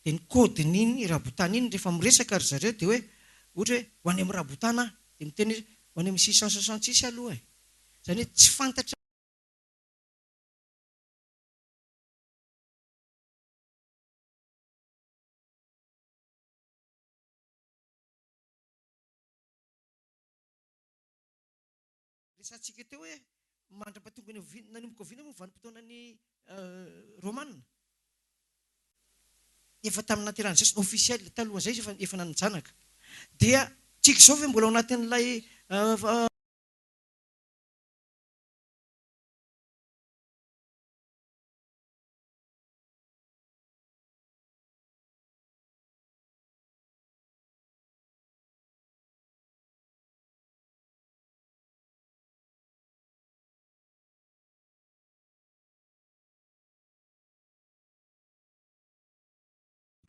Speaker 1: Dia ny code-n'iny Rabotana iny rehefa miresaka ry zareo dia hoe, ohatra hoe ho any amin'ny Rabotana aho, dia miteny izy ho any amin'ny 666 aloha e. Izany hoe tsy fantatra. Resahantsika teo hoe mandra-pahatonga ny oviana, nanomboka oviana moa ny vanim-potoanan'ny Romana? Efa tamin'ny nahaterahan'i Jesosy, officiel, talohan'izay izy efa efa nanan-janaka. Dia tsika izao ve mbola ao anatin'ilay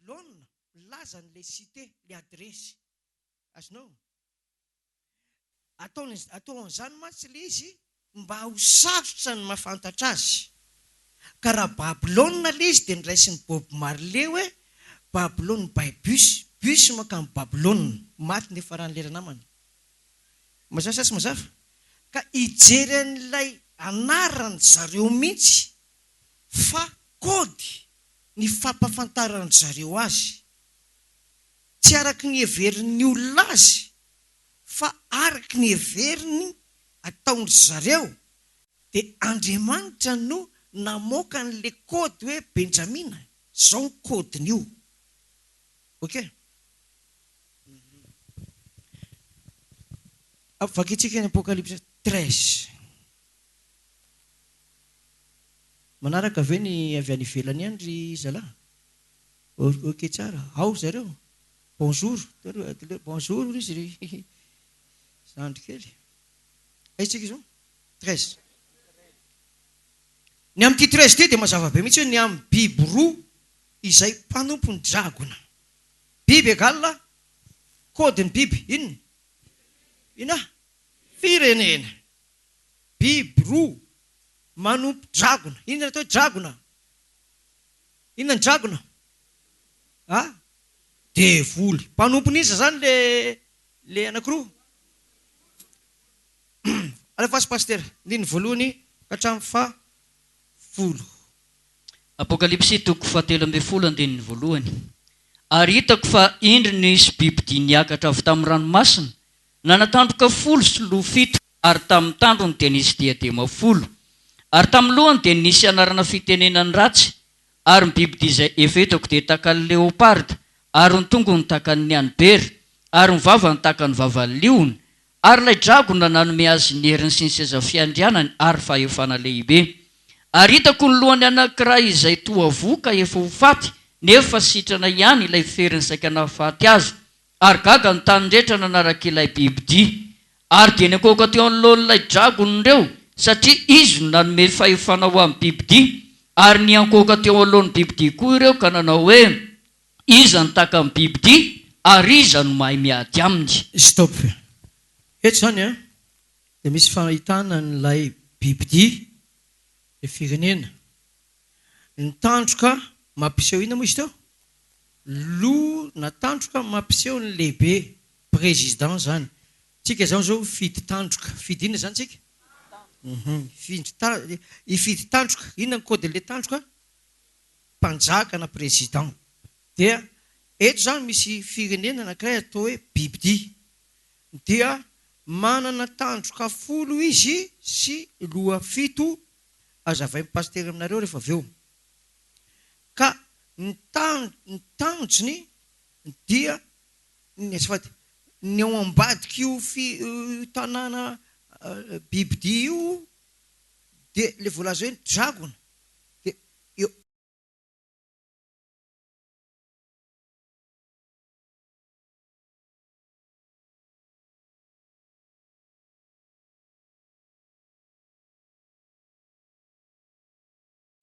Speaker 1: Babylona, milaza an'ilay cité, ilay adiresy. Azonao? Ataony, atao an'izany mantsy ilay izy. Mba ho sarotra ny mahafantatra azy. Ka raha Babylona ilay izy dia noraisin'i Bob Marley hoe Babylone by bus, bus mankany Babylona. Maty niafaran'ilay ranamana. Mazava sa tsy mazava? Ka hijery an'ilay anaran-dry zareo mihitsy fa kôdy ny fampahafantaran-dry zareo azy. Tsy araky ny heverin'ny olona azy fa araky ny heveriny ataon-dry zareo dia Andriamanitra no namoaka an'le code hoe Benjamina, zao ny code-n'io. Ok. Vakintsika ny Apokalypsy 13. Manaraka ve ny avy any ivelany any ry zalahy? Ok tsara. Ao zareo. Bonjour. Bonjour hoy izy ry zandry kely. Aiza tsika izao? 13. Ny amin'ity 13 ity dia mazava be mihitsy hoe ny amin'ny biby roa izay mpanompon'ny dragona. Biby égal code ny biby inona? Inona? Firenena. Biby roa manompo dragona. Inona ny atao hoe dragona? Inona ny dragona? A? Devoly. Mpanompon'iza izany le le anakiroa? Alefaso Pasitera, andininy voalohany ka hatramin'ny faha folo.
Speaker 2: Apokalypsy toko fahatelo ambin'ny folo andininy voalohany Ary hitako fa indro nisy bibidia niakatra avy tamin'ny ranomasina, nanan-tandroka folo sy loha fito, ary tamin'ny tandrony dia nisy diadema folo, ary tamin'ny lohany dia nisy anarana fitenenany ratsy, ary ny bibidia izay efa hitako dia tahaka ny leoparda, ary ny tongony tahaka ny an'ny bera, ary ny vavany tahaka ny vavan'ny liona, Ary ilay dragona nanome azy ny heriny sy ny seza fiandrianany ary fahefana lehibe. Ary hitako ny lohany anankiray izay toa voa ka efa ho faty, nefa sitrana ihany ilay feriny saika nahafaty azy. Ary gaga ny tany rehetra nanaraka ilay bibidia. Ary dia niankohoka teo anoloan'ilay dragona ireo, satria izy no nanome fahefana ho an'ny bibidia. Ary niankohoka teo anoloan'ny bibidia koa ireo ka nanao hoe, Iza no tahaka ny bibidia ary iza no mahay miady aminy?
Speaker 1: Stop. Eto izany an, dia misy fahitana an'ilay bibidia, ilay firenena. Ny tandroka mampiseho inona moa izy teo? Loha na tandroka mampiseho ny lehibe, président izany. Tsika izao izao mifidy tandroka. Mifidy inona izany tsika? Hifidy tandroka. Inona ny code-n'ilay tandroka? mpanjaka na président. Dia eto izany misy firenena anankiray atao hoe bibidia. Dia manana tandroka folo izy sy loha fito, hazavain'i Pasitera aminareo rehefa avy eo. Ka ny ny tanjony dia ny azafady, ny ao ambadik'io fi io tanàna bibidia io dia ilay voalaza hoe ny dragona dia eo.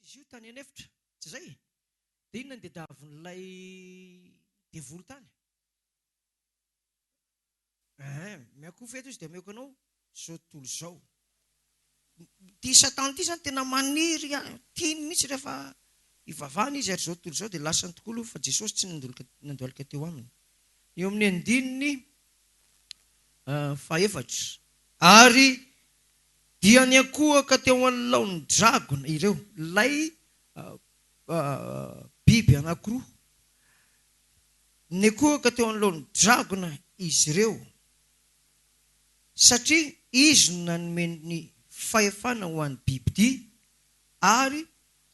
Speaker 1: Izy io tany an'efitra, tsy izay? Dia inona no diadavin'ilay devoly tany? Eeh, miakofa eto izy dia ameko anao izao tontolo izao. Ity Satan ity izany tena maniry, tiany mihitsy rehefa ivavahana izy ary izao tontolo izao dia lasany tokoa aloha fa Jesosy tsy nandohalika teo aminy. Eo amin'ny andininy fahefatra. Ary dia niankohoka teo anoloan'ny dragona ireo, ilay biby anankiroa. Nikohaka teo anoloan'ny dragona izy ireo, satria izy no nanome ny fahefana ho an'ny bibidia, ary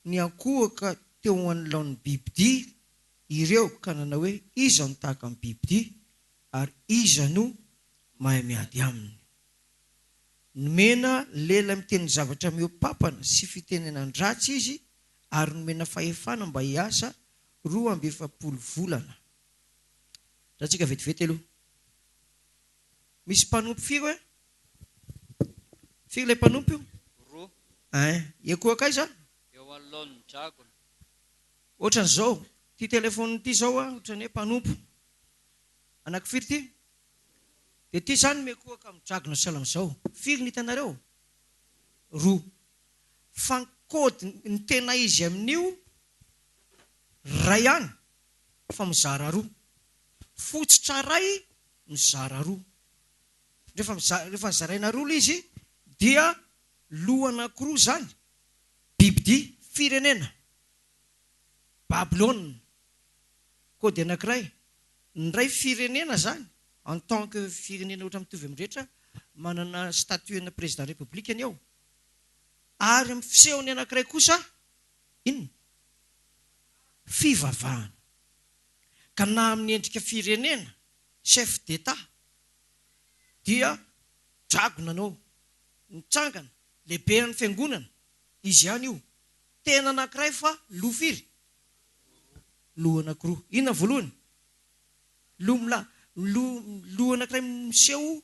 Speaker 1: niankohoka teo anoloan'ny bibidia ireo ka nanao hoe, Iza no tahaka ny bibidia, ary iza no mahay miady aminy? Nomena lela miteny zavatra mihoa-pampana sy fitenenan-dratsy izy, ary nomena fahefana mba hiasa 42 volana. Ratsika vetivety aloha. Misy mpanompo firy hoe? Firy ilay mpanompo io?
Speaker 2: Roa.
Speaker 1: Ein. Hiankohoka aiza?
Speaker 2: Eo anoloan'ny dragona.
Speaker 1: Ohatran'izao, ity téléphone ity izao an, ohatran'ny hoe mpanompo. Anaky firy ity? Dia ity izany miankohoka amin'ny dragona sahala amin'izao. Firy ny hitanareo? Roa. Fa ny code ny tena izy amin'io ray ihany fa mizara roa. Fotsitra ray mizara roa. Rehefa miza rehefa zaraina roa ilay izy dia loha anankiroa izany, bibidia, firenena, Babylona, code anankiray. Ny iray firenena izany en tant que firenena ohatra mitovy amin'ny rehetra, manana statut ana président république ny ao. Ary amin'ny fisehony anankiray kosa inona? Fivavahana. Ka na amin'ny endrika firenena, chef d'Etat, dia dragona anao, mitsangana, lehiben'ny fiangonana, izy ihany io. Tena anankiray fa loha firy? Loha anankiroa. Inona ny voalohany? Loha mila, loha, loha anankiray miseho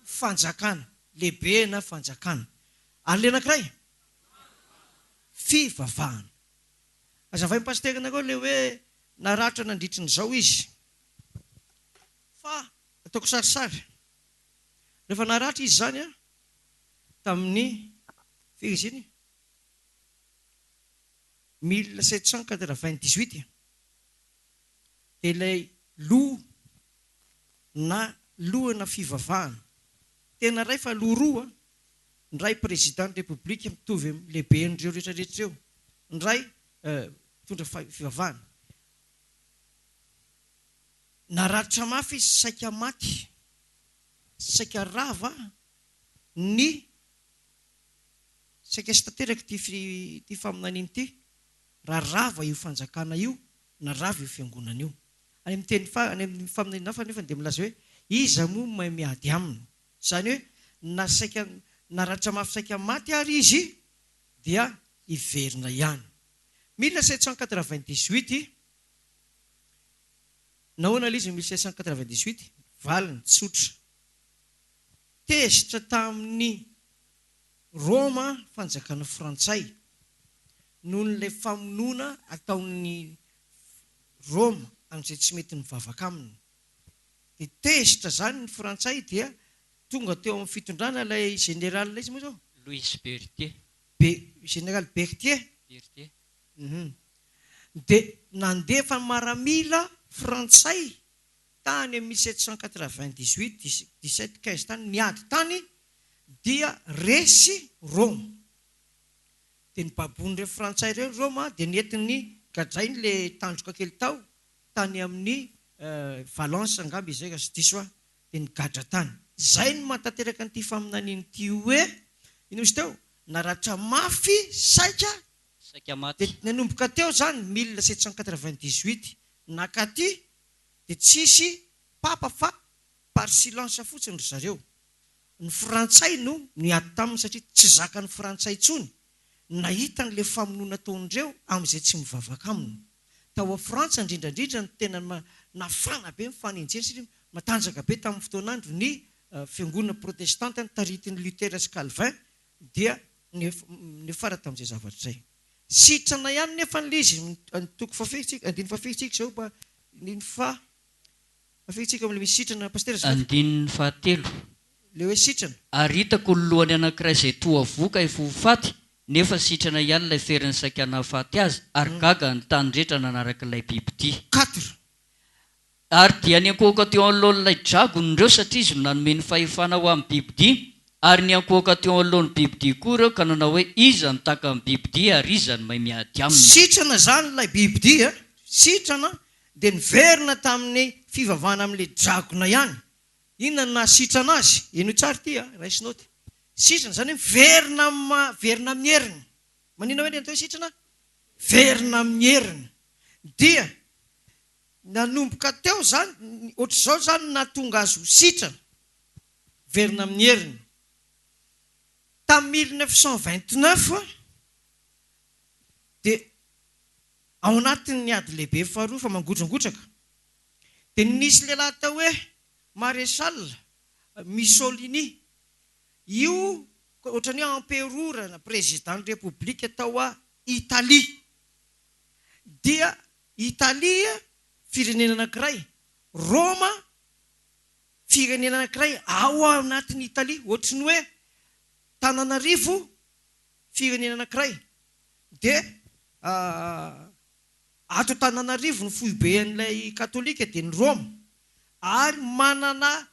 Speaker 1: fanjakana, lehibena fanjakana. Ary ilay anankiray? Fivavahana. Azavain'ny pasitera anareo ilay hoe naratra nandritry ny izao izy. Fa ataoko sarisary. Rehefa naratra izy izany an, tamin'ny firy izy iny? 1798 dia ilay loha na lohana fivavahana tena iray fa loha roa, ny iray président ny république mitovy amin'ny lehiben'ireo rehetra rehetra ireo, ny iray mpitondra fivavahana. Naratra mafy izy saika maty, saika rava ny saika tsy tanteraka ity ity faminaniana ity raha rava io fanjakana io na rava io fiangonana io. Any amin'ny teny fa any amin'ny faminaniana hafa anefa dia milaza hoe iza moa no mahay miady aminy. Izany hoe na saika naratra mafy saika maty ary izy dia hiverina ihany. 1798 Nahoana ilay izy 1798? Valiny, tsotra. Tezitra tamin'i Roma fanjakana frantsay noho ilay famonoana ataon'i Roma amin'izay tsy mety mivavaka aminy. Dia tezitra izany ny frantsay dia tonga teo amin'ny fitondrana ilay général iza moa izao?
Speaker 2: Louis Berthier.
Speaker 1: Be, général Berthier.
Speaker 2: Berthier.
Speaker 1: Hum. Dia nandefa maramila frantsay tany amin'ny 1798, 17, 15 tany, niady tany dia resy Roma. Dia nobaboin'ireo frantsay ireo Roma dia nentiny gadrainy ilay tandroka kely tao, tany amin'ny Valence angamba izay raha tsy diso aho, dia nigadra tany. Izay no mahatanteraka an'ity faminaniana ity hoe, inona izy teo? Naratra mafy saika
Speaker 2: Saika maty.
Speaker 1: Dia nanomboka teo izany, 1798, nakaty dia tsisy Papa fa par silence fotsiny ry zareo. Ny frantsay no niady taminy satria tsy zakan'ny frantsay intsony nahita an'ilay famonoana ataon'ireo amin'izay tsy mivavaka aminy. Tao Frantsa indrindra indrindra no tena nafana be ny fanenjehana satria matanjaka be tamin'ny fotoan'andro ny fiangonana protestanta notaritin'i Luther sy Calvin dia niafara tamin'izay zavatra izay. Sitrana ihany nefa ilay izy, ny toko fahafiry tsika, andininy fahafiry tsika izao mba andininy faha fahafiry tsika amin'ilay misy sitrana Pasitera azafady?
Speaker 2: Andininy fahatelo.
Speaker 1: Ilay hoe sitrana.
Speaker 2: Ary hitako ny lohany anankiray izay toa voa ka efa ho faty, nefa sitrana ihany ilay feriny saika nahafaty azy, ary gaga ny tany rehetra nanaraka ilay bibidia.
Speaker 1: Quatre.
Speaker 2: Ary dia niankohoka teo anoloan'ilay dragona ireo, satria izy no nanome ny fahefana ho amin'ny bibidia, ary niankohoka teo anoloan'ny bibidia koa ireo ka nanao hoe, Iza no tahaka ny bibidia, ary iza no mahay miady aminy?
Speaker 1: Sitrana izany ilay bibidia, sitrana, dia niverina tamin'ny fivavahana amin'ilay dragona ihany. Inona no nahasitrana azy? Henoy tsara ity a, raiso naoty. Sitrana, izany hoe miverina amin'ny, miverina amin'ny heriny. Maninona hoe ilay atao hoe sitrana? Miverina amin'ny heriny. Dia Nanomboka teo izany, ohatr'izao izany no nahatonga azy ho sitrana, miverina amin'ny heriny. Tamin'ny 1929 dia ao anatin'ny ady lehibe faharoa fa mangotragotraka dia nisy lehilahy atao hoe Maréchal Mussolini, io ohatran'ny hoe emperora na président ny repoblika tao Italie, dia Italia, firenena anankiray, Roma, firenena anankiray ao anatin'i Italia, ohatry ny hoe. Tananarivo firenena anankiray dia ato Antananarivo ny foiben'ilay katolika dia ny Roma ary manana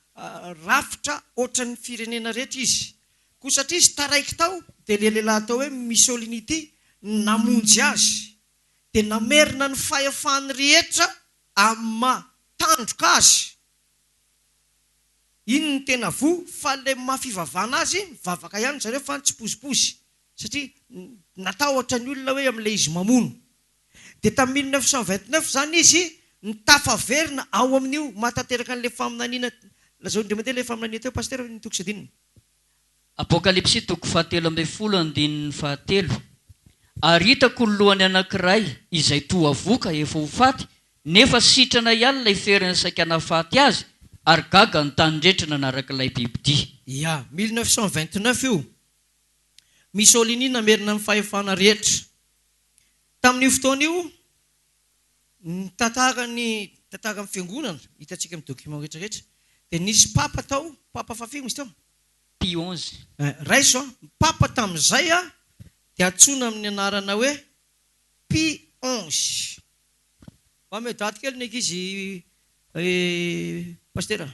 Speaker 1: rafitra ohatran'ny firenena rehetra izy. Koa satria izy taraiky tao dia ilay lehilahy atao hoe Mussolini ity namonjy azy dia namerina ny fahefany rehetra amin'ny maha tandroka azy. Iny no tena voa fa ilay maha fivavahana azy mivavaka ihany zareo fa nitsipozipozy satria natahotra ny olona hoe amin'ilay izy mamono. Dia tamin'ny 1929 izany izy no tafaverina ao amin'io mahatanteraka an'ilay faminaniana lazao indray mandeha ilay faminaniana teo Pasitera ny toko sy andininy.
Speaker 2: Apokalypsy toko fahatelo ambin'ny folo andininy fahatelo Ary hitako ny lohany anankiray izay toa voka efa ho faty, nefa sitrana ihany ilay feriny saika nahafaty azy, ary gaga ny tany rehetra nanaraka ilay bibidia.
Speaker 1: Ya, 1929 io. Mussolini namerina ny fahefana rehetra. Tamin'io fotoana io, ny tantaran'ny tantaran'ny fiangonana, hitantsika amin'ny document rehetra rehetra, dia nisy papa tao, papa fahafiry misy teo?
Speaker 2: Pie onze.
Speaker 1: Raiso an, ny papa tamin'izay an, dia antsoina amin'ny anarana hoe Pie onze. Mba omeo daty kely ny ankizy Pasitera.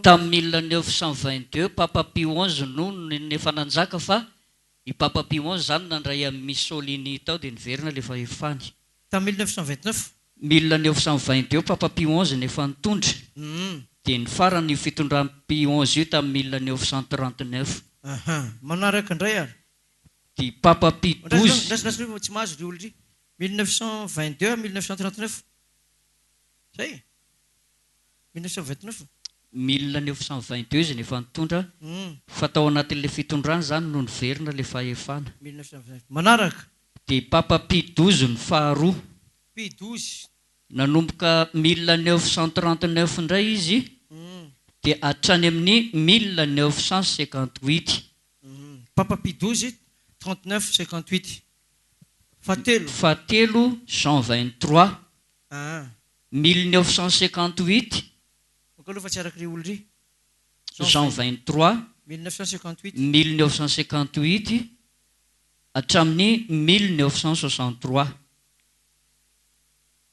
Speaker 2: Tamin'ny 1922, Papa Pie onze no efa nanjaka fa i Papa Pie onze izany nandray an'i Mussolini tao dia niverina ilay fahefany.
Speaker 1: Tamin'ny 1929.
Speaker 2: 1922, Papa Pie onze no efa nitondra, dia nifarana io fitondran'i Pie onze io tamin'ny 1939.
Speaker 1: Aha, manaraka indray ary.
Speaker 2: Dia Papa Pie douze.
Speaker 1: Andraso, andraso aloha fa tsy mahazo ry olona ry. 1922 à 1939. Zay? 1929.
Speaker 2: 1922 izy no efa nitondra, fa tao anatin'ilay fitondrany izany no niverina ilay fahefana.
Speaker 1: 1929. Manaraka.
Speaker 2: Dia Papa Pie douze no faharoa.
Speaker 1: Pie douze.
Speaker 2: Nanomboka 1939 indray izy dia hatrany amin'ny 1958.
Speaker 1: Papa Pie douze, 39, 58. Fahatelo.
Speaker 2: Fahatelo, Jean 23.
Speaker 1: Aa.
Speaker 2: 1958.
Speaker 1: Ok aloha fa tsy araka ry olona ry.
Speaker 2: Jean 23.
Speaker 1: 1958.
Speaker 2: 1958 hatramin'ny 1963.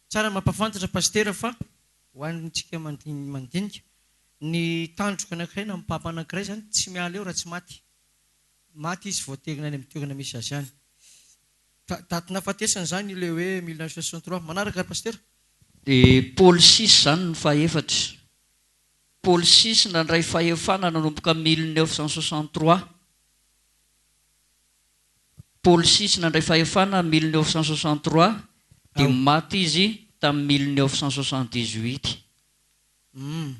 Speaker 1: Tsara ny mampahafantatra Pasitera fa ho antsika mandinika, ny tandroka anankiray na ny Papa anankiray izany tsy miala eo raha tsy maty. Maty izy vao terina any amin'ny toerana misy azy any. Daty nahafatesany izany ilay hoe 1963. Manaraka ry Pasitera?
Speaker 2: Dia Paoly six izany no fahefatra. Paoly six nandray fahefana nanomboka 1963. Paoly six nandray fahefana 1963 dia maty izy tamin'ny 1978.
Speaker 1: Humm.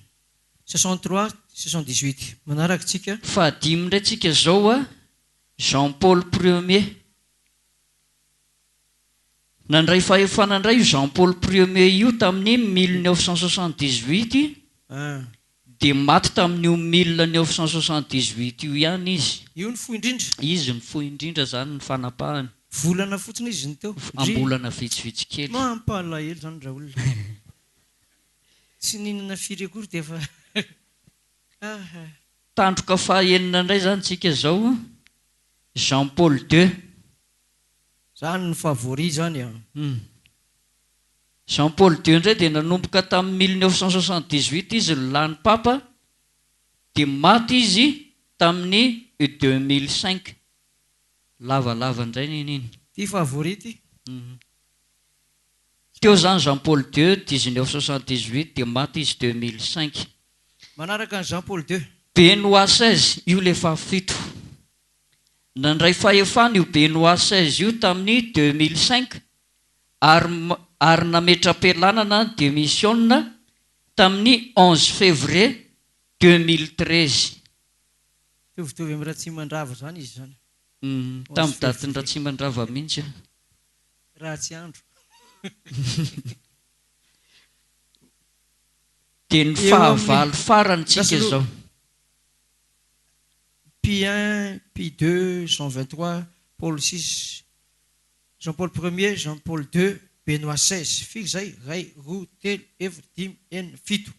Speaker 1: 63, 78. Manaraka tsika.
Speaker 2: Fahadimy indray tsika izao a, Jean Paul Premier. Nandray fahefana indray io Jean Paul Premier io tamin'ny 1978 dia maty tamin'io 1978 io ihany izy.
Speaker 1: Io no fohy indrindra.
Speaker 2: Izy no fohy indrindra izany ny fanapahany.
Speaker 1: Volana fotsiny izy no teo. Ndry.
Speaker 2: Am-bolana vitsivitsy kely.
Speaker 1: Mampalahelo izany raolona. Tsy nihinana firy akory dia efa ah.
Speaker 2: Tandroka faha enina indray izany tsika izao, Jean Paul deux.
Speaker 1: Zany ny favori zany an.
Speaker 2: Hum. Jean Paul deux indray dia nanomboka tamin'ny 1978 izy no lany papa dia maty izy tamin'ny 2005. Lavalava indray neny iny.
Speaker 1: Ty favori ty.
Speaker 2: Hum. Teo zany Jean Paul deux, 1978 dia maty izy 2005.
Speaker 1: Manaraka an'i Jean Paul deux.
Speaker 2: Benoît seize, io le fahafito. Nandray fahefana io Benoît seize io tamin'ny 2005 ary ary nametra-pialanana demisiona tamin'ny 11 février 2013.
Speaker 1: Mitovitovy amin'i Ratsimandrava zany izy zany.
Speaker 2: Tamin'ny
Speaker 1: 11
Speaker 2: datin'i
Speaker 1: février.
Speaker 2: Ratsimandrava mihitsy an.
Speaker 1: Ratsy andro.
Speaker 2: Dia ny
Speaker 1: Eo amin'ny
Speaker 2: fahavalo farany tsika
Speaker 1: Andraso aloha.
Speaker 2: izao.
Speaker 1: Pie un, Pie deux, Jean 23, Paul six, Jean Paul premier, Jean Paul deux, Benoît seize. Firy izay? Iray, roa, telo, efatra, dimy, enina, fito.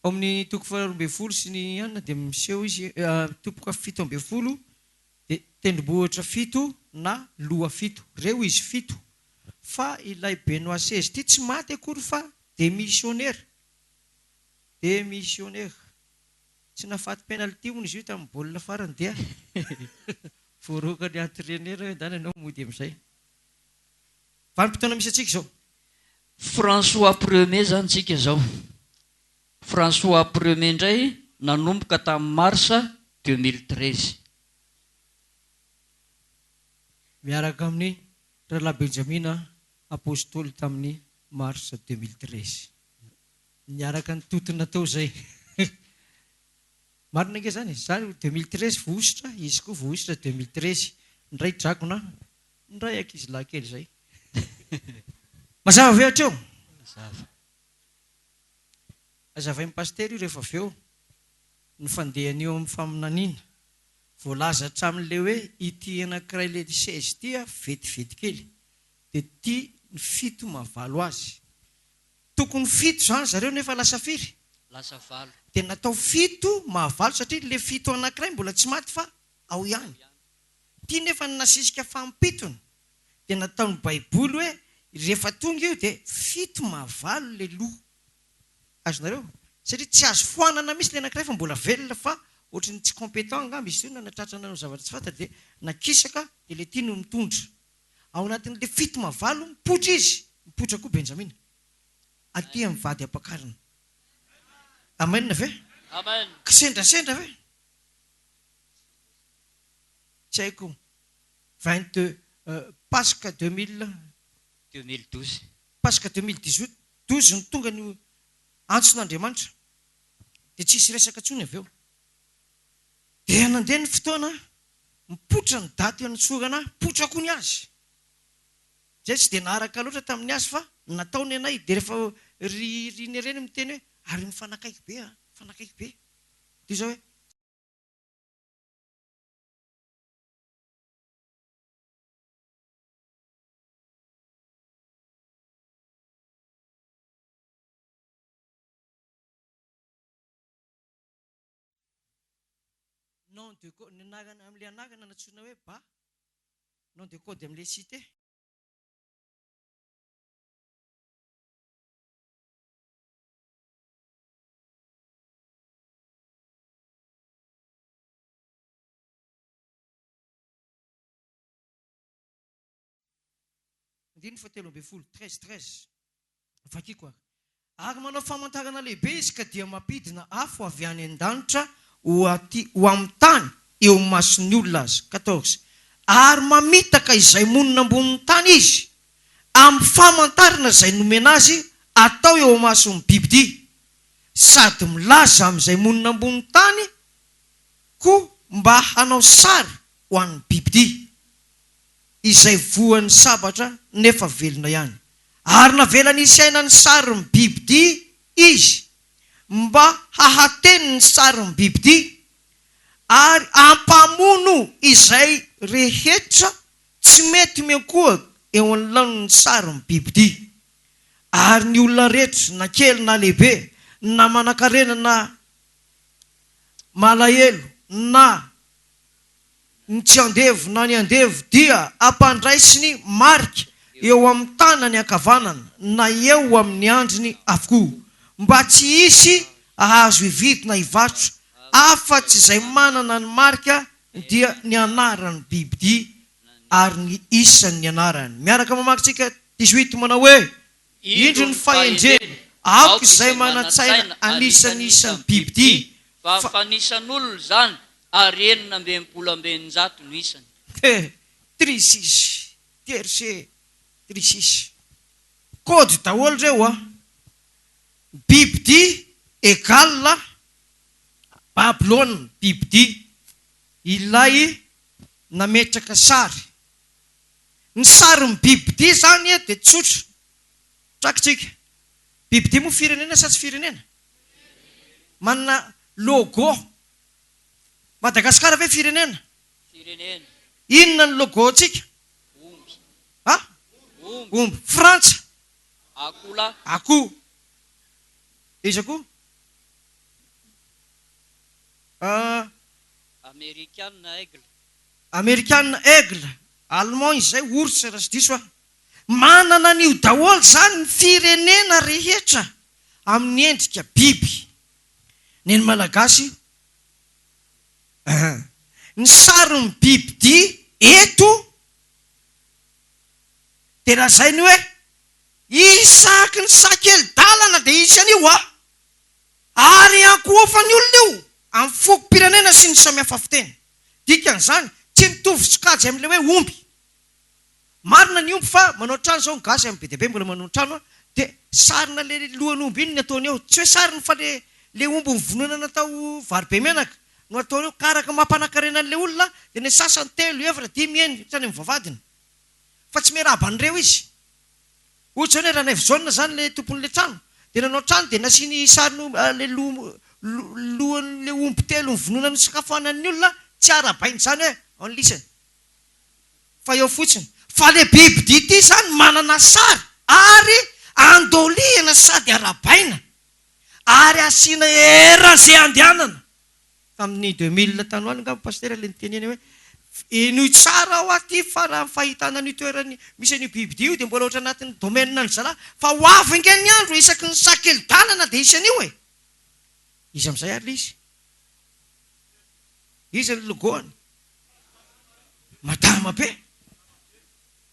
Speaker 1: Ao amin'ny toko faharoa ambin'ny folo sy ny anona dia miseho izy, toko faha-17 dia tendrombohitra fito na loha fito. Ireo izy fito. Fa ilay Benoît seize ity tsy maty akory fa démissionnaire. Démissionnaire. Tsy nahafaty penalty hono izy io tamin'ny baolina farany dia voaroakan'ny entraîneur hoe ndana ianao mody amin'izay. Vanim-potoana misy antsika izao.
Speaker 2: François Premier zany tsika zao. François Premier indray nanomboka tamin'ny mars 2013.
Speaker 1: Miaraka amin'ny Rahalahy Benjamina Apostoly tamin'ny mars 2013. Niaraka nitotona teo izay. Marina ange izany e. Za 2013 voahosotra, izy koa voahosotra 2013. Indray dragona, indray ankizilahy kely izay. Mazava ve hatreo?
Speaker 2: Mazava.
Speaker 1: Hazavain'i Pasitera io rehefa avy eo ny fandehany eo amin'ny faminaniana. Voalaza hatramin'ilay hoe ity anankiray ilay seza ity vetivety kely dia ity ny fito mahavalo azy. Tokony fito izany zareo nefa lasa firy?
Speaker 2: Lasa valo.
Speaker 1: Dia natao fito mahavalo satria ilay fito anankiray mbola tsy maty fa ao ihany. Ity nefa ny nasisika fampitony dia nataon'ny baiboly hoe rehefa tonga io dia fito mahavalo ilay loha. Azonareo? Satria tsy azo foanana mihitsy ilay anankiray fa mbola velona fa ohatry ny tsy compétent angamba izy io na nahatratra nanao zavatra tsy fantatra dia nakisaka dia ilay ity no mitondra. Ao anatin'ilay fito mahavalo mipoitra izy, mipoitra koa Benjamina. Aty amin'ny vady ampakarina. Amen ve?
Speaker 2: Amen.
Speaker 1: Kisendrasendra ve? Tsy haiko. Vingt Paska deux mille.
Speaker 2: 2012.
Speaker 1: Paska 2018, 12 no tonga ny antson'Andriamanitra. Dia tsisy resaka intsony avy eo. Dia nandeha ny fotoana, mipoitra ny daty anotsorana ahy, mipoitra koa ny azy. Izay tsy dia naharaka loatra tamin'ny azy fa nataony anay, dia rehefa ry ry ireny miteny hoe ary mifanakaiky be an, mifanakaiky be. Dia izao hoe. Nom de code, ny anarana amin'ilay anarana nantsoina hoe Ba, nom de code amin'ilay cité. Andininy fahatelo ambin'ny folo, 13 13, Vakiko ary. Ary manao famantarana lehibe izy ka dia mampidina afo avy any an-danitra ho aty ho amin'ny tany eo imason'ny olona aza. 14 Ary mamitaka izay monina ambonin'ny tany izy amin'ny famantarana izay nomena azy atao eo imason'ny bibidia, sady milaza amin'izay monina ambonin'ny tany koa mba hanao sary ho an'ny bibidia, izay voan'ny sabatra nefa velona ihany. Ary navelany hisy aina ny sarin'ny bibidia izy, mba hahateny ny sarin'ny bibidia, ary hampamono izay rehetra tsy mety miankohoka eo anoloan'ny sarin'ny bibidia. Ary ny olona rehetra, na kely na lehibe, na manankarena na malahelo, na. Ny tsy andevo na ny andevo dia ampandraisiny marika eo amin'ny tanany ankavanana na eo amin'ny andriny avokoa, mba tsy hisy hahazo hividy na hivarotra afa-tsy izay manana ny marika dia ny anaran'ny bibidia ary ny isan'ny anarany. Miaraka mamaky tsika 18 manao hoe, Indro ny fahendrena, aoka izay manan-tsaina anisan'ny isan'ny bibidia,
Speaker 2: Fa fanisan'olona izany, ary 666 no isany.
Speaker 1: He, trisis, tierce, trisis. Code daholo ireo a! Bibidia égale Babylona, bibidia, ilay nametraka sary. Ny sarin'ny bibidia izany dia tsotra. Trakitsika. Bibidia moa firenena sa tsy firenena? Manana logo. Madagasikara ve firenena?
Speaker 2: Firenena.
Speaker 1: Inona ny logo-ntsika?
Speaker 2: Omby.
Speaker 1: Ha?
Speaker 2: Omby.
Speaker 1: Omby. Frantsa?
Speaker 2: Akoholahy.
Speaker 1: Akoho. Iza koa?
Speaker 2: Amerikana aigle.
Speaker 1: Amerikana aigle, allemand izay ours raha tsy diso aho. Manana an'io daholo izany ny firenena rehetra amin'ny endrika biby. Ny an'ny Malagasy eh. Ny sarin'ny bibidia eto dia lazainy hoe isaky ny sakeli-dalana dia hisy an'io a! Ary ankohofan'ny olona io amin'ny fokom-pirenena sy ny samihafa fiteny. Dikan'izany, tsy mitovy sokajy amin'ilay hoe omby. Marina ny omby fa manao trano izao ny gasy amin'ny be dia be mbola manao trano dia sarina le lohan'omby iny ny ataony eo. Tsy hoe sariny fa le le omby novonoina natao vary be menaka no ataony eo ka araka ny maha-mpanankarena an'ilay olona dia ny sasany telo, efatra, dimy, eny hatrany amin'ny vavahadiny. Fa tsy miarahaba an'ireo izy. Ohatra izao ny Ranaivojaona izany ilay tompon'ilay trano dia nanao trano dia nasiany sarin'omby ilay loha lohan'ilay omby telo novonoina nosakafoanan'ny olona tsy arahabaina izany hoe ao ny lisany. Fa eo fotsiny. Fa le bibidia ity zany manana sary ary andolihina sady arabaina ary asiana eran'ze andehanana. Tamin'ny 2000 tany ho any angamba Pasitera le niteneny hoe henoy tsara hoa ty fa raha ny fahitana an'io toerany misy an'io bibidia io dia mbola ohatra anatin'ny domaine an-dry zalahy fa ho avy ange ny andro isaky ny sakeli-dalana dia hisy an'io e! Iza amin'izay ary le izy? Iza ny logo-ny? Madama be!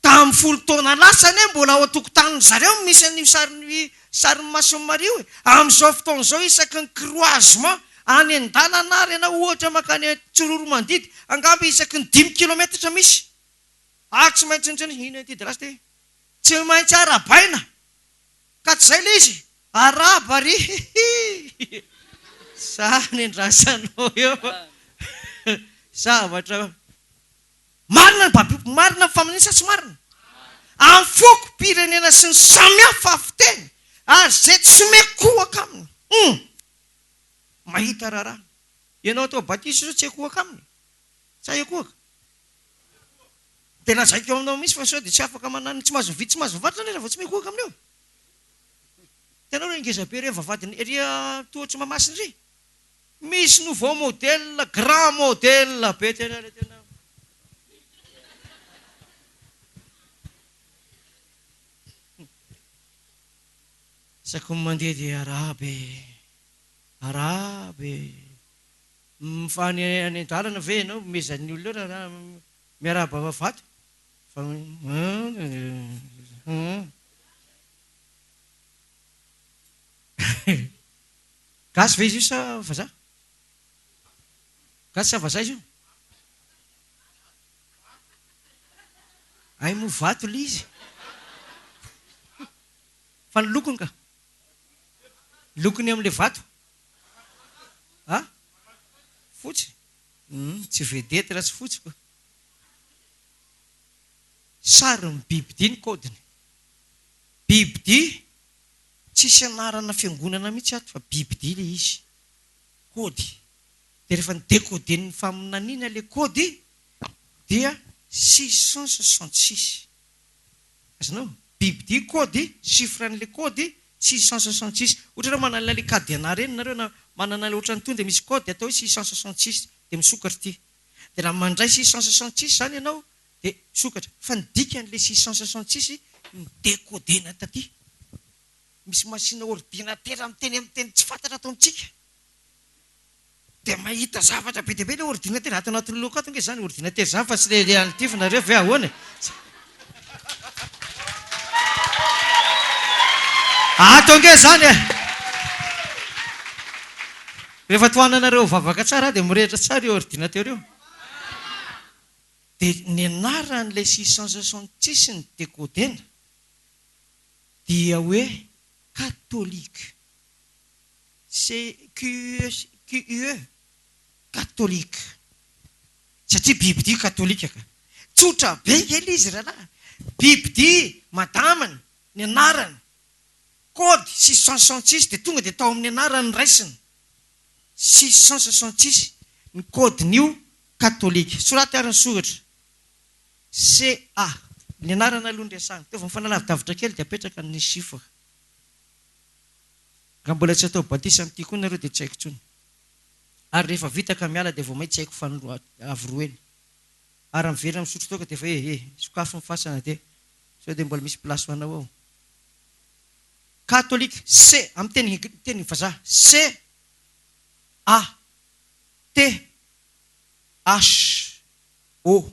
Speaker 1: Tamin'ny folo taona lasa anie mbola ao an-tokotanin-dry zareo no misy an'io sarin'ny sarin'ny Masin'i Maria io e! Amin'izao fotoana izao isaky ny croisement any an-dalana ary ianao ohatra mankany Tsiroaromandidy angamba isaky ny dimy kilometatra misy ary tsy maintsy inona ity drasy ity? Tsy maintsy arahabaina! Ka tsy zay le izy? Arahaba ry hihi! Za ny andrasanao eo zavatra marina ny babi marina ny faminaniana sa tsy marina? Amin'ny foko pirenena sy ny samihafa fiteny ary zay tsy mikohaka aminy hum! Mahita raharaha. Ianao atao batisa zao tsy hikohaka aminy? Sa hikohaka? Dia lazaiko aminao mihitsy fa sao dia tsy afaka manano, tsy mahazo mividy tsy mahazo mivarotra anie raha vao tsy mikohaka amin'io. Hitanao ireo ngeza be ireny vavahadiny ery tohatry Mahamasina ery? Misy nouveau modèle, grand modèle be tena ilay tena. Isaky ny mandeha dia arahaba e, arahaba e. Fa any an-dalana ve ianao mezan'ny olona eo raha miarahaba vato? Fa Gasy ve izy io sa vazaha? Gasy sa vazaha izy io? Hay moa vato ilay izy. Fa ny lokony ka? Lokony amin'ilay vato? A? Fotsy? Hum, tsy vedette raha tsy fotsy ko. Sarin'ny bibidia ny kaodiny. Bibidia, tsisy anarana fiangonana mihitsy ato fa bibidia ilay izy. Kaody. Dia rehefa ni-decoder-n'ny faminaniana ilay kaody dia 666. Azonao? Bibidia kaody, chiffre an'ilay kaody 666. Ohatra hoe manana ilay cadenas ireny nareo na manana ilay ohatran'itony dia misy code atao hoe 666 dia misokatra ity. Dia raha mandray 666 izany ianao dia misokatra. Fa ny dikan'ilay 666 ni-decodena taty. Misy machine ordinateur miteny amin'ny teny tsy fantatra ato amintsika. Dia mahita zavatra be dia be ilay ordinateur. Ato anatin'ny lohako ato ange izany ordinateur izany fa tsy ilay ilay an'ity fa nareo ve ahoana e? Ato ange izany e! Rehefa tohananareo vavaka tsara dia mirehitra tsara io ordinateur io. Dia ny anaran'ilay 666 ny decodena dia hoe catholique. CQE, Catholique. Satria bibidia katolika ka. Tsotra be nge le izy rahalahy. Bibidia, madamany, ny anarany. Code 666 dia tonga dia tao amin'ny anarany raisina. 666 ny code-n'io katolika. Soraty ary ny soratra. CA. Ny anarana aloha no resahina. Teo vao mifanalavidavitra kely dia apetraka ny chiffre. Raha mbola tsy atao batisa amin'ity koa nareo dia tsy haiko intsony. Ary rehefa vita ka miala dia vao may tsy haiko fanolo avo roa eny. Ary miverina misotro toaka dia efa eh eh sokafy ny fasana dia sao dia mbola misy place ho anao ao. Katolika, C, amin'ny teny teny vazaha, C A T H O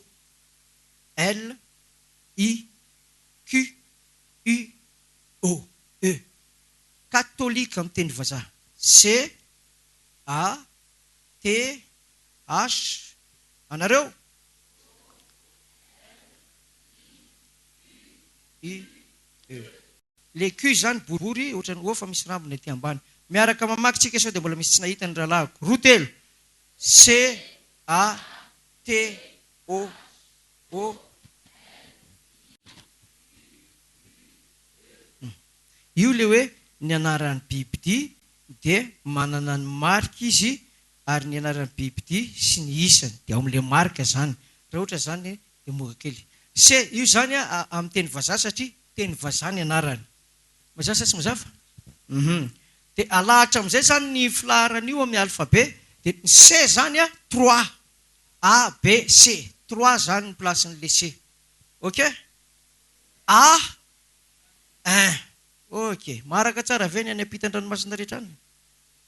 Speaker 1: L I Q U O E. Katolika amin'ny teny vazaha, C A T H anareo? I E. Le Q zany boribory ohatran'ny O fa misy rambony aty ambany. Miaraka mamaky tsika sao dia mbola misy tsy nahita ny rahalahiko. Roa telo. C A T O O Io le hoe ny anaran'ny bibidia dia manana ny marika izy ary ny anaran'ny bibidia sy ny isany dia ao amin'ilay marika zany. Raha ohatra zany dia mora kely. Se, io zany amin'ny teny vazaha satria teny vazaha ny anarany. Mazava sa tsy mazava? Hum. Dia alahatra amin'izay zany ny filaharan'io amin'ny alphabet dia ny C zany a trois. A, B, C. Trois zany ny place-n'le C. Ok? A, un. Ok. Maharaka tsara ve ny any ampitan-dranomasina rehetra any?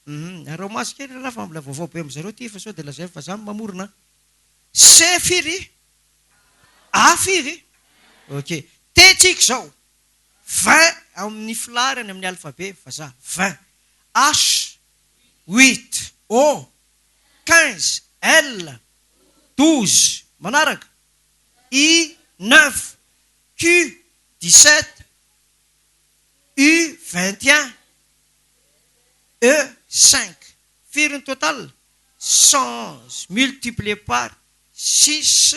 Speaker 1: Hum. Araho maso kely rahalahy fa mbola vaovao be amin'zareo ity fa sao dia lazainy fa za no mamorona an. C firy? A firy? Ok. T tsika izao. Vingt amin'ny filaharany amin'ny alphabet vazaha. Vingt. H, huit. O, 15, L, 12, manaraka, I, neuf, Q, 17, U, 21, E, cinq. Firy ny total? 111 multiplié par six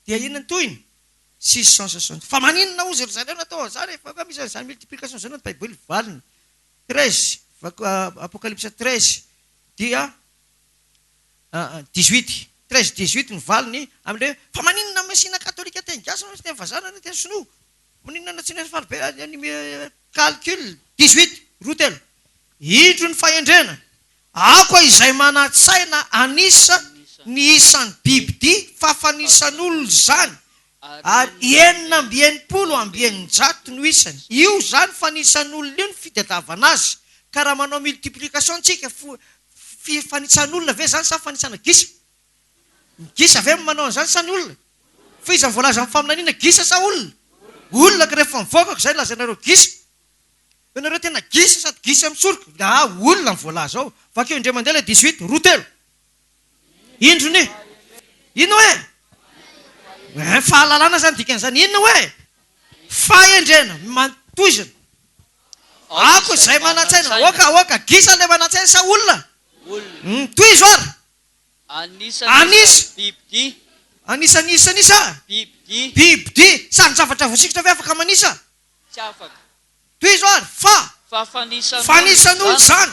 Speaker 1: dia inona ny tohiny? 660. Fa maninona hozy ry zareo natao an'izany e? Fa nga misy an'izany multiplication izany anaty baiboly? Valiny, 13, Apokalypsa 13 dia 18, 13, 18 ny valiny amin'ilay hoe fa maninona no asiana katolika teny gasy fa tsy teny vazaha na teny sinoa? Maninona no asiana alphabet calcul 18, roa telo. Indro ny fahendrena, aoka izay manan-tsaina hanisa ny isan'ny bibidia fa fanisan'olona izany, ary 666 no isany. Io izany fanisan'olona io ny fitadiavana azy, ka raha manao multiplication tsika, fanisan'olona ve izany sa fanisana gisa? Ny gisa ve no manao an'izany sa ny olona? Fa iza no voalaza amin'ny faminaniana, gisa sa olona? Olona, ka rehefa mivoaka izay lazainareo gisa. Ianareo tena gisa sady gisa misoroka. Ah, olona ny voalaza ao. Vakio indray mandeha ilay 18, roa telo. Indro ny. Inona hoe? Eh, fahalalana zany dikan'izany. Inona hoe? Fahendrena, tohizana. Aoka izay manan-tsaina. Aoka, aoka. Gisa ilay manan-tsaina sa olona? Olona. Tohizo ary. Anisa.
Speaker 2: Bibidia.
Speaker 1: Anisa, anisa, anisa.
Speaker 2: Bibidia.
Speaker 1: Bibidia. Sa ny zavatra voasikotra ve afaka manisa?
Speaker 2: Tsy afaka.
Speaker 1: Tohizo ary, fa.
Speaker 2: Fa fanisan'olona
Speaker 1: Fanisan'olona izany.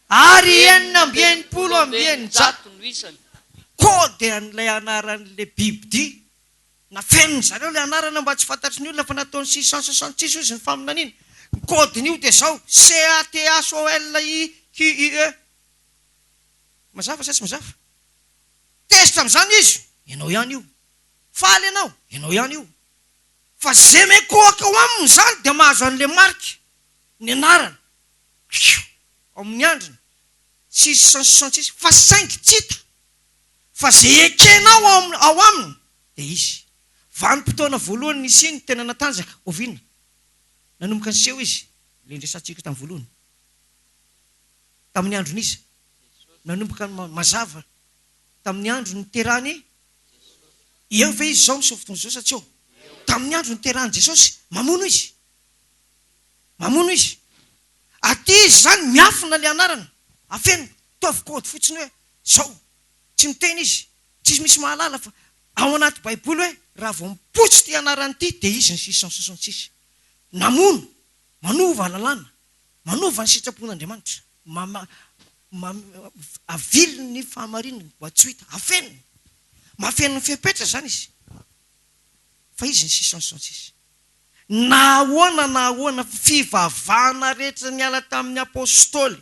Speaker 1: Ary 666
Speaker 2: no isany.
Speaker 1: Code an'ilay anaran'ilay bibidia. Nafenin-dry zareo ilay anarana mba tsy fantatry ny olona fa nataony 666 hozy ny faminaniana. Ny code-n'io dia izao, C-A-T-H-O-L-I-Q-U-E. Mazava sa tsy mazava? Tezitra amin'izany izy, ianao ihany io. Faly ianao, ianao ihany io. Fa ze mikohaka ao aminy zany dia mahazo anle marika, ny anarana, fioo, ao amin'ny andriny, 666, fa saingy tsy hita fa ze ekenao ao ao aminy dia izy. Vanim-potoana voalohany nisiany tena natanjaka, oviana? Nanomboka niseho izy, le niresahantsika tamin'ny voalohany, tamin'ny andron'iza? Nanomboka mazava tamin'ny andro niterahany Eo ve izy izao amin'izao fotoana izao sa tsy eo? Tamin'ny andro niterahan'i Jesosy, mamono izy. Mamono izy. Aty izy izany miafina ilay anarana. Afeniny. Ataovy code fotsiny hoe izao. Tsy miteny izy. Tsy misy mahalala fa ao anaty Baiboly hoe raha vao mipoitra ity anarana ity dia izy ny 666. Namono. Manova lalàna. Manova ny sitrapon'Andriamanitra. Mama, mam, aviliny ny fahamarinany mba tsy ho hita. Afeniny. Mahafeno ny fepetra izany izy. Fa izy ny 666. Na ahoana na ahoana fivavahana rehetra niala tamin'ny Apostoly.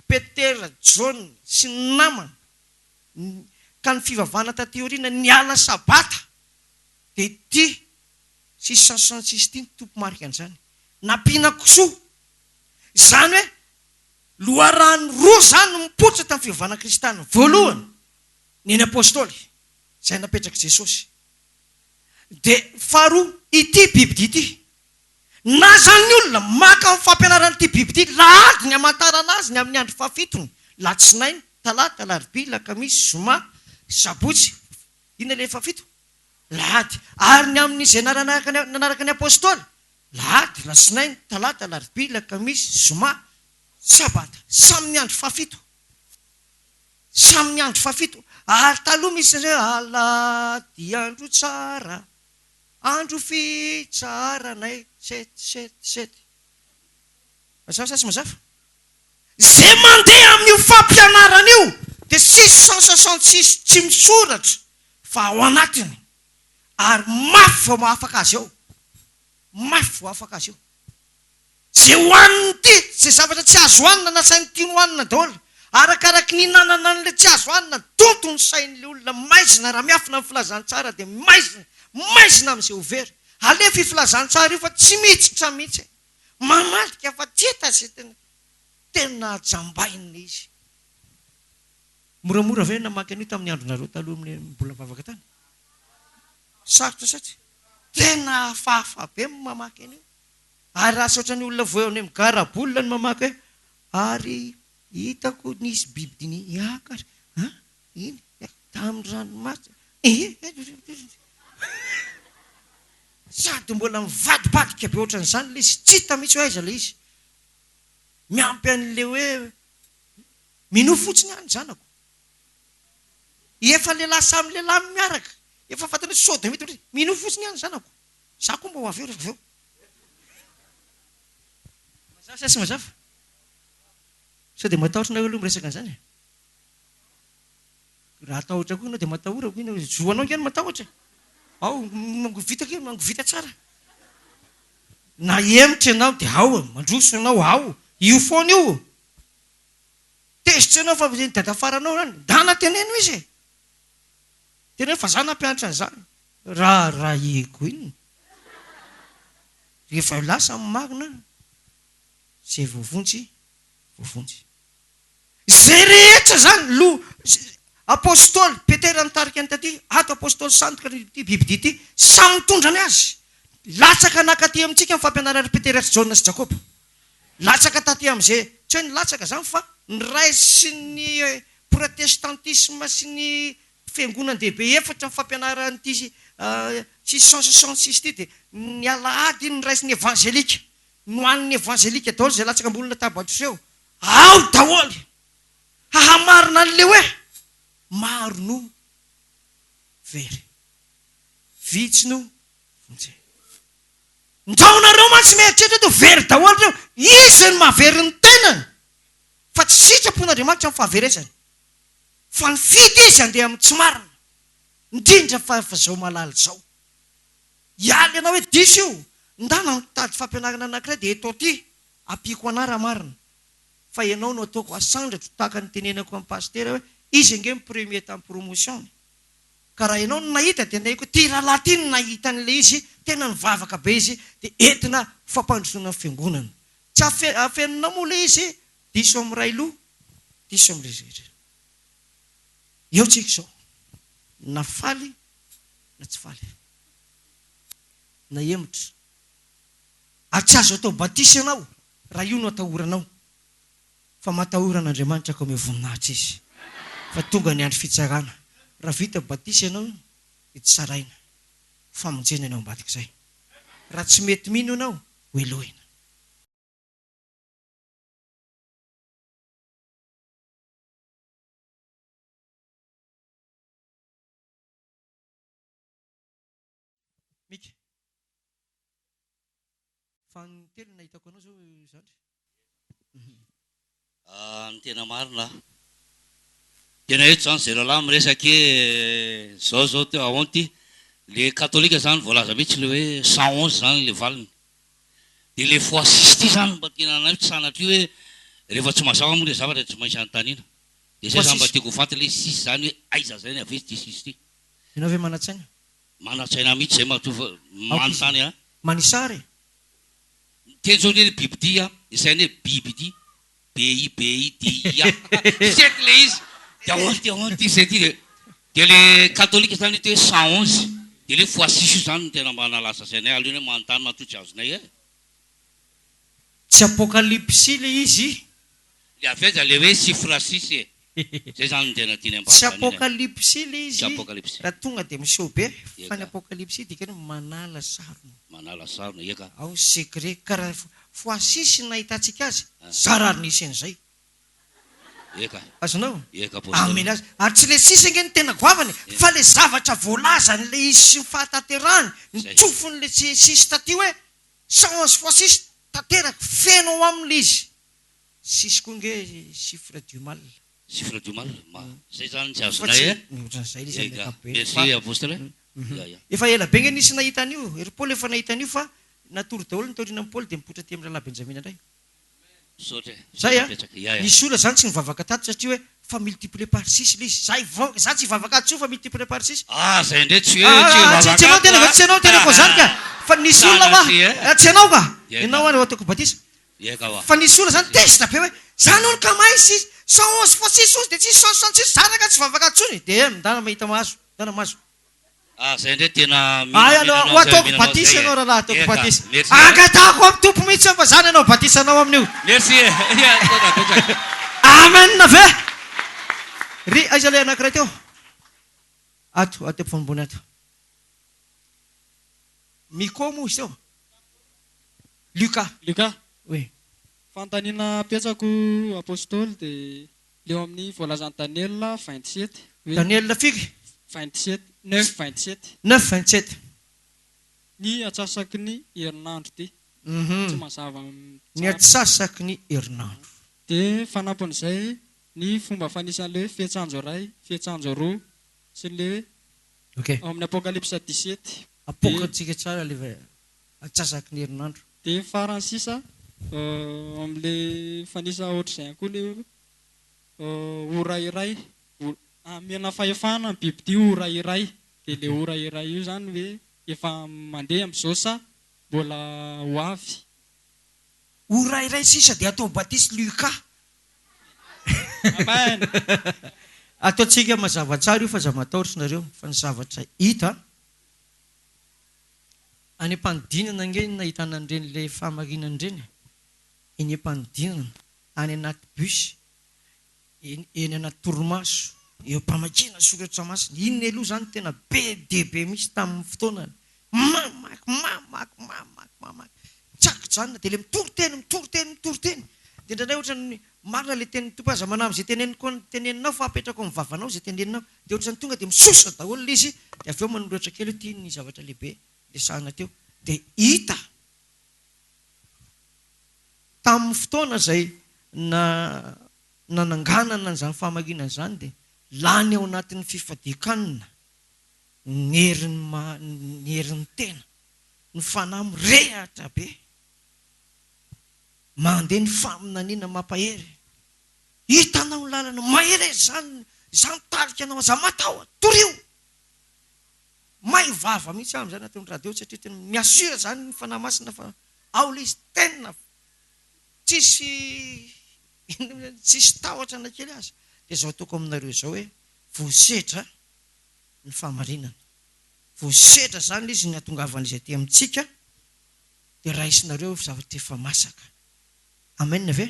Speaker 1: Petera, Jaona sy ny namany, ka ny fivavahana taty aoriana niala sabata dia ity 666 ity ny tompo-marika an'izany. Nampiana kisoa. Izany hoe loharano roa izany no mipoitra tamin'ny fivavahana kristiana. Voalohany, ny an'ny Apostoly, izay napetrak'i Jesosy. Dia faharoa, ity bibidia ity. Na izany ny olona maka ny fampianaran'ity bibidia ity, lahady ny hamantarana azy ny amin'ny andro fahafitony, latsinainy, talata, alarobia, lakamisy, zoma, sabotsy, inona ilay fahafito? Lahady. Ary ny amin'izay nanaraka ny Apostoly, lahady, latsinainy, talata, alarobia, lakamisy, zoma, sabata, samy ny andro fahafito. Samy ny andro fahafito. Ary taloha misy ny hoe alahady andro tsara, andro fitsaharanay, set, set, set. Mazava sa tsy mazava? Ze mandeha amin'io fampianarana io dia 666 tsy misoratra fa ao anatiny ary mafy vao mahafaka azy ao. Mafy vao afaka azy io. Ze hohaniny ity, ze zavatra tsy azo hohanina nasainy tiany hohanina daholo. Arakaraky ny hinanana an'le tsy azo hanina, donto ny sain'le olona, maizina, raha miafina ny filazantsara dia maizina, maizina amin'izay ho very. Alefa io filazantsara io fa tsy miditra mihitsy e. Mamadika fa tsy hita ze tena, tena jambaina izy. Moramora ve namaky an'io tamin'ny andronareo taloha amin'le mbola nivavaka tany? Sarotra sa tsia? Tena hafahafa be ny mamaky an'io. Ary raha tsy ohatran'ny olona voa any amin'ny garabola ny mamaky hoe ary hitako nisy biby niakatra an, iny tamin'ny ranomasina eh, sady mbola mivadibadika be ohatran'izany ilay izy, tsy hita mihitsy hoe aiza ilay izy. Miampy an'ilay hoe minoa fotsiny aho ny zanako. Efa lehilahy samy lehilahy no miaraka, efa fantany hoe sodomita mihitsy, minoa fotsiny ihany ny zanako, za koa mba ho avy eo rehefa avy eo. Mazava sa tsy mazava? Sao dia matahotra nareo aloha miresaka an'izany e? Raha hatahotra koa ianao dia matahora koa ianao, zo anao ange ny matahotra e! Ao, mangovita kely, mangovita tsara. Na hemotra ianao dia ao e, mandroso ianao ao, io foana io. Tezitra ianao fa ny dadafaranao zany, ndana teneno izy e! Teneno fa za nampianatra an'izany. Raharahiko inona? Rehefa lasa ny marina, zay voavonjy, voavonjy. Zay rehetra zany lo Apostoly Petera nitarika ny taty, ato Apostoly sandoka ity bibidia ity, samy mitondra ny azy. Latsaka nakaty amintsika ny fampianaran'i Petera sy Jaona sy Jakoba. Latsaka taty amin'izay, tsy hoe nilatsaka izany fa noraisin'ny protestantisme sy ny fiangonan-dehibe efatra ny fampianaran'ity 666 ity dia ny alahady iny noraisin'ny evanzelika, nohanin'ny evanzelika daholo izay latsaka ambony latabatra eo, ao daholo! Hahamarina an'ilay hoe maro no very, vitsy no vonjena. Ndao nareo mantsy mieritreritra eto very daholo reo, izy no mahavery ny tenany fa tsy sitrapon'Andriamanitra ny fahaverezany fa nifidy izy handeha amin'ny tsy marina, indrindra fa efa zao malala zao. Hiala ianao hoe diso io, ndana mitady fampianarana anakiray dia eto aty ampiako anah raha marina fa ianao no ataoko asandratro tahaka ny nitenenako an'i Pasitera hoe izy ange ny premier tamin'ny promotion-ny. Ka raha ianao no nahita dia nahiko ity rahalahy ity no nahita an'ilay izy, tena nivavaka be izy dia entina ho fampandrosoana ny fiangonana. Tsy afeninao moa ilay izy, diso amin'ny iray loha, diso amin'ilay rehetra. Eo tsika izao, na faly na tsy faly, na hemotra. Ary tsy azo atao batisa ianao raha io no atahoranao. Fa matahora an'Andriamanitra ka omeo voninahitra Izy fa tonga ny andro fitsarana. Raha vita batisa ianao dia tsaraina. Famonjena ny ao ambadik'izay. Raha tsy mety mino ianao, ho helohina. Mika. Fanintelony nahitako anao zao zandry.
Speaker 5: Ny tena marina a. Tena eto zany zay rahalahy miresaka hoe zao zao ty ahoana ty, le katolika zany voalaza mihitsy le hoe 111 zany le valiny. De le fois six ty zany mba tena anay tsy sanatria hoe. Rehefa tsy mazava moa le zavatra dia tsy maintsy anontaniana. Dia zay
Speaker 1: Fa
Speaker 5: zany mba
Speaker 1: six.
Speaker 5: tiako ho fantatra le six zany hoe aiza zay ny avy ity six ity.
Speaker 1: Ianao ve manan-tsaina?
Speaker 5: Manan-tsaina mihitsy zay matoa fa
Speaker 1: Aoka izy.
Speaker 5: manontany a.
Speaker 1: Manisara e!
Speaker 5: Miteny zao anie le bibidia a, izay anie bibidia, B-I-B-I-D-I-A, sept le izy, de ahoana ty ahoana ty zay ty de, de le katolika zany ity hoe 111, de le fois six io zany no tena mba nahalasa sainay, aleo anie manontany matoa tsy azonay e.
Speaker 1: Tsy apokalypsy le izy.
Speaker 5: Le avy aiza le hoe chiffre six e? Zay zany no tena tiany
Speaker 1: Tsy
Speaker 5: ambara an'iny e.
Speaker 1: apokalypsy le
Speaker 5: Tsy
Speaker 1: izy
Speaker 5: apokalypsy.
Speaker 1: raha tonga dia miseho be fa ny
Speaker 5: Eka.
Speaker 1: apokalypsy dikany hoe manala sarona.
Speaker 5: Manala sarona, eka.
Speaker 1: Ao ny secret ka raha fois six no nahitantsika azy, zara ary nisy an'izay.
Speaker 5: Eka.
Speaker 1: Azonao?
Speaker 5: Eka Apostoly.
Speaker 1: Amena azy. Ary tsy le six ange no tena goavana e, fa le zavatra voalazan'le izy sy ny fahatanterahany, ny
Speaker 5: Zay.
Speaker 1: tsofin'le six taty hoe 111 fois six tanteraka, feno ao aminy le izy. Six koa nge chiffre du mal.
Speaker 5: Chiffre du mal, ma, zay zany tsy
Speaker 1: Fa
Speaker 5: azonay
Speaker 1: tsy
Speaker 5: e.
Speaker 1: ohatran'izay le izy amin'ny
Speaker 5: Eka,
Speaker 1: ankapobeny
Speaker 5: merci
Speaker 1: fa
Speaker 5: Apostle e. Ya ya.
Speaker 1: Efa ela be nge nisy nahita an'io, ry Paoly efa nahita an'io fa natory daholo ny taorianan'i Paoly dia mipoitra aty amin'ny rahalahy Benjamina indray.
Speaker 5: Misaotra e.
Speaker 1: Zay
Speaker 5: Misaotra
Speaker 1: a!
Speaker 5: betsaka. Ya ya.
Speaker 1: Nisy olona zany tsy nivavaka tato satria hoe fa multiplier par six le izy. Zay vao, za tsy hivavaka ato intsony fa multiplier par six.
Speaker 5: Ah zay indray tsy hoe tsy
Speaker 1: Ah, tsy
Speaker 5: hivavaka
Speaker 1: tsy ianao
Speaker 5: ato
Speaker 1: tena
Speaker 5: a.
Speaker 1: tsy ianao tenako an'izany ka! Fa nisy olona hoa,
Speaker 5: Sanatria e.
Speaker 1: tsy ianao ka!
Speaker 5: Eka.
Speaker 1: Ianao ary ataoko batisa.
Speaker 5: Eka hoa.
Speaker 1: Fa nisy olona zany tezitra be hoe, zany hono ka mahay six, 111 fois six hozy dia tsisy 166, za ranga tsy hivavaka ato intsony! Dia ndana mahita mahazo, ndana mahazo.
Speaker 5: Ah zay ndray tena
Speaker 1: Ay
Speaker 5: mila
Speaker 1: aloha
Speaker 5: mila
Speaker 1: ho
Speaker 5: anao zay
Speaker 1: ataoko
Speaker 5: mila anao
Speaker 1: batisa
Speaker 5: zay
Speaker 1: ianao
Speaker 5: e.
Speaker 1: rahalahy ataoko
Speaker 5: Eka
Speaker 1: batisa.
Speaker 5: merci e.
Speaker 1: Angatahako amin'ny Tompo mihitsy aho fa zany hanao batisa anao amin'io.
Speaker 5: Merci e. Ya misaotra betsaka.
Speaker 1: Amen ve? Ry aiza ilay anankiray teo? Ato, ato ampovoanimbony ato. Miko moa izy teo? Luka.
Speaker 3: Luka.
Speaker 1: Oui.
Speaker 3: Fanontaniana apetrako Apostoly dia le eo amin'ny voalazan'i Daniela 27 hoe.
Speaker 1: Daniela firy?
Speaker 3: 27, neuf 27.
Speaker 1: Neuf 27.
Speaker 3: Ny atsasaky ny herinandro ity. Tsy mazava
Speaker 1: Ny
Speaker 3: tsara.
Speaker 1: atsasaky ny herinandro.
Speaker 3: Dia fanampin'izay ny fomba fanisan'ilay hoe fihetsanjo iray, fihetsanjo roa sy ny le hoe
Speaker 1: Ok.
Speaker 3: ao amin'ny Apokalypsa 17.
Speaker 1: Apokantsika tsara ilay Antsasaky ny herinandro.
Speaker 3: Dia farany sisa, ao amin'ilay fanisa ohatr'izay ihany koa ilay hoe ora iray, amena fahefana ny bibidia ora iray. Dia ilay ora iray io izany hoe efa mandeha amin'izao sa mbola ho avy?
Speaker 1: Ora iray sisa dia atao batisa Luca.
Speaker 3: Amen!
Speaker 1: Ataontsika mazava tsara io fa aza matahotra nareo fa ny zavatra hita Any am-panodinana ange no nahitana an'ireny ilay fahamarinana ireny e! Eny am-panodinana, any anaty bus, eny eny anaty torimaso, eo am-pamakiana soratra masina. Iny aloha izany tena be dia be mihitsy tamin'ny fotoanany. Mamaky, mamaky, mamaky, mamaky. Tsy an-kijanona dia ilay mitory teny, mitory teny, mitory teny. Dia indraindray ohatran'ny marina ilay tenin'ny Tompo hoe aza manahy amin'izay teneniko teneninao fa apetrako amin'ny vavanao izay teneninao. Dia ohatran'ny tonga dia misosa daholo ilay izy, dia avy eo manoratra kely hoe ity ny zavatra lehibe resahina teo. Dia hita tamin'ny fotoana izay na nananganana an'izany fahamarinana izany dia lany ao anatin'ny fifadian-kanina ny herin'ny maha ny herin'ny tena, ny fanahy mirehatra be, mandeha ny faminaniana mampahery. Hitanao ny lalana, mahereza izany, izaho mitarika anao, aza matahotra, torio! May vava mihitsy aho amin'izany anatin'ny radio satria tena mi-assure izany ny Fanahy Masina fa ao ilay izy, tena tsisy inona moa izany, tsisy tahotra na kely aza. Dia izao ataoko aminareo izao hoe, voasedra ny fahamarinana, voasedra izany ilay izy ny hahatongavan'izy aty amintsika, dia raisinareo zavatra efa masaka. Amen ve?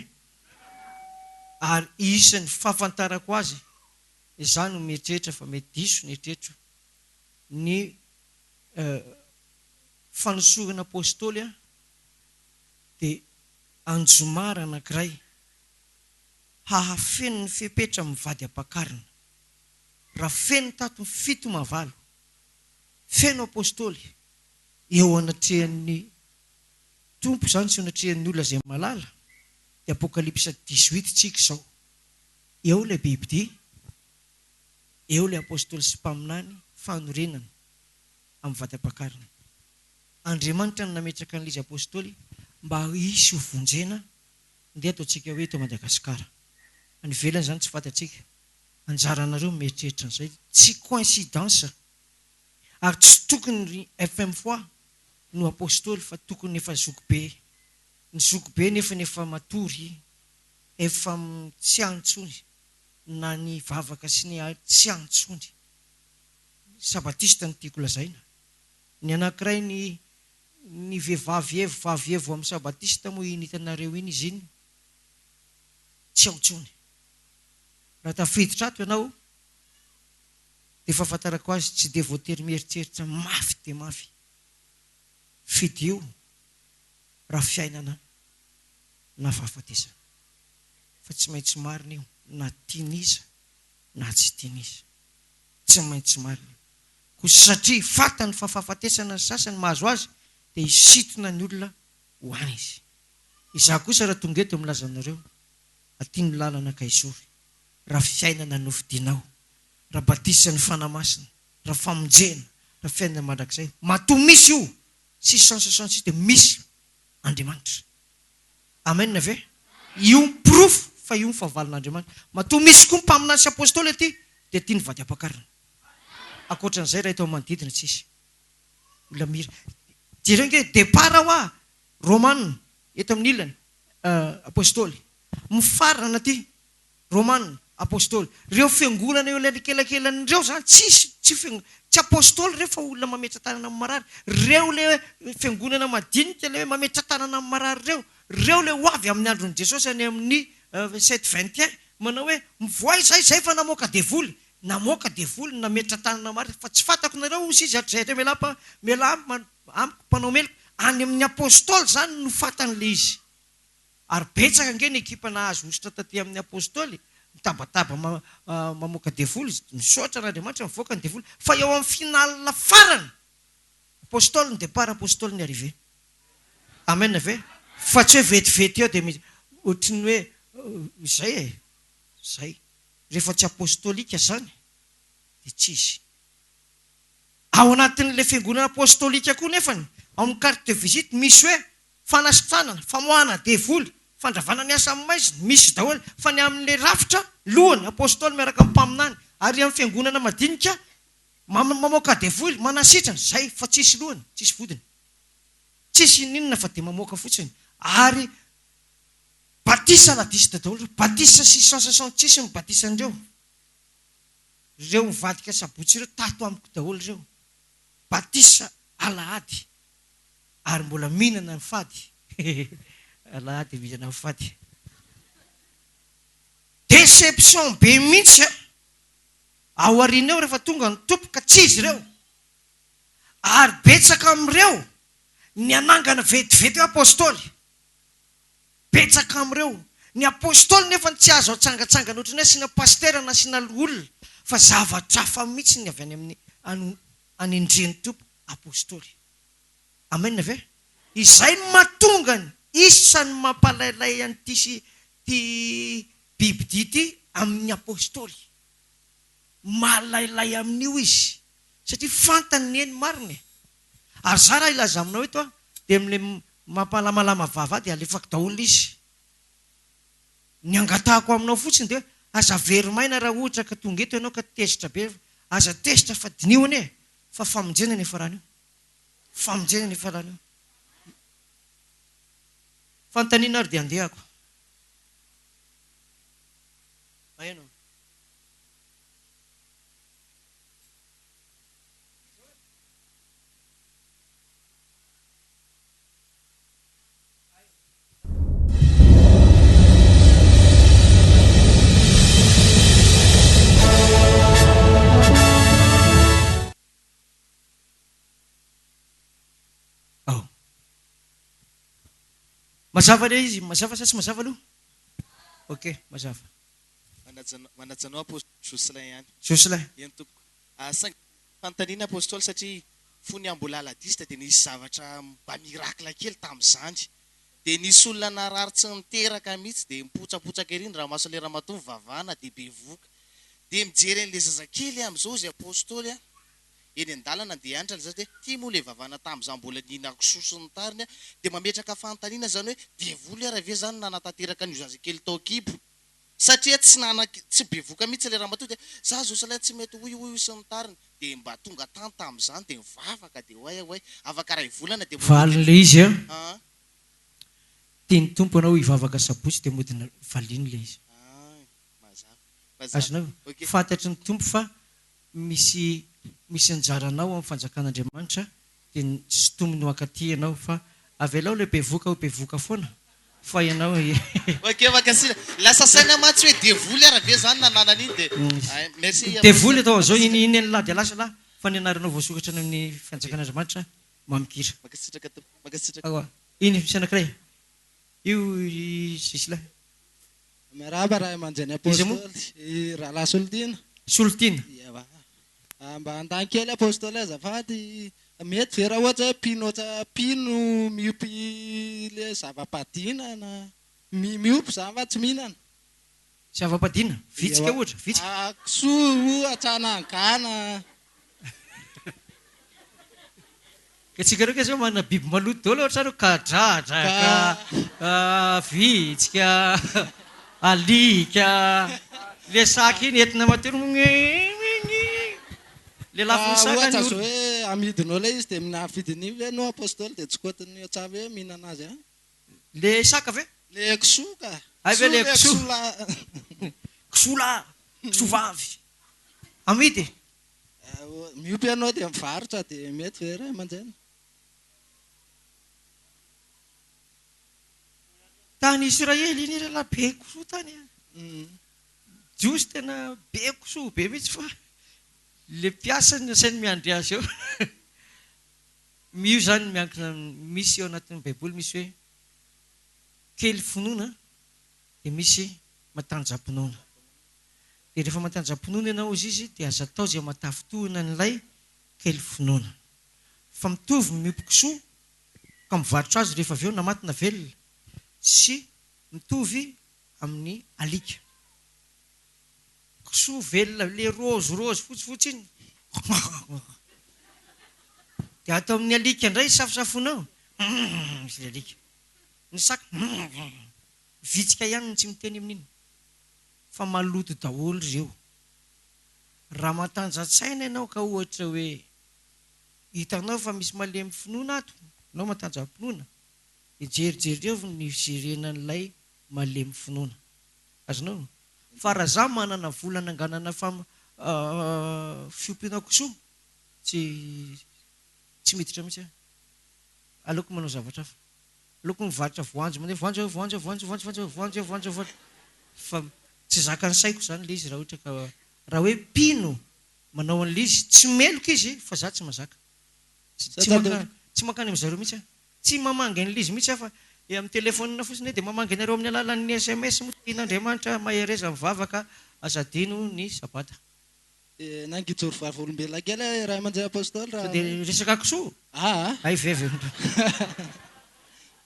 Speaker 1: Ary isan'ny fahafantarako azy, izaho no mieritreritra fa mety diso ny eritreritro, ny fanosorana apostoly dia anjomara anankiray hahafeno ny fepetra amin'ny vady ampakarina. Raha feno tato ny fito mahavalo, feno apostoly eo anatrehan'ny Tompo izany sy eo anatrehan'ny olona izay malala, dia Apokalypsa 18 tsika izao. Eo ilay bibidia, eo ilay apostoly sy mpaminany fanorenana amin'ny vady ampakarina. Andriamanitra no nametraka an'ilay izy apostoly mba hisy ho vonjena. Ndeha ataontsika hoe eto Madagasikara. Any ivelany izany tsy fantatsika. Anjaranareo ny mieritreritra an'izay. Tsy coïncidence ary tsy tokony ry FM foi no apostoly fa tokony efa zokibe. Ny zokibe nefany efa matory, efa tsy any intsony na ny vavaka sy ny tsy any intsony. Sabatista no tiako lazaina. Ny anankiray ny ny vehivavy evo vavy evo amin'ny sabatista moa iny hitanareo iny izy iny tsy ao intsony. Raha tafiditra ato ianao dia fahafantarako azy tsy dia voatery mieritreritra mafy dia mafy. Fidio raha fiainana na fahafatesana. Fa tsy maintsy marina io na tian'iza na tsy tian'iza. Tsy maintsy marina io. Koa satria fantany fa fahafatesana ny sasany mahazo azy dia hisintona ny olona ho any izy. Izaho kosa raha tonga eto milaza aminareo, aty ny lalana ka esory. Raha fiainana no fidinao, raha batisan'ny Fanahy Masina, raha famonjena, raha fiainana mandrakizay, matoa misy io 666 dia misy Andriamanitra. Amen ve? Io ny porofo fa io ny fahavalon'Andriamanitra. Matoa misy koa mpaminany sy apostoly aty dia aty ny vady ampakarina. Ankoatran'izay raha eto amin'ny manodidina tsisy olona mira. Jereo ange départ hoa Romana eto amin'ny ilany apostoly. Mifarana aty Romana, Apostoly. Reo fiangonana eo anelakelan'ireo zany tsisy tsy fiang tsy apostoly reo fa olona mametra-tanana amin'ny marary. Reo le fiangonana madinika le hoe mametra-tanana amin'ny marary reo. Reo le ho avy amin'ny andron'i Jesosy any amin'ny sept 21 manao hoe mivoaha izahay izay fa namoaka devoly. Namoaka devoly nametra-tanana marary fa tsy fantako nareo hozy izy hatrizay hatrizay mialà mpa mialà amiko mpanao meloka. Any amin'ny apostoly zany no fantany le izy. Ary betsaka ange ny ekipa nahazo hosotra taty amin'ny Apostoly, mitabataba mamoaka devoly, misaotra an'Andriamanitra mivoaka ny devoly, fa eo amin'ny final farany, Apostoly ny départ, Apostoly ny arrivée. Amen ve? Fa tsy hoe vetivety eo dia misy, ohatry ny hoe izay e, izay. Rehefa tsy apostolika izany dia tsy izy. Ao anatin'ilay fiangonana apostolika koa nefany, ao amin'ny carte de visite misy hoe Fanasitranana, famoahana devoly, fandravana ny asan'ny maizina, misy daholo, fa ny amin'ilay rafitra, lohany, apostoly miaraka amin'ny mpaminany, ary amin'ny fiangonana madinika, mamoaka devoly, manasitrana, zay, fa tsisy lohany, tsisy vodiny. Tsisy ininona fa dia mamoaka fotsiny, ary batisa ladiste daholo ireo, batisa 666 ny batisan'ireo, ireo mivadika sabotsy ireo tato amiko daholo ireo, batisa alahady. Ary mbola mihinana ny fady Alahady mihinana ny fady. Déception be mihitsy an! Ao aoriana eo rehefa tonga ny Tompo ka tsy izy ireo. Ary betsaka amin'ireo ny hanangana vetivety hoe apostoly. Betsaka amin'ireo. Ny apostoly nefa tsy azo atsangatsangana ohatran'ny hoe asiana pasitera na asiana loholona fa zavatra hafa mihitsy ny avy any amin'ny anendren'ny Tompo apostoly. Amen ve? Izay no mahatonga ny isan'ny mampalailay an'ity sy ity bibidia ity amin'ny apostoly. Malailay amin'io izy satria fantany ny eny marina e. Ary za raha hilaza aminao eto aho dia amin'ilay mampalamalama vava ahy dia alefako daholo izy. Ny angatahako aminao fotsiny dia hoe aza very maina raha ohatra ka tonga eto ianao ka tezitra be, aza tezitra fa diniho anie fa famonjena ny hiafarana io. Famonjena ny hiafarana io. Fanontaniana ary dia andehako. Maheno. Ao. Mazava le izy, mazava sa tsy mazava aloha? Ok, mazava.
Speaker 6: Manaja anao Apostoly Jocelyn ihany.
Speaker 1: Jocelyn.
Speaker 6: Eny tompoko. Saingy fanontaniana Apostoly satria fony aho mbola aladista dia nisy zavatra mba miracle kely tamin'izany. Dia nisy olona narary tsy niteraka mihitsy dia nipotsapotsaka ery ny ramaso ilay ramatoa nivavahana dia bevohoka. Dia mijery an'ilay zazakely amin'izao izy Apostoly a. eny an-dalana andeha hianatra le zaza dia ty moa le vavana tamin'izaho mbola nihinan-kisoa sy ny tariny a, dia mametraka fanontaniana zany hoe devoly ara ve zany nanatanteraka an'io zazakely tao an-kibo satria tsy nana tsy bevoka mihitsy le ramatoa dia za zo salahy tsy mety hoy hoy sy ny tariny dia mba tonga tany tamin'izany dia nivavaka dia oay oay afaka iray volana dia mbola
Speaker 1: Valiny le izy a.
Speaker 6: Aa.
Speaker 1: Tian'ny Tompo anao hivavaka sabotsy dia mody valiany le izy.
Speaker 6: Aa mazava mazava
Speaker 1: Azonao?
Speaker 6: ok.
Speaker 1: Fantatry ny Tompo fa misy misy anjaranao amin'ny fanjakan'Andriamanitra dia sintominy ho ankaty ianao fa avelao ilay bevoka ho bevoka foana fa ianao
Speaker 6: Ok mankasitraka. Lasa saina mantsy hoe devoly ara ve zany nanana an'iny de ay merci
Speaker 1: Devoly
Speaker 6: Apostoly.
Speaker 1: atao an'izao
Speaker 6: Mankasitraka.
Speaker 1: iny iny an'lah dia lasa lah fa ny anaranao voasokatra any amin'ny fanjakan'Andriamanitra mamikira.
Speaker 6: Mankasitraka tompoko. Mankasitraka.
Speaker 1: Aoa iny misy anakiray io i Zislahy.
Speaker 3: Miarahaba ray aman-dreny
Speaker 1: Iza moa?
Speaker 3: Apostoly, i Rahalahy Solotiana.
Speaker 1: Solotiana.
Speaker 3: Ewa. Mba hanontany kely Apostoly azafady, mety ve raha ohatra hoe mpino ohatra mpino miompy le zava-padiana na miompy zany fa tsy mihinana?
Speaker 1: Zava-padiana? Vitsika
Speaker 3: Ewa.
Speaker 1: ohatra, vitsika.
Speaker 3: Kisoa ohatra na gana.
Speaker 1: Ka tsika reo kay zao manana biby maloto daholo ohatra reo kadradraka, vitsika, alika, le saka iny entina matory le lafon'ny
Speaker 3: Ka
Speaker 1: saka
Speaker 3: ohatra
Speaker 1: ny
Speaker 3: zao
Speaker 1: orona.
Speaker 3: hoe amidinao le izy de na vidin'iny ve no apostoly de tsy kotin'ny ohatsa hoe mihinana azy any?
Speaker 1: Le saka ve?
Speaker 3: Le kisoa ka!
Speaker 1: Hay ve
Speaker 3: Kisoa
Speaker 1: le
Speaker 3: le
Speaker 1: kisoa?
Speaker 3: kisoa lahy.
Speaker 1: Kisoa lahy, kisoa vavy. Amidy e!
Speaker 3: Miompy ianao dia mivarotra dia mety ve ray aman-dreny?
Speaker 1: Tany Israely iny rahalahy be kisoa tany a! Jiosy tena be kisoa be mihitsy fa le mpiasany asainy miandry azy eo. Io izany miankina misy ao anatin'ny baiboly misy hoe kely finoana dia misy matanjam-pinoana. Dia rehefa matanjam-pinoana ianao hozy izy dia aza atao izay mahatafintohina an'ilay kely finoana. Fa mitovy ny miompy kisoa ka mivarotra azy rehefa avy eo na maty na velona sy mitovy amin'ny alika. Kisoa velona le rose rose fotsifotsy iny dia ato amin'ny alika indray safosafoina ao misy ilay alika. Ny saka vitsika ihany no tsy miteny amin'iny. Fa maloto daholo ireo. Raha matanjantsaina ianao ka ohatra hoe hitanao fa misy malemy finoana ato, ianao matanjam-pinoana, dia jerijereo ny fijerena an'ilay malemy finoana. Azonao? Fa raha za manana vola hananganana fam fiompiana kisoa, tsy tsy miditra mihitsy aho. Aleoko manao zavatra hafa. Aleoko mivarotra voanjo mandeha voanjo voanjo voanjo voanjo voanjo voanjo voanjo voanjo fa tsy zakan'ny saiko izany ilay izy raha ohatra ka raha hoe mpino manao an'ilay izy tsy meloka izy fa za tsy mazaka tsy mankany tsy mankany amin'ny zareo mihitsy aho tsy mamangy an'ilay izy mihitsy aho fa amin'ny téléphone fotsiny aho dia mamangy anareo amin'ny alalan'ny sms moa tian'Andriamanitra mahereza mivavaka aza adino ny sabata.
Speaker 3: Dia nangijoro vavolombelona kely aho ray aman-dreny Apostoly
Speaker 1: Sao
Speaker 3: raha
Speaker 1: dia resaka kisoa?
Speaker 3: Aa.
Speaker 1: Hay ve ve.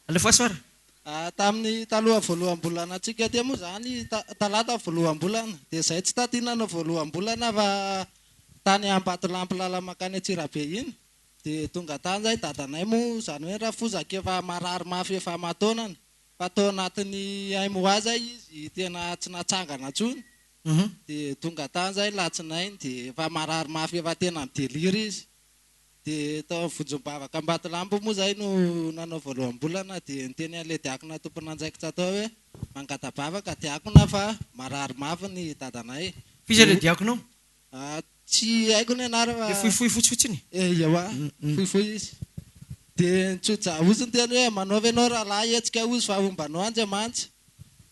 Speaker 1: Alefaso ary.
Speaker 3: Aa tamin'ny taloha voaloham-bolana antsika teo moa izany talata voaloham-bolana dia izay tsy taty nanao voaloham-bolana fa tany Ambatolampy lalana mankany Antsirabe iny dia tonga tany izay dadanay moa izany hoe rafozako efa marary mafy efa aman-taonany Fa tao anatin'ny haimoa zay izy tena tsy natsangana intsony, dia tonga tany zay latsinainy dia efa marary mafy efa tena mi-delire izy. Dia tao amin'ny vonjom-bavaka Ambatolampy moa zay no nanao voaloham-bolana dia niteny an'ilay diakona tompon'andraikitra tao hoe mangata-bavaka diakona fa marary mafy ny dadanay.
Speaker 1: F'iza ilay diakona ao?
Speaker 3: Tsy haiko ny anarany fa.
Speaker 1: Ilay fohifohy fotsifotsy iny?
Speaker 3: Ewa, fohifohy izy. Dia nitsoja ozy niteny hoe manaova ianao rahalahy hetsika ozy fa homba anao Andriamanitra.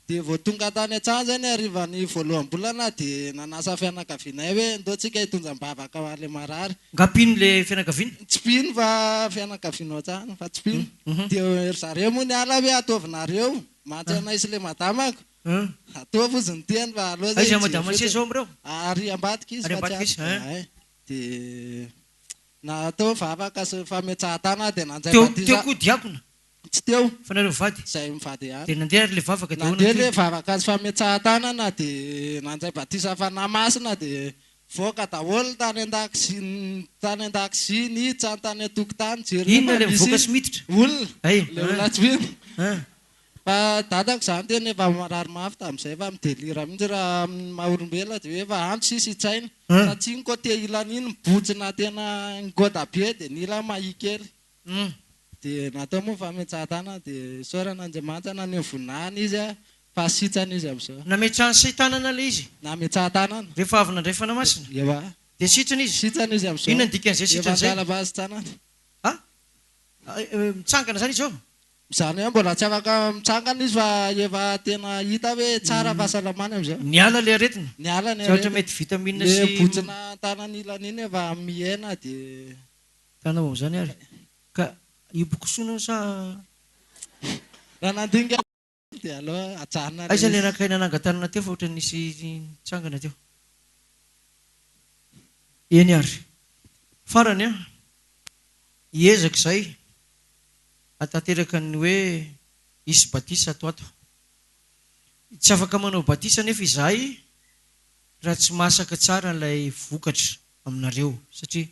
Speaker 3: Dia vao tonga tany an-tsaha izay ny harivan'ny voaloham-bolana dia nanasa fianakavianay hoe ndao tsika hitondra am-bavaka ho an'ilay marary.
Speaker 1: Nga mpino ilay fianakaviana?
Speaker 3: Tsy mpino fa fianakaviana ao an-tsaha fa tsy mpino. Dia ry zareo moa niala hoe ataovinareo mantsy anay sy ilay madamako. Ataovy ozy ny tiany fa aleo zay
Speaker 1: Aiza
Speaker 3: hijery
Speaker 1: madama
Speaker 3: fotsiny.
Speaker 1: seza ao amin'ireo?
Speaker 3: Ary ambadika izy
Speaker 1: Ary
Speaker 3: fa tsy
Speaker 1: ambadika izy,
Speaker 3: ato.
Speaker 1: hein.
Speaker 3: Ay. Dia natao vavaka sy fametsahan-tanana dia nandray
Speaker 1: Teo
Speaker 3: batisa.
Speaker 1: teo koa diakona?
Speaker 3: Tsy teo.
Speaker 1: Fa nareo mivady?
Speaker 3: Izay mivady ihany.
Speaker 1: Dia nandeha ary ilay vavaka dia ahoana
Speaker 3: Nandeha
Speaker 1: ny
Speaker 3: ilay
Speaker 1: tohiny?
Speaker 3: vavaka sy fametsahan-tanana dia nandray batisa fanahy masina dia.
Speaker 7: Nivoaka daholo tany an-dakozia, tany an-dakozia, niditra ny tany an-tokotany, jereo
Speaker 1: Inona
Speaker 7: fa
Speaker 1: ilay
Speaker 7: misy
Speaker 1: mivoaka sy miditra?
Speaker 7: olona,
Speaker 1: Hay,
Speaker 7: ilay
Speaker 1: hein.
Speaker 7: olona tsy mino.
Speaker 1: Hein.
Speaker 7: Fa dadako izany tena efa marary mafy tamin'izay fa mi-delire mihitsy raha amin'ny maha olombelona dia hoe efa andro sisa hitsaina.
Speaker 1: Hein.
Speaker 7: Satria ny côté ilany iny mibontsina tena ngoda be dia ny ilany mahia kely.
Speaker 1: Hum.
Speaker 7: Dia natao moa ny fametsahan-tanana dia isaorana Andriamanitra naneho voninahiny izy fa sitrana izy amin'izao.
Speaker 1: Nametrahan'i Seitanana ilay izy.
Speaker 7: Nametsahan-tanana.
Speaker 1: Rehefa avy nandray Fanahy Masina.
Speaker 7: Ewa.
Speaker 1: Dia sitrana izy.
Speaker 7: Sitrana izy amin'izao.
Speaker 1: Inona ny dikan'izay
Speaker 7: Efa
Speaker 1: sitrana izay?
Speaker 7: niala fahasitranana.
Speaker 1: Ah? Mitsangana izany izy izao?
Speaker 7: Izany hoe mbola tsy afaka mitsangana izy fa efa tena hita hoe tsara fahasalamany amin'izao.
Speaker 1: Niala ilay aretina.
Speaker 7: Niala ny
Speaker 1: Zavatra
Speaker 7: aretina.
Speaker 1: mety vitamine
Speaker 7: Ilay
Speaker 1: sy.
Speaker 7: bontsina an-tanana ilany iny efa mihena dia.
Speaker 1: Tanao amin'izany ary. Ka hibokosoana sa.
Speaker 7: Raha nandinika dia aleo ajanona ilay
Speaker 1: Aiza ilay
Speaker 7: izy.
Speaker 1: anankiray nanangan-tanana teo fa ohatran'ny nisy nitsangana teo. Eny ary. Farany an, hiezaka izahay hahatanteraka ny hoe hisy batisa ato ato. Tsy afaka manao batisa anefa izahay raha tsy masaka tsara ilay vokatra aminareo satria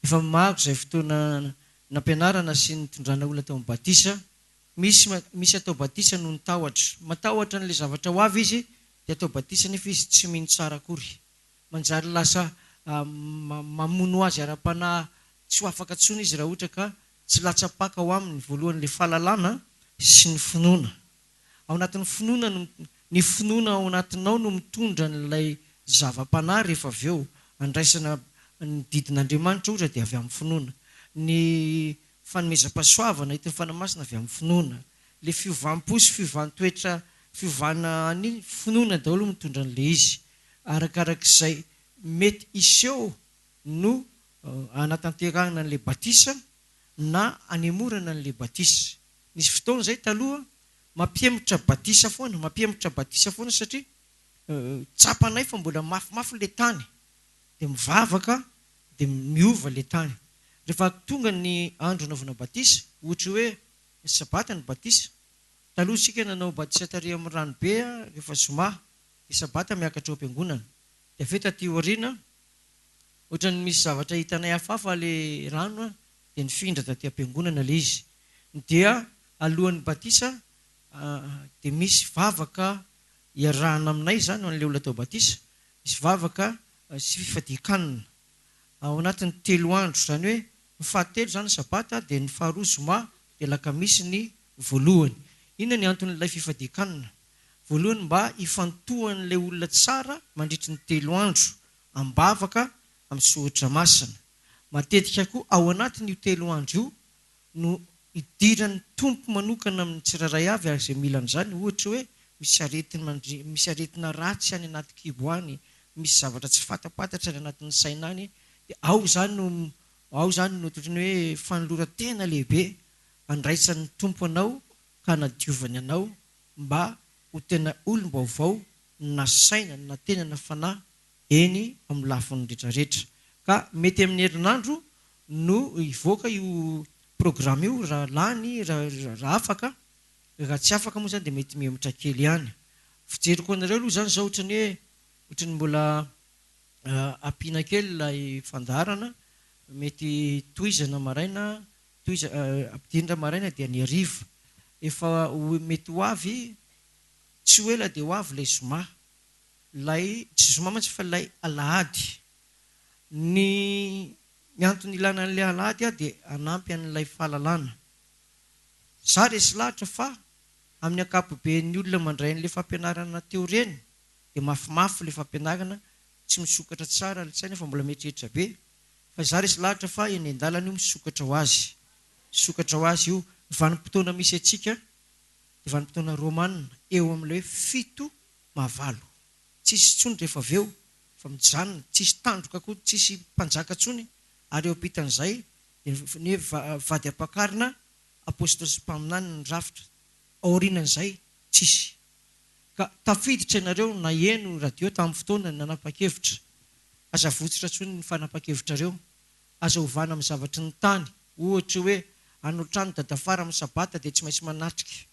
Speaker 1: efa maro izay fotoana nampianarana sy nitondrana olona tao amin'ny batisa, misy misy atao batisa noho ny tahotra, matahotra an'ilay zavatra ho avy izy dia atao batisa nefa izy tsy mino tsara akory, manjary lasa mamono azy ara-panahy tsy ho afaka intsony izy raha ohatra ka tsy latsa-paka ao aminy voalohany ilay fahalalana sy ny finoana. Ao anatin'ny finoana no, ny finoana ao anatinao no mitondra an'ilay zava-panahy rehefa avy eo. Andraisana ny didin'Andriamanitra ohatra dia avy amin'ny finoana. Ny fanomezam-pahasoavana entin'ny Fanahy Masina avy amin'ny finoana. Ilay fiovam-po sy fiovan-toetra, fiovana any, finoana daholo mitondra an'ilay izy. Arakarak'izay mety hiseho no hanatanterahana an'ilay batisa na hanemorana an'ilay batisa. Nisy fotoana izay taloha mampihemotra batisa foana, mampihemotra batisa foana satria tsapanay fa mbola mafimafy ilay tany, dia mivavaka dia miova ilay tany. Rehefa tonga ny andro hanaovana batisa, ohatra hoe sabata ny batisa, taloha isika nanao batisa tary amin'ny ranobe rehefa zoma, dia sabata miakatra ao am-piangonana. Dia avy eo taty aoriana, Ohatran'ny misy zavatra hitanay hafahafa le rano an, dia nifindra taty am-piangonana le izy. Dia alohan'ny batisa dia misy vavaka iarahana aminay izany ho an'ilay olona atao batisa, misy vavaka sy fifadian-kanina ao anatin'ny telo andro, izany hoe ny fahatelo izany sabata dia ny faharoa zoma dia alakamisy ny voalohany. Inona ny anton'ilay fifadian-kanina? Voalohany mba hifantohan'ilay olona tsara mandritry ny telo andro am-bavaka amin'ny soratra masina. Matetika koa ao anatin'io telo andro io no idiran'ny Tompo manokana amin'ny tsirairay avy ary izay mila an'izany, ohatra hoe misy aretina misy aretina ratsy any anaty kibo any, misy zavatra tsy fatapantatra any anatin'ny saina any, dia ao izany no ao izany no ohatran'ny hoe fanoloran-tena lehibe andraisan'ny Tompo anao ka anadiovany anao mba ho tena olom-baovao na saina na tena na fanahy eny amin'ny lafiny retraretra. Ka mety amin'ny herinandro no hivoaka io programme io raha lany, raha afaka, raha tsy afaka moa izany dia mety mihemotra kely ihany. Fijeriko anareo aloha izany izao ohatran'ny hoe ohatran'ny mbola ampiana kely ilay fandaharana, mety tohizana maraina, tohiza, ampidirina maraina dia ny hariva. Efa ho mety ho avy tsy ho ela dia ho avy ilay zoma. Ilay, tsy zoma mantsy fa ilay alahady. Ny ny antony ilana an'ilay alahady aho dia hanampy an'ilay fahalalana. Za resy lahatra fa amin'ny ankapoben'ny olona mandray an'ilay fampianarana teo ireny dia mafimafy ilay fampianarana, tsy misokatra tsara ilay saina fa mbola mieritreritra be. Fa za resy lahatra fa eny an-dalana io misokatra ho azy. Misokatra ho azy io. Ny vanim-potoana misy antsika dia vanim-potoana romana eo amin'ilay hoe fito mahavalo. Tsisy intsony rehefa avy eo fa mijanona, tsisy tandroka koa, tsisy mpanjaka intsony ary eo ampitan'izay dia ny hoe vady ampakarina, apostoly sy mpaminany ny rafitra, aorianan'izay tsisy. Ka tafiditra ianareo naheno radio tamin'ny fotoana nanapa-kevitra. Aza avotsitra intsony ny fanapan-kevitrareo. Aza ovana amin'ny zavatry ny tany. Ohatra hoe hanao trano dadafara amin'ny sabata dia tsy maintsy manatrika.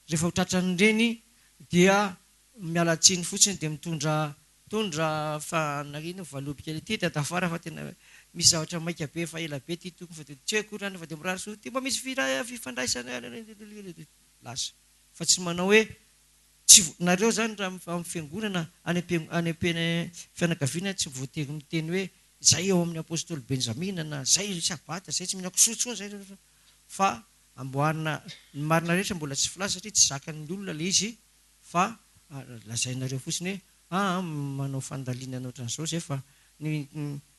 Speaker 1: Rehefa ho tratran'ireny dia miala tsiny fotsiny dia mitondra Mitondra fanariana valopy kely ity dadafara fa tena misy zavatra maika be efa ela be ity tokony fa dia tsy haiko rany fa dia mirary soa ity mba misy fifandraisana lasa fa tsy manao hoe tsy nareo zany raha amin'ny fiangonana any any am fianakaviana tsy voatery miteny hoe zay ao amin'ny apostoly Benjamina na zay sabata zay tsy mihina kisoa intsony zay fa amboarina ny marina rehetra mbola tsy filaza satria tsy zakan'ny olona le izy fa lazainareo fotsiny hoe aa manao fandalinana ohatran'izao zay fa ny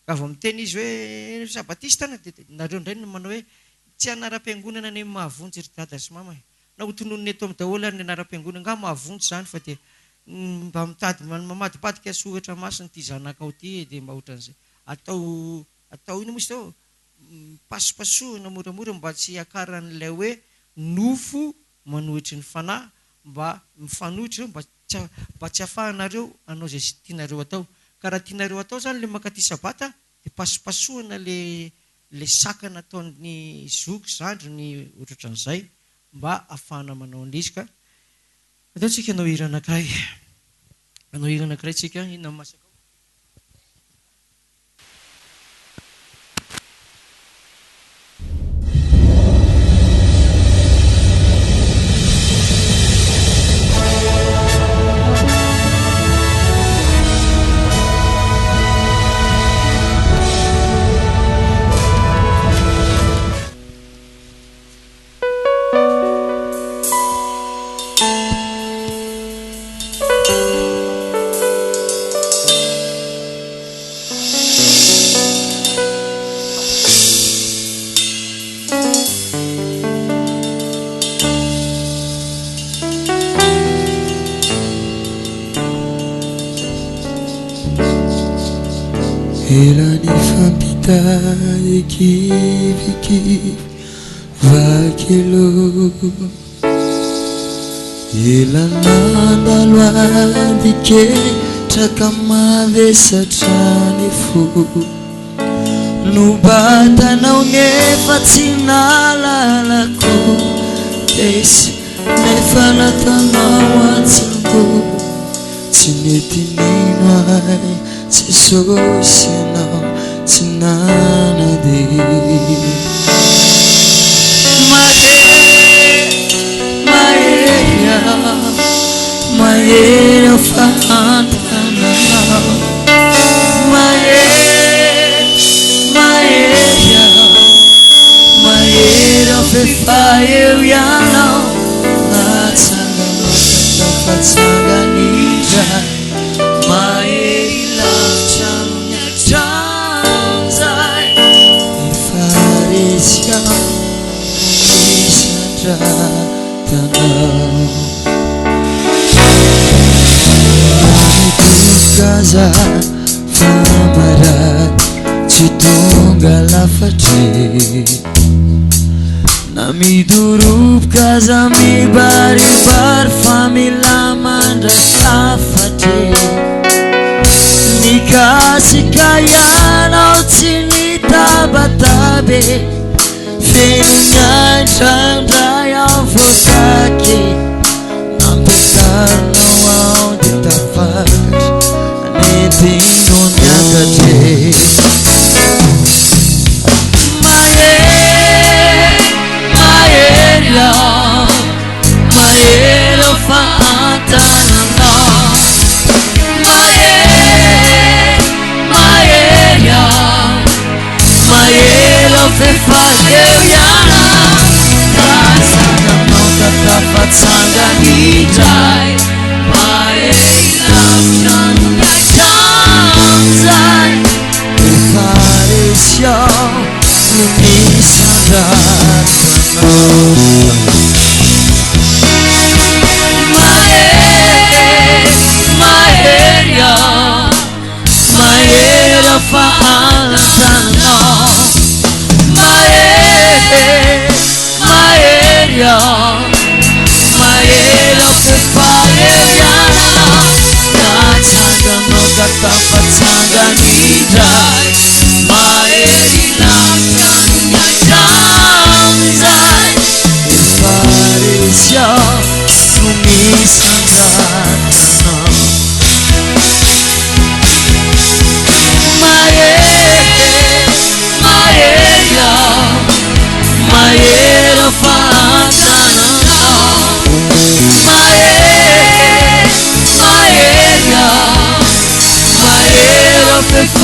Speaker 1: raha vao miteny izy hoe sabatista ana dia nareo indray no manao hoe tsy anaram-piangonana anie mahavonjy ry dada sy mama e! Na ho tononina eto amin'ny daholo ary ny anaram-piangonana angaha mahavonjy izany fa dia mba mitady mamadibadika soratra masina ity zanakao ity e dia mba ohatran'izay atao atao inona moa izy teo pasopasohina moramora mba tsy hiakaran'ilay hoe nofo manohitry ny fanahy mba mifanohitra ireo mba tsy mba tsy afahanareo hanao izay tianareo atao. Ka raha tianareo atao izany ilay mankaty sabata dia pasopasohana le le sakana ataon'ny zoky, zandry ny ohatrohatran'izay mba afahana manao an'ilay izy ka andao tsika hanao hira anankiray. Hanao hira anankiray tsika, inona no masaka ao?
Speaker 8: Ela nifampitady kivikivy vaky loha Ela nandalo ady ketraka mavesatra ny fo Nobatanao nefa tsy nalalako Resy nefa nataonao an-tsambo Tsy nety nino ahy Jesosy ianao tsy nanadino Mahery, mahery aho, mahery aho fa an-tananao Mahery, mahery aho, mahery aho f'efa eo ianao Natsanganao ka tafatsangana indray Mahery lavitra noho ny hatramin'izay. Efa resy aho no nisandratanao. Na midoboka aza fa marary tsy tonga lafatra e. Na midoroboka aza mibaribary fa mila mandray hafatra e. Nikasika ianao tsy nitabataba e. Feno ny ain-drandray aho voataky e. Nampiakarinao aho dia tafakatra nentinao niakatra e. Mahery, mahery aho, mahery aho fa an-tananao. Mahery, mahery aho, mahery aho f'efa eo ianao. Tazananao ka tafatsangana indray. Mahery lavitra noho ny hatramin'izay. Efa resy aho no nisandratanao. Mahery, mahery aho, mahery aho fa an-tananao. Mahery, mahery aho, mahery aho f'efa eo ianao. Natsanganao ka tafatsangana indray. Mahery lavitra noho ny hatramin'izay. Efa resy aho no nisandratanao. Mahery aho fa an-tananao. Mahery, mahery aho, mahery aho f'efa.